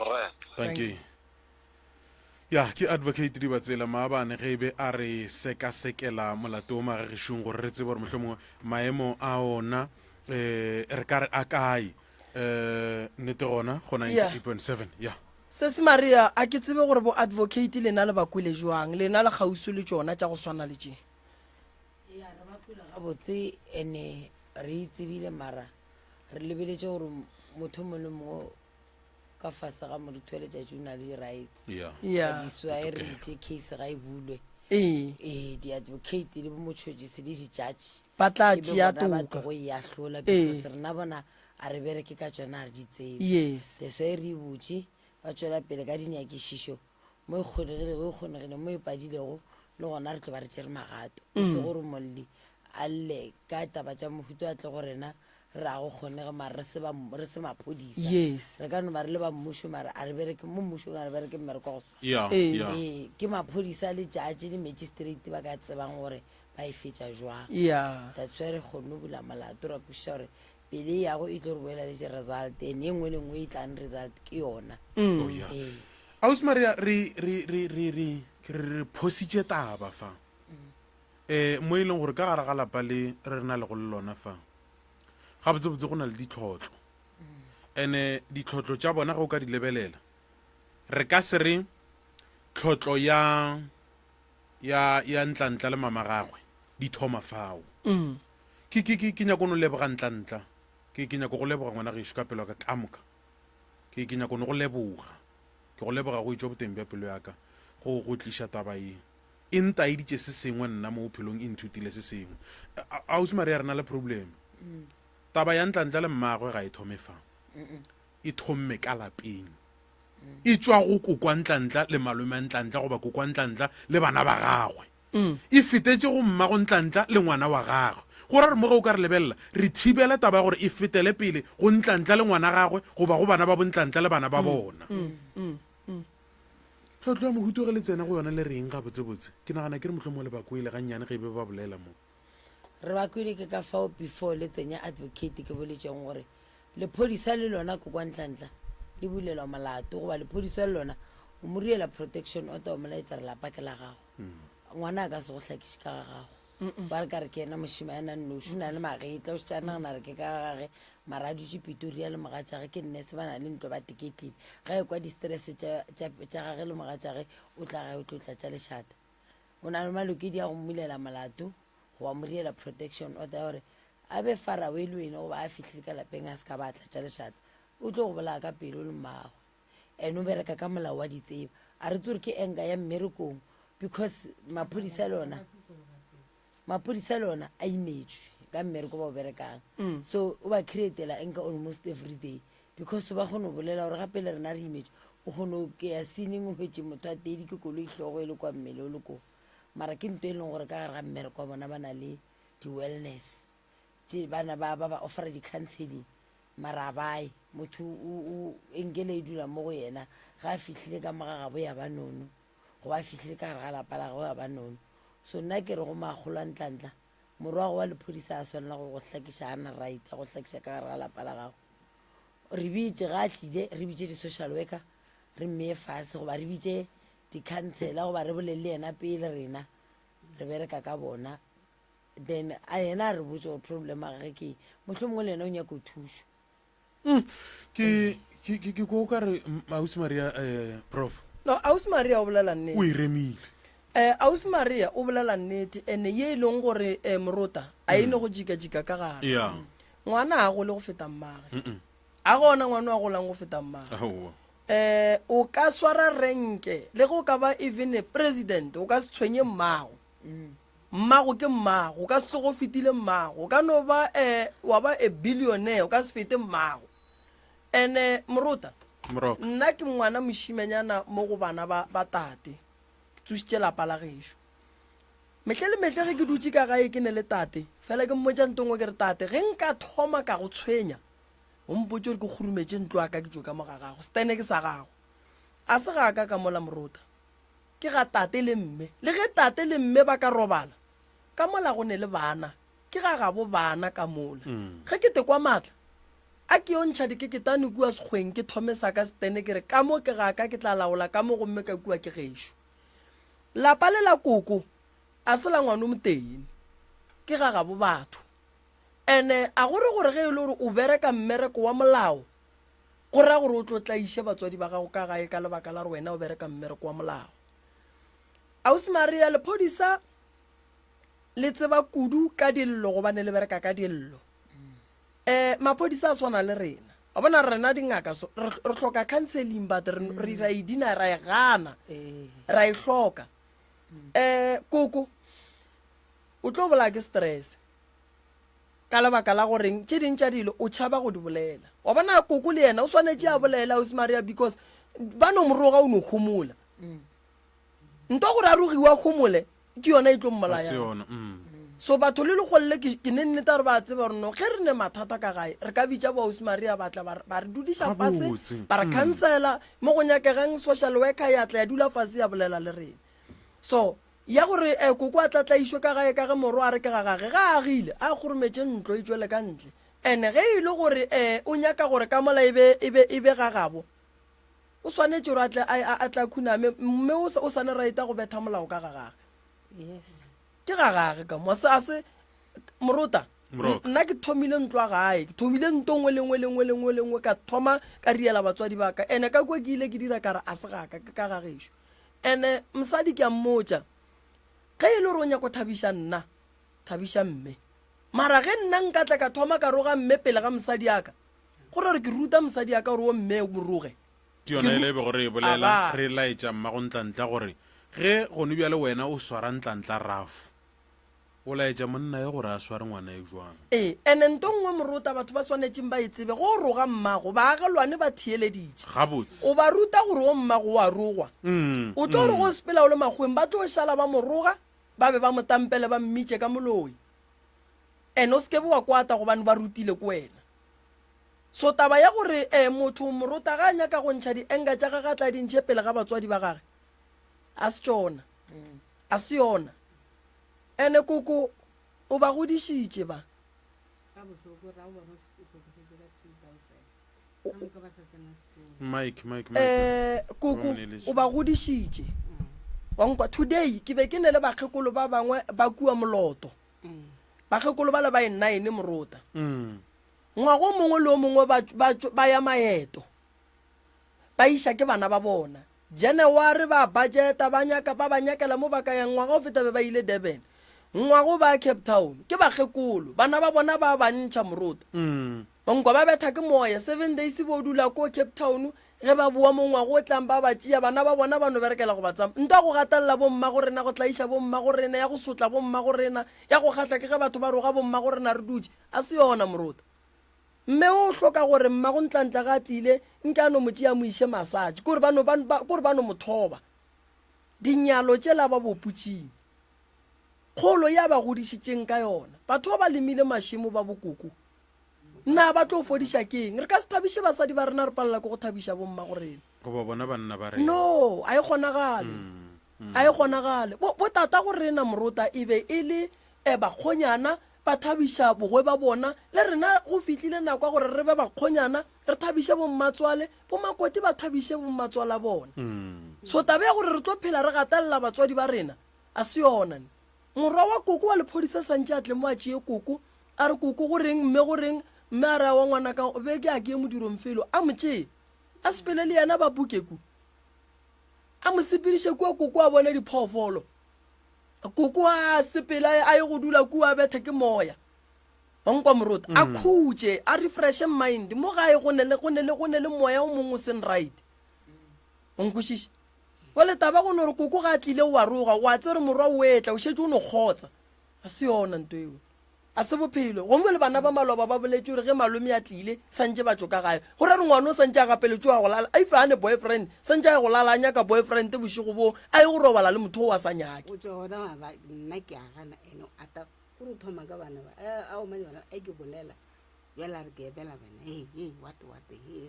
Re. Thank you. Ya, ke Advocate Dibatsela maabane ge e be a re sekasekela molato o magagešong gore re tsebe gore mohlomongwe maemo a ona um re ka re a kae um nnete gona go 98.7 ya Sesi Maria, a ke tsebe gore bo advocate lena le ba kwele jwang, lena le kgauswi le tšona tša go swana le tše. Ya, re ba kwele gabotse ene re e tsebile mara re lebeletše gore motho mongwe le mongwe ka fase ga moriti wa letšatši o na le di-rights Yeah. Yeah. diswa e re itše case ga e bulwe Ee. ee di-advocate le bomotšhotšisi le di-judge Ba tla e be tšea bona ba toka. tlogo e ahlola Ee. because rena bona a re bereke ka tšona a re di tsebe Yes. that's why re e butše ba tšwela pele ka dinyakišišo mo e kgonegilego e kgonegile mo e padilego le gona re tlo ba re tšere magato e se gore molli a lle ka taba tša mohuta a tle go rena re a go kgonege mara re se ba re se maphodisa Yes. re ka no ba re le ba mmušo mara a re bereke mo mmušong a re bereke mmereko wa go swana ya Ee. ya ee ke maphodisa le judge le magistrate ba ka tsebang gore ba e fetša jwang Yeah. that's why re kgonne go bula molato ra kwešiša gore pele e yago e tlo re boela le di-result and e nngwe le nngwe e tlang result ke yona Oh, yeah. ee Ausi Maria re re re re re ke re re phositše taba fa eh mo e leng gore ka gare ga lapa le re na le go le lona fa gabotsebotse go na le ditlhotlo ene ditlhotlo tša bona ge o ka di lebelela re ka se re tlhotlo ya ya ya ntlantla le mama gagwe di thoma fao Mm. ke ke ke ke nyako no leboga ntlantla ke ke nyako go leboga ngwana gešo ka pelo ya ka ka moka ke ke nyako no go leboga ke go leboga go itšwa boteng bja pelo ya ka go go tliša taba ye E ntaeditše se sengwe nna mo bophelong, e nthutile se sengwe. Ausi Maria, re na le problem. Taba ya Ntlantla le mmagwe ga e thome fa. E thomme ka lapeng. E tšwa go kokwa Ntlantla le malome a Ntlantla goba kokwa Ntlantla le bana ba gagwe. E fetetše go mmago Ntlantla le ngwana wa gagwe. Go ra gore mo ge o ka re lebelela, re thibela taba ya gore e fetele pele go Ntlantla le ngwana gagwe goba go bana ba boNtlantla le bana ba bona. Tlhotlo ya mohuto ge le tsena go yona le reng gabotsebotse? Ke nagana ke re mohlomongwe le ba kwele gannyane ge e be ba bolela mo. Re ba kwele ke ka fao before le tsenya advocate ke boletšeng gore lephodisa le lona Kokwantlantla le bulelwa molato goba lephodisa le lona o mo riela protection order o mo laetša re lapa ke la gago ngwana a ka se go hlakiše ka ga gago Ba re ka re ke yena mošemane a nnoši, o na le magetla, o šetše a nagana re ke ka ga gage, mara a dutše Pitoria le mogatšage, ke nnese, ba na le ntlo ba teketlile. Ge a ekwa di-stress tša, tša, tša gage le mogatšage, o tla gae o tlo tlatša lešata. O na le malokedi a go mmulela molato goba mo riela protection order ya gore a be far away le wena goba a fihlile ka lapeng a se ka ba a tlatša lešata. O tlo go bolaya ka pelo le mmagwe. And o bereka ka molao wa ditseba. A re tsore ke anger ya mmerekong because maphodisa le ona maphodisa le ona a imetšwe ka mmereko ba o berekang. Mm. So o ba createla anger almost every day because ba kgone go bolela gore gape le rena re imetšwe. O kgone go ya scening o hwetše motho a teedi ke koloi hlogo e le kwa mmele o le ko. Mara ke nto e leng gore ka gare ga mmereko wa bona ba na le di-wellness tše bana ba ba ba offera di-counseling Mara a baye. Motho o, o, enkele e dula mo go yena, ge a fihlile ka mo ga gabo ya ba nono, goba a fihlile ka gare ga lapa la gagwe ya ba nono. So nna ke re go makgolo a Ntlantla, morwago wa lephodisa a swanela go go hlakiša, ga na right ya go hlakiša ka gare ga lapa la gago. Re bitše, ge a tlide, re bitše di-social worker, re mmeye fase, goba re bitše di-councillor, goba re bolele le yena pele rena, re bereka ka bona. Then a yena a re botse gore problem ya gage ke eng. Mohlomongwe le yena o nyaka go thušwa. Mm, ke ke ke ke ko ka re Ausi Maria eh prof. No, Ausi Maria o bolela nnete. O e remile. Eh Ausi Maria o bolela nnete ene ye e leng gore eh morota a e ne go jika jika ka gare. Yeah. Ngwana a gole go feta mmage. Mm -mm. A gona ngwana a golang go feta mmage. Aowa. Eh o ka swara renke le go ka ba even a president o ka se tshwenye mmago. Mm. Mmago ke mmago, o ka se tsoge o fetile mmago. O ka no ba eh, wa ba a billionaire, o ka se fete mmago. Ene morota, Moroka. nna ke ngwana mošimenyana mo go bana ba, ba tate. Ke tsošitše lapa la gešo. Mehle le mehle ge ke dutše ka gae ke ne le tate, fela ke mmotša nto nngwe ke re, Tate, ge nka thoma ka go tshwenya, o mpotše gore ke kgurumetše ntlo ya ka ke tšwe ka mo ga gago. Setene ke sa gago. A se ga ka ka mola morota. Ke ga tate le mme. Le ge tate le mme ba ka robala, ka mola go ne le bana. Ke ga gabo bana ka mola. Ge ke tekwa maatla, a ke yo ntšha dikeketane kua sekgweng ke thome sa ka setene ke re ka mo ke ga ka ke tla laola ka mo gomme ka kua ke gešo. Lapa le la koko a se la ngwano motee, ke ga gabo batho. Ene a go re gore ge e le gore o bereka mmereko wa molao, go ra gore o tlo tlaiše batswadi ba gago ka gae ka lebaka la gore wena o bereka mmereko wa molao. Ausi Maria, lephodisa le tseba kudu ka dillo gobane le bereka ka dillo. Eh, maphodisa a swana le rena. Wa bona rena dingaka so re re hloka counseling but re re ra e dina ra e gana. Ra e hloka. Eh koko o tlo bolaya ke stress. Ka lebaka la goreng tše ding tša dilo o tšhaba go di bolela. Wa bona koko le yena o swanetše a bolela Ausi Maria because ba no moroga o no homola. Nto gore a rogiwa homole ke yona e tlo mmolayang. Mm. So batho le legolle ke ke ne nnete gore ba tseba gore no ge re ne mathata ka gae re ka bitša boausi Maria ba tla ba re dudiša fase ba re mm. khansela mo go nyakegang social worker ya tla ya dula fase ya bolela le rena. So ya gore eh, koko a tla tlaišwe ka gae ka ge morwa a re ke ga gage ga a agile a kgorometše ntlo e tšwele ka ntle ene ge e le gore um o nyaka gore ka mola e be e be e be ga gabo O swanetše gore a tle a, a tle a khuname, mme o, o sa ne right go betha molao ka ga gage. Yes. Ke ga gage ka mo. A se, a se, morota. Moroka. Nna ke thomile ntlo ya gae, ke thomile nto nngwe le nngwe le nngwe le nngwe le nngwe, ka thoma ka riela batswadi ba ka. Ene ka kua ke ile ke dira ka re a se gaka, ke ka ga gešo. Ene mosadi ke a mmotša, ge e le gore o nyako thabiša nna, thabiša mme. Mara ge nna nka tla ka thoma ka roga mme pele ga mosadi a ka, Go ra gore ke ruta mosadi ya ka gore o mme o roge. Ke yona e le e bego re e bolela, re laetša mmago Ntlantla gore ge gone bjale wena o swara Ntlantla rough, o laetša monna yo gore a sware ngwana yo jwang. Ee, ene nto nngwe morota batho ba swanetšeng ba e tsebe, ge o roga mmago, baagelwane ba theeleditše. Gabotse. O ba ruta gore o mmago o a rogwa. O tlo re ge o sepela o le makgoweng, ba tlo šala ba mo roga, ba be ba mo tampele ba mmitše ka moloi. Ene o se ke be wa kwata gobane ba rutile ke wena. So taba ya gore eh motho morota ga a nyaka go ntšha di anger tša gage a tla di ntšhe pele ga batswadi ba gage a se tšona a se yona ene koko o ba godišitše ba Ka bohloko ra bona o hlokofetse ka 2000 ka moka ba sa tsena sekolo. Mike, Mike, Mike. eh koko o ba godišitše wa nkwa today ke be ke ne le bakgekolo ba bangwe ba kua moloto Bakgekolo bale ba e nnaene morota. Ngwaga o mongwe le o mongwe ba, ba, ba ya maeto. Ba iša ke bana ba bona. January ba budgeta, ba nyaka, ba ba nyakela mo ba ka yang. Ngwaga o feta be ba ile Durban. Ngwaga o ba ya Cape Town. Ke bakgekolo. Bana ba bona ba ba ntšha morota. Nkwa ba betha ke moya. Seven days bo dula ko Cape Town. Ge ba boa mo ngwaga o tlang ba ba tšea. Bana ba bona ba no berekela go ba tsama. Nto ya go gatelela bommago rena, go tlaiša bommago rena, ya go sotla bommago rena, ya go kgahla ke ge batho ba roga bommago rena re dutše. A se yona morota. Mme o hloka gore mmago Ntlantla ge a tlile nke a no mo tšea a mo iše massage. Kore ba no, ba, ba, kore ba no mo thoba. Dinyalo tšela ba boputšing. Kgolo ya ba godišitšeng ka yona. Batho ba ba lemile mašemo ba bokoko. Na ba tlo fodiša ke eng? Re ka se thabiše basadi ba rena re palela ke go thabiša bommago rena. Goba bona banna ba rena. No, a e kgonagale. Mm, mm. A e kgonagale. Bo, bo tata go rena morota e be e le e bakgonyana ba thabiša bogwe ba bona. Le rena go fihlile nako ya gore re be bakgonyana re thabiše bommatswale, bomakoti ba thabiše bommatswala bona. Mm. So taba ya gore re tlo phela re gatelela batswadi ba rena a se yona. Morwa wa koko wa lephodisa santše a tle mo a tšee koko A re, Koko, go reng, mme, go reng? Mme a re, Aowa, ngwanaka, be ke a ke ye modirong felo. A mo tšee, a sepele le yena ba buke ku. A mo sepediše kua, koko a bone diphoofolo. Koko a sepele a ye go dula kua a bethe ke moya. Wa nkwa morota? A Mm. khutše, a refreshe mind. Mo gae go ne le, go ne le, go ne le moya o mongwe o seng right. O nkwešiše? Jwale taba go no re koko ga a tlile o a roga, wa tseba gore morwa o etla, o šetše o no kgotsa. Ga se yona nto eo. A se bophelo. Gongwe le bana ba maloba ba boletše gore ge malome a tlile, santše ba tšo ka gae. Go ra re ngwana o santše a gapeletšwe wa go lala, a ife a ne boyfriend, santše a ye go lala a nyaka boyfriend bošego boo, a ye go robala le motho o a sa nyake. Go tšwa gona wa ba, nna ke a gana ene o ata kore o thoma ka bana ba, a o mane bana a ke bolela, bjale a re ke epela bana, hei, hei, what, what, hei,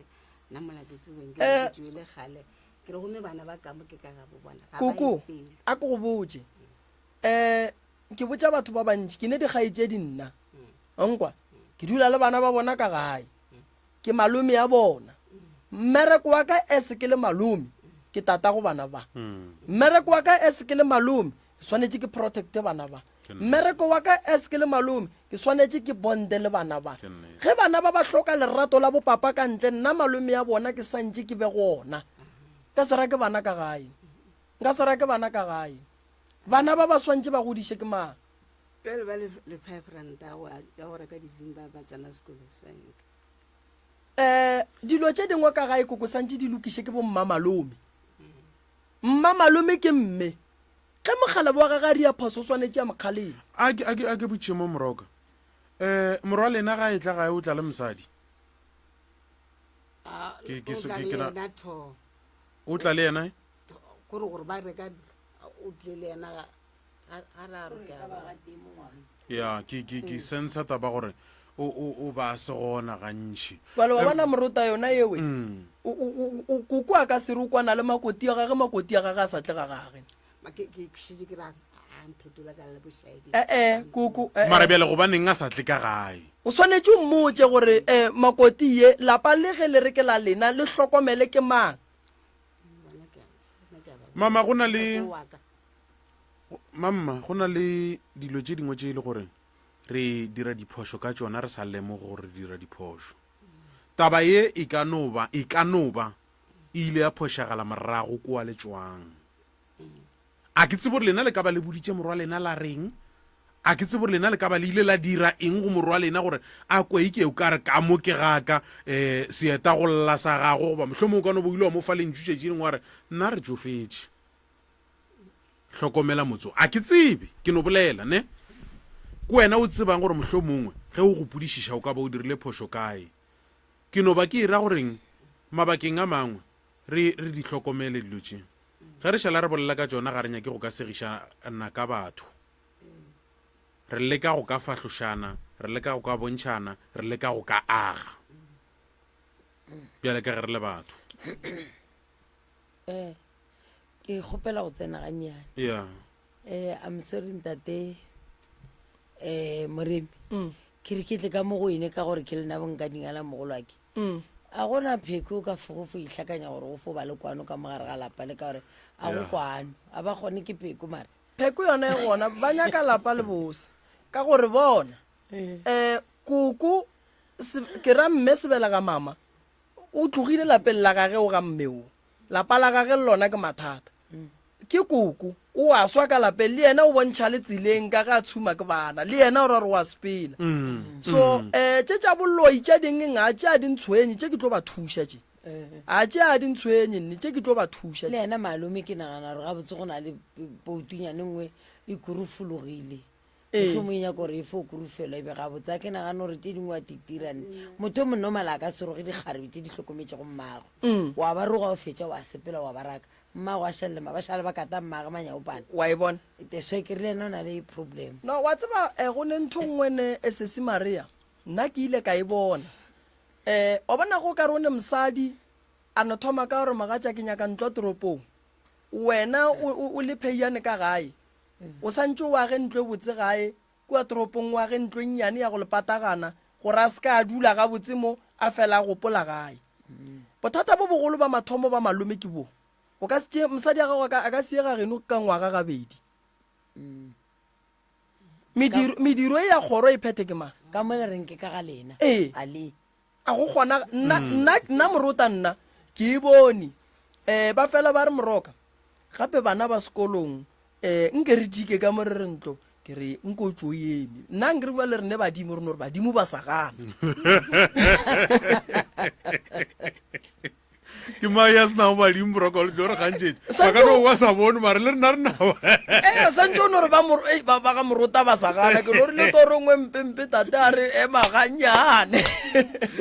nna mola ke tsebeng, ke re ke tšwele kgale, ke re gomme bana ba ka mo ke ka gabo bona, ga ba Koko, epele. a ke go botše, um Ke botša batho ba bantši, ke ne dikgaetšedi nna. Nkwa, ke dula le bana ba bona ka gae. Ke malome ya bona. Mmereko wa ka as ke le malome, ke tata go bana ba. Mmereko wa ka as ke le malome, ke swanetše ke protecte bana ba. Mmereko wa ka as ke le malome, ke swanetše ke bonde le bana ba. Ge bana ba ba hloka lerato la bopapa ka ntle, nna malome ya bona ke santše ke be gona. Nka se rake bana ka gae. Nka se rake bana ka gae. Bana ba ba swantše ba godiše ke mang? Bjale ba le 5 ranta ya go reka dizimba ba tsena sekolo senke. Um dilo tše dingwe ka gae koko santše di lokiše ke bommamalome. Mmamalome ke mme. Ge mokgalabo wa gage a ria phoso o swanetše a mo kgalema. A ke, a ke, a ke botšiše mo Moroka. Um morwa lena ga e tla gae o tla le mosadi? Ke, ke, O tla ke, le ke na, yena tho. o tla le yena? Kore gore ba reka o tlile le yena ga ra rokega. Ya, ke ke ke sensa taba gore o o o ba se gona gantši. Bjale wa bona morota yona ewe. O o o koko a ka se re o kwana le makoti a gage makoti a gage a sa tle ga gage. Ke ke šetše ke ra a mphetola ka le bošaedi. Eh eh koko eh. Mara bjale gobaneng a sa tle ka gae? O swanetše o mmotše gore eh makoti ye lapa le ge le re ke la lena le hlokomele ke mang. Mama go na le Mamma go na le dilo tše dingwe tše e le gore re dira diphošo ka tšona re sa lemoge gore re dira diphošo. Taba ye e ka no ba e ka no ba e ile ya phošagala morago kua le tšwang. A ke tsebe gore lena le ka ba le boditše morwa lena la reng. A ke tsebe gore lena le ka ba le ile la dira eng go morwa lena gore a kwe eke o ka re ka mo ke ga ka um seeta go lla sa gago, goba mohlomongwe o ka no bo ile wa mo fa lentšu tšatši lengwe wa re, Nna re tšofetše. Hlokomela motse. A ke tsebe, ke no bolela, ne? Ke wena o tsebang gore mohlomongwe ge o gopodišiša o ka ba o dirile phošo kae. Ke no ba ke era goreng mabakeng a mangwe re, re di hlokomele dilo tše. Ge re šala re bolela ka tšona ga re nyake go ka segišana ka batho. Re leka go ka fahlošana, re leka go ka bontšhana, re leka go ka aga. Bjale ka ge re le batho. Eh, ke kgopela go tsena gannyane. Yeah. Eh, I'm sorry ntate eh Moremi. Mm. Ke re ke tle ka mo go ene ka gore ke lena bonkadingala mogolo wa ke. Mm. A gona pheko o ka fogo fo ihlakanya gore go fo ba le kwano ka mogare ga lapa le ka gore a go kwano. A ba kgone ke pheko mara. Pheko yona e gona ba nyaka lapa le bose ka gore bona um koko ke ra mme sebelega mama o tlogile lapeng la gage o ga mme o lapa la gage le lona ke mathata ke koko o a swa ka lapeng le yena o bontšha le tseleng ka ge a tshuma ke bana le yena o ra re o a sepela so um tše tša boloi tše dingwe ga tše a di ntshwenye tše ke tlo ba thuša tše a tše a di ntshwenye nne tše ke tlo ba thuša le yena malome ke nagana gore gabotse go na le poutunyane nngwe e kurufologile Ee. mohlomong e nyaka gore e fo kurufelwa e be gabotse a ke nagane gore tše dingwe wa titirane motho o monormal a ka se roge dikgarebe tše di hlokometšego mmagwe Mm. wa ba roga o fetša wa sepela wa ba raka mmago a šalele ma ba šale ba kata mmage manyaopana wa e bona that's why ke rile ena o na le problem no wa tseba eh, go ne ntho nngwe ne eh, sesi maria nna ke ile ka e bona um wa bona go ka re o ne mosadi a no thoma ka gore mogatša ke nyaka ntlo toropong wena o, o, o le pheiane ka gae O santše o age ntlo e botse gae, kua toropong o age ntlo e nnyane ya go le patagana gore a se ka a dula gabotse mo a fela a gopola gae. Bothata bo bogolo ba mathomo ba malome ke bo. O ka se tšee mosadi ya gago a ka, a ka se ye ga geno ka ngwaga gabedi. Mediro, mediro e ya kgoro e phethe ke mang? Ka mo le reng ke ka ga lena. Ee. A le. A go kgona nna, nna, nna morota nna ke e bone. Eh, ba fela ba re moroka. Gape bana ba sekolong um nke re jike ka mo re re ntlo ke re nko tso eme nna nke re bua le rene badimo re no re badimo ba sa gana. Ke mang ya se nago badimo boroko le tlo re gantšetše. Ba ka no wa sa bone mare le rena re nabo. Ee, santse o no re ba moro- ei, ba ba ga morota ba sa gana ke no rile toro nngwe mpempe tate a re ema gannyane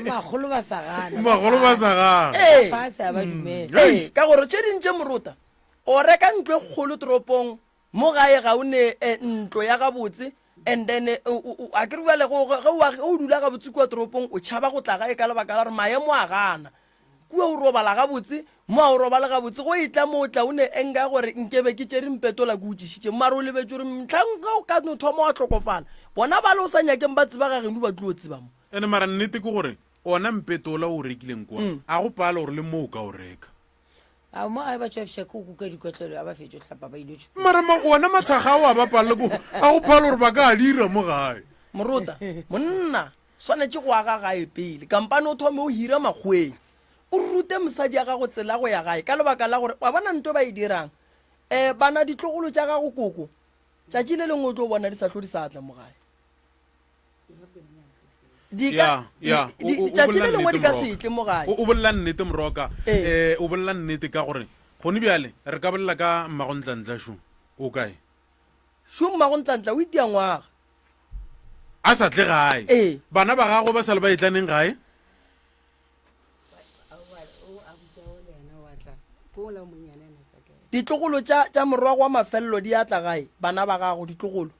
Magolo ba sa gana. Magolo ba sa gana. Ee. Fase a ba dumela. Ee, ka gore tše ding tše morota o reka ntlo e kgolo toropong Mo gae ga o ne ntlo ya gabotse and then a ke re bjale ge o dula gabotse kua toropong o tšhaba go tla gae ka lebaka la gore maemo a gana. Kua o robala gabotse, mo ga o robale gabotse. Go etla mo o tla o ne anger ya gore nkebe ke tšere mpetola ke o tlišitše mara o lebetše gore mohlang ge o ka no thoma wa hlokofala bona bale o sa nyakeng ba tseba ga geno ba tlo tseba mo. Ene mara nnete ke gore ona mpetola o o rekileng kwa a go pale gore le mo o ka o reka. A mo gae ba tšwa ke go kuka dikotlelo a ba fetšo hlapa ba ile tšho. Mara ma ona mathakga ao a ba palele ko a go phala gore ba ka a dira mo gae. Morota, monna swanetše go aga gae pele kampane o thome o hira makgoweng o rute mosadi ya gago tsela go ya gae ka lebaka la gore wa bona nto ba e dirang um bana ditlogolo tša gago koko tšatši le lengwe o tlo bona di sa hlo di sa tla mo gae. Di ka, Ya, ya, o- di- o- o tšatši bolela le lengwe di nnete, ka se Moroka. tle mo gae. O o bolela nnete moroka Ee. eh o bolela nnete ka gore gone bjale re ka bolela ka mmagontlantla šo o kae Šo mmagontlantla o itia ngwaga. a sa tle gae Ee. bana ba gagwe ba sa le ba etlaneng gae Ditlogolo tša tša morwa wa mafelelo di a tla gae, bana ba gago ditlogolo.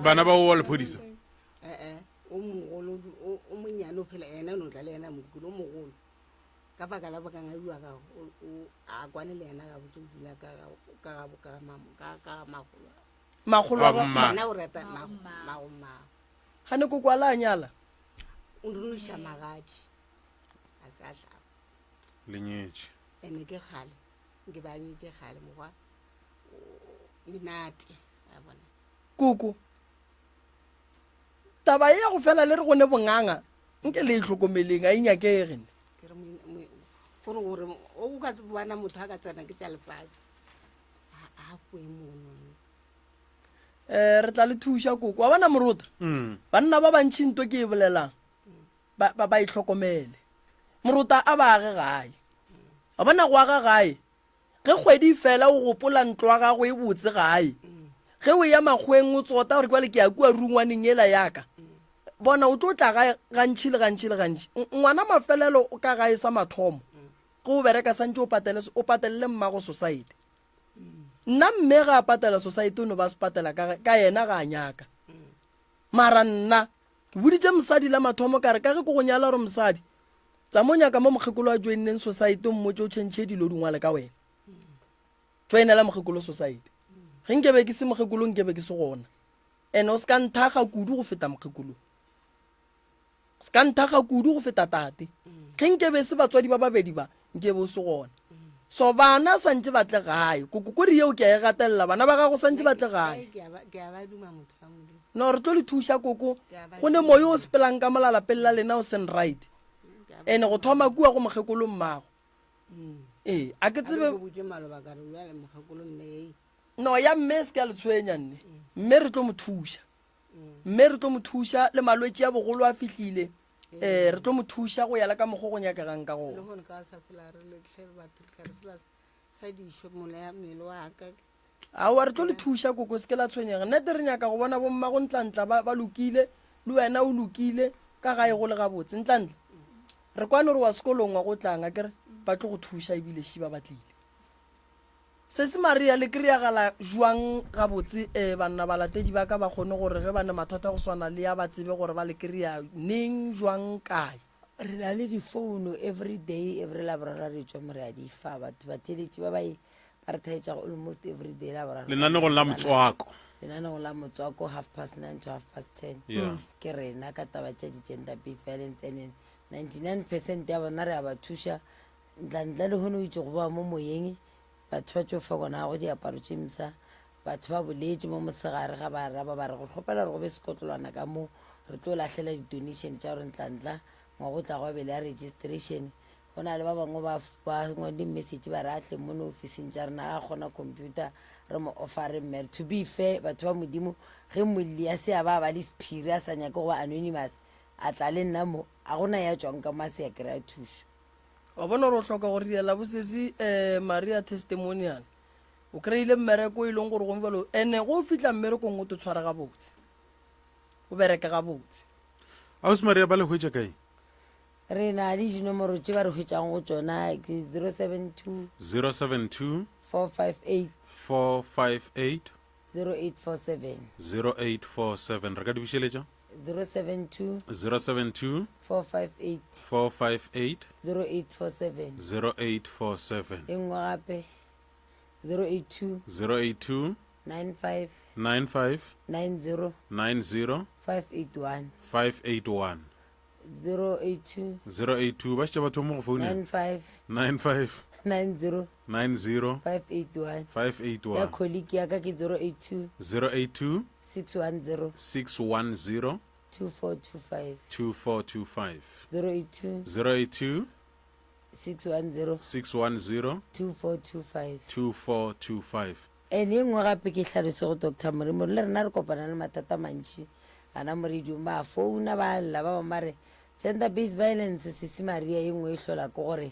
Bana ba o wa lephodisa ee o mogolo o monnyane o phela ena o no tla le yena mokule o mogolo ka baka la bokang a bua ka a kwane le yena gabotse o dula ka ka magolo magolo yena o rata mago mmago gane koko a la a nyala o runoša magadi a se a hlaba lenyetše ene ke kgale nke ba nyetse kgale mokgwa menate a bona koko taba e ya go fela le re gone bonganga nke le e hlokomeleng a e nyakege ne ke re gore gore o ka bona motho a ka tsena ke tša lefase a kwe mono um re tla le thuša koko wa bona morota mm. banna ba bantšhi nto ke e bolelang ba ba ba itlhokomele morota a ba age gae wa bona go aga gae Ge kgwedi e fela o gopola ntlo ya gago e botse gae. Ge o ya makgweng o tsota gore kwale ke ya kua rungwaneng yela yaka. Bona o tlo tla gae gantši le gantši le gantši. Ngwana mafelelo o ka gae sa mathomo. Ge o bereka santše o patele o patelele mmago society. Nna mme ga a patela society o no ba se patela ka ka yena ga a nyaka. Mara nna ke boditše mosadi la mathomo ka re ka ge ke go nyala gore mosadi Tsama o nyaka mo mokgekolo a joinneng society o mmotse o tšhentšhe dilo di ngwale ka wena. Joinela mokgekolo society. Ge nkebe ke se mokgekolo nkebe ke se gona. And o se ka nthaga kudu go feta mokgekolo. Se ka nthaga kudu go feta tate. Ge nkebe se batswadi ba babedi ba nkebe o se gona. So bana santše ba tle gae. Koko kore yeo ke a e gatelela bana ba gago santše ba tle gae. Ke a ba duma motho wa Modimo. No re tlo le thuša koko. Go ne moyo o sepelang ka molala pele la lena o seng right. Ene go thoma kua go mokgekolo mmago. Ee, a ke tsebe. No ya mme e se ka le tshwenya nne. Mme re tlo mo thuša. Mme re tlo mo thuša le malwetši a bogolo a fihlile. Eh re tlo mo thuša go ya le ka mokgo go nyakegang ka gona. Aowa re tlo le thuša koko se ke la tshwenyega. Nnete re nyaka go bona bommago Ntlantla ba, ba lokile le wena o lokile ka gae go le gabotse. Ntlantla re kwane gore wa sekolong wa go tlang akere ba tlo go thuša ebile ši ba batlile. Sesi Maria le kry-agala jwang gabotse um banna balatedi ba ka ba kgone gore ge ba ne mathata go swana le ya ba tsebe gore ba le kry-a neng jwang kae? Re na le difouno every day every laboraro re tšwa mo re a di fa batho batheletši ba ba e ba re thaetšago almost every day laboraro Lenanegong la motswako. Lenanegong la motswako half past nine to half past ten. Yeah. Ke rena ka taba tša di-gender based violence and then 99 percent ya bona re a ba thuša ntla-ntla le hono o itše go boa mo moyeng batho ba tšo fa gona go diaparo tše mpsha batho ba boletše mo mosegare ga ba araba ba re go kgopela gore go be sekotlolwana ka mo re tlo lahlela di-donation tša gore ntla-ntla ngwago tla go be le ya registration Go na le ba bangwe ba ba ngwadile message ba re a tle mono ofising tša rena ga kgona computer re mo offere mmere. To be fair batho ba modimo ge molli a se a ba ba le sephiri a sa nyake go ba anonymous A tla le nna mo, a gona ya tšwang ka mo a se ya kry-a thušo. Wa bona gore o hloka go riela bosesi um Maria testimonial. O kry-ile mmereko e leng gore gong jalo ene go o fihla mmerekong o to tshwara gabotse. O bereke gabotse. Ausi Maria ba le hwetša kae? Re na le dinomoro tše ba re hwetšago go tšona ke 072 072 458 458 0847. 0847 re ka di bušeletša? 072 072 458 458 0847. 0847 E nngwe gape 082 082 95 95 90 90 581 581 082 082 ba šetše ba thoma go founela 95 95 90 90 581 581 ya colleague ya ka ke 082 082 610 610 2425 2425 082 082 610 610 2425 2425 And e nngwe gape ke hlalose go Doctor Morimo le rena re kopana le mathata a mantši gana mo radiong ba founa ba lla ba bangwe ba re gender based violence sesi Maria e nngwe e hlola ke gore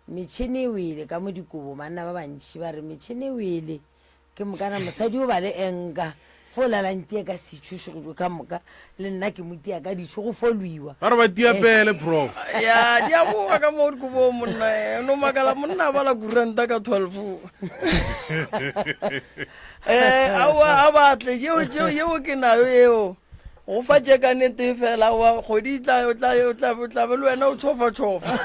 metšhene e wele ka mo dikobo banna ba bantši ba re metšhene e wele ke mokana mosadi o ba le enka fo lalang tia ka setšho ka moka le nna ke mo tia ka ditšho go fo lwiwa ba re ba tia pele prof ya di a boa ka mo dikobong monna eh, no makala monna a bala kuranta ka 12 eh aowa a batle yeo tšeo yeo ke nayo yeo go fa tše ka nete fela wa kgwedi e tla o tla o tla o tla be le wena o tšhofa tšhofa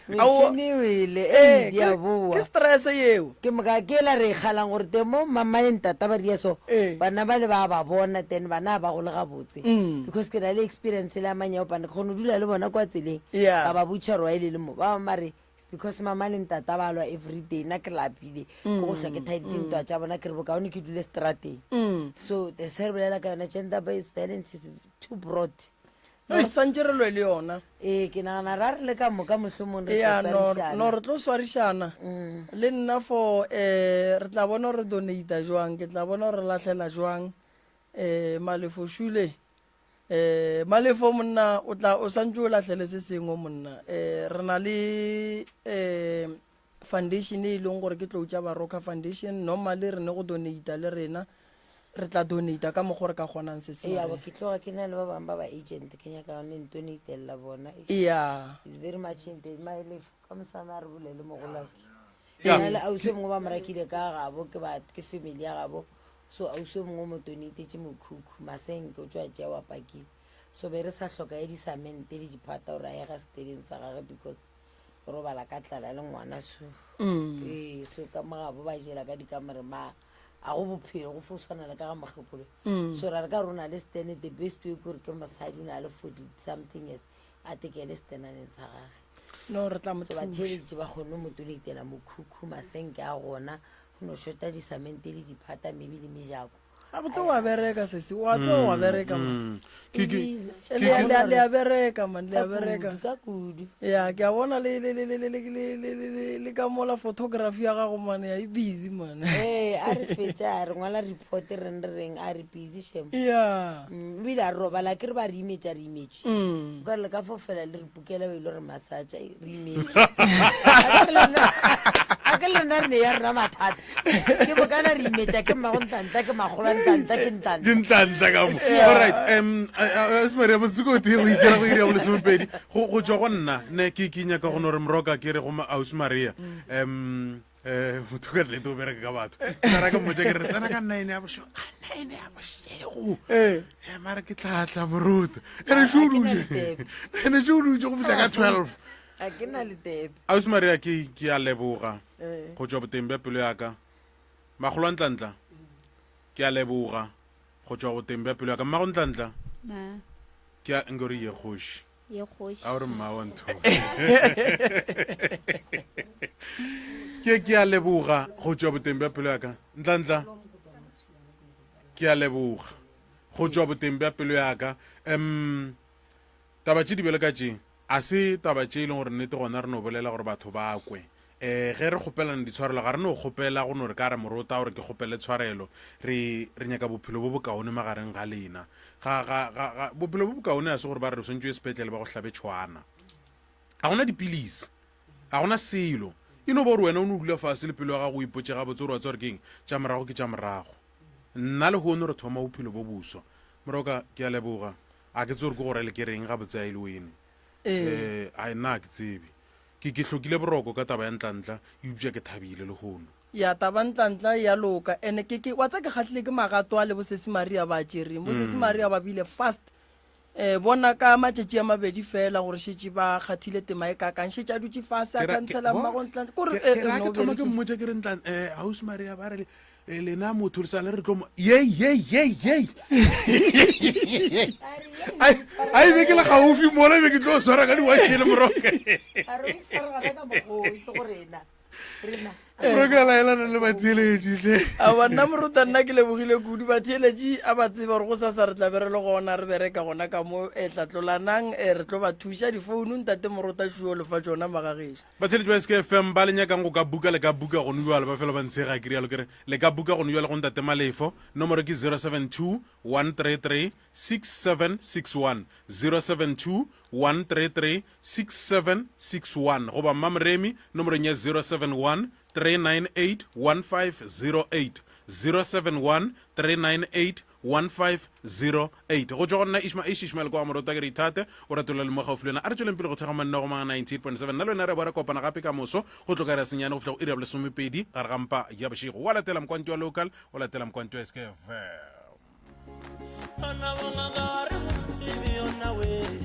Metšhene e wele, Ee, ei, di a ke- boa. ke stress yeo. Ke moka ke ela re e kgalang gore teng mo mama le ntata ba ria so, Ee. bana ba le ba ba bona then bana ba gole gabotse. Mm. Because ke na le experience le ya manyaopane, ke kgona go dula le bona kwa tseleng. Yeah. Ba ba botša gore wa ile le mo. Ba bangwe ba re, it's because mama le ntata ba lwa everyday, nna ke lapile. Ke go hlwa ke thaeditše ntwa tša bona, ke re bokaone ke dule strateng. Mm. So that's why re bolela ka yona gender based violence is too broad. No, re santše re lwe le yona. Ee, ke nagana ra re le ka moka mohlomong re Ea, tlo no, swarišana. no re tlo swarišana le nna for eh re tla bona gore donata jwang ke tla bona gore re lahlela jwang eh malefo šule eh malefo monna o tla o santše o lahlele se sengwe monna eh re na le eh foundation e leng gore ke tlou tša baroka foundation normally re ne go donata le rena re tla donata ka mokgwa re ka kgonang se Ee, abo ke tloga ke na le ba bangwe ba ba agent ke nyaka gone ntonatelela bona Yeah. is very much into my life ka moswana a re bolele mogolake Yeah. na le ausi o mongwe ba mo rakile ka gabo ke ba ke family ya gabo so ausi o mongwe o mo tonatetše mokhukhu masenke o tšwa tšea wa pakile so be re sa hloka ya disamente le diphata gore a ye ga seteleng sa gage because o robala ka tlala le ngwana so Mm. ee so ka mogabo ba jela ka dikamore ma a go bophelo go fo swana le ka ga mokgekolo Mm. so ra re ka re o na le stene the best way kore ke mosadi o na le 40 something years a tekele stenaneng sa gage no re tla mo so thuša batheeletše ba kgone mo tonatela mokhukhu masenke a gona go no shota disamente le diphata maybe le mejako gabotse wa bereka sesi wa tseba wa bereka man. Mm. Ke- ke- Ebile. ke- Le a- ke- le a- le a bereka man le a Ka bereka kudu, ka kudu ya ke a bona le le le le le le le le le le le ka mola photography ya gago man ya e busy man ee a re fetša a re ngwala report reng re reng a re busy shem ya Mm, ebile a re robala ke re ba re imetša re imetše Mm. ka re le ka fo fela le re pukela ba ile re massage re imetše a ke le rena re ne ya rena mathata ke bokana re imetša ke mmago ntanta ke magolo a ntanta ke ntanta ke ntanta ka mo alright um asmaria motsiko o tee go ikela go iri ya bolesomepedi go go tšwa go nna ne ke ke nyaka go no re moroka ke re go ausi maria um um motho ka nnete o bereka ka batho tsara ka mmotsa ke re tsena ka nine ya bošego ka nine ya bošego Ee. Eh, mare ke tlatla moruta ene še o Ha ke na dutše le ene še o dutše go fihla ka 12 ga ke na le tepe ausi maria ke ke a leboga Ee. go tšwa boteng bja pelo ya ka magolo a ntlantla ke a leboga go tšwa boteng bja pelo ya ka mmago ntlantla Ma, ke a nke gore ye kgoši ye kgoši a gore mma wa ntho ke ke a leboga go tšwa boteng bja pelo ya ka ntlantla ke a leboga go tšwa boteng bja pelo ya ka um taba tše di bjalo ka tše a se taba tše e leng gore nnete gona re no bolela gore batho ba kwe. Um ge re kgopelana ditshwarelo ga re no kgopela go no re ka re morota gore ke kgopele tshwarelo. Re re nyaka bophelo bo bokaone magareng ga lena. Ga ga ga ga bophelo bo bokaone ga se gore ba re re swantšwe ye sepetlele ba go hlabe tšhwana. Ga gona dipilisi. Ga gona selo. E no ba gore wena o no dula fase le pelo ya gago o ipotše gabotse gore wa tseba gore ke eng, tša morago ke tša morago. Nna lehono re thoma bophelo bo boswa. Moroka, ke a leboga. A ke tsebe gore ke go rele ke reng gabotse a e le wene. Ee. Eh, ai nna a ke tsebe. Ke ke hlokile boroko ka taba ya ntlantla, eupša ke thabile lehono. Ya taba ntlantla ya loka. Ene ke ke wa tsa ke kgahlile ke magato a le bo Sesi Maria ba a tšereng. Bo Sesi Maria ba bile fast. Eh, bona ka matšatši a mabedi fela gore šetše ba kgathile tema e kakang. Šetše a dutše fase a Ke ra- ke- khansela bo- mmago ntlantla. Kore ke- eh, ke eh, ra no ke thoma ke bereke. mmotša ke re ntlan eh ausi Maria ba re eh, lena motho le sa le re tlo mo ye ye ye ye ai ai be ke le gaufi mola be ke tlo swara ka diwatšhe le moroke A re o itshware gona ka mokgwa o, e se go rena. Rena. Moroke a laelana le batheeletši hle. Aowa nna moruta nna ke lebogile kudu batheeletši a ba tseba gore go sasa re tla be re le gona re bereka gona ka mo e tlatlolanang e re tlo ba thuša difounu ntate morota šuo lefa tšona magagešo Batheeletši ba SKFM ba le nyakang go ka buka le ka buka gone bjale ba fela ba ntshega ke rialo ke re le ka buka gone bjale go ntate Malefo nomoro ke 072 133 6761 072 133 6761 goba Mmamoremi nomorong ya 071 398 1508 071 398 1508 go tšwa go nna ishma ish ishmael kwa morota ke re ithate o ratolela le mo gaufi le wena a re tšweleng pele go thekga manna go mang 98.7 nna le wena re bo re kopana gape ka moso go tloka re senyane go fihla go iri ya bolesomepedi gare ga mpa ya bošego wa latela mokwanti wa local o latela mokwanti wa skfm Bana ba ngaka re go tsebe yona we.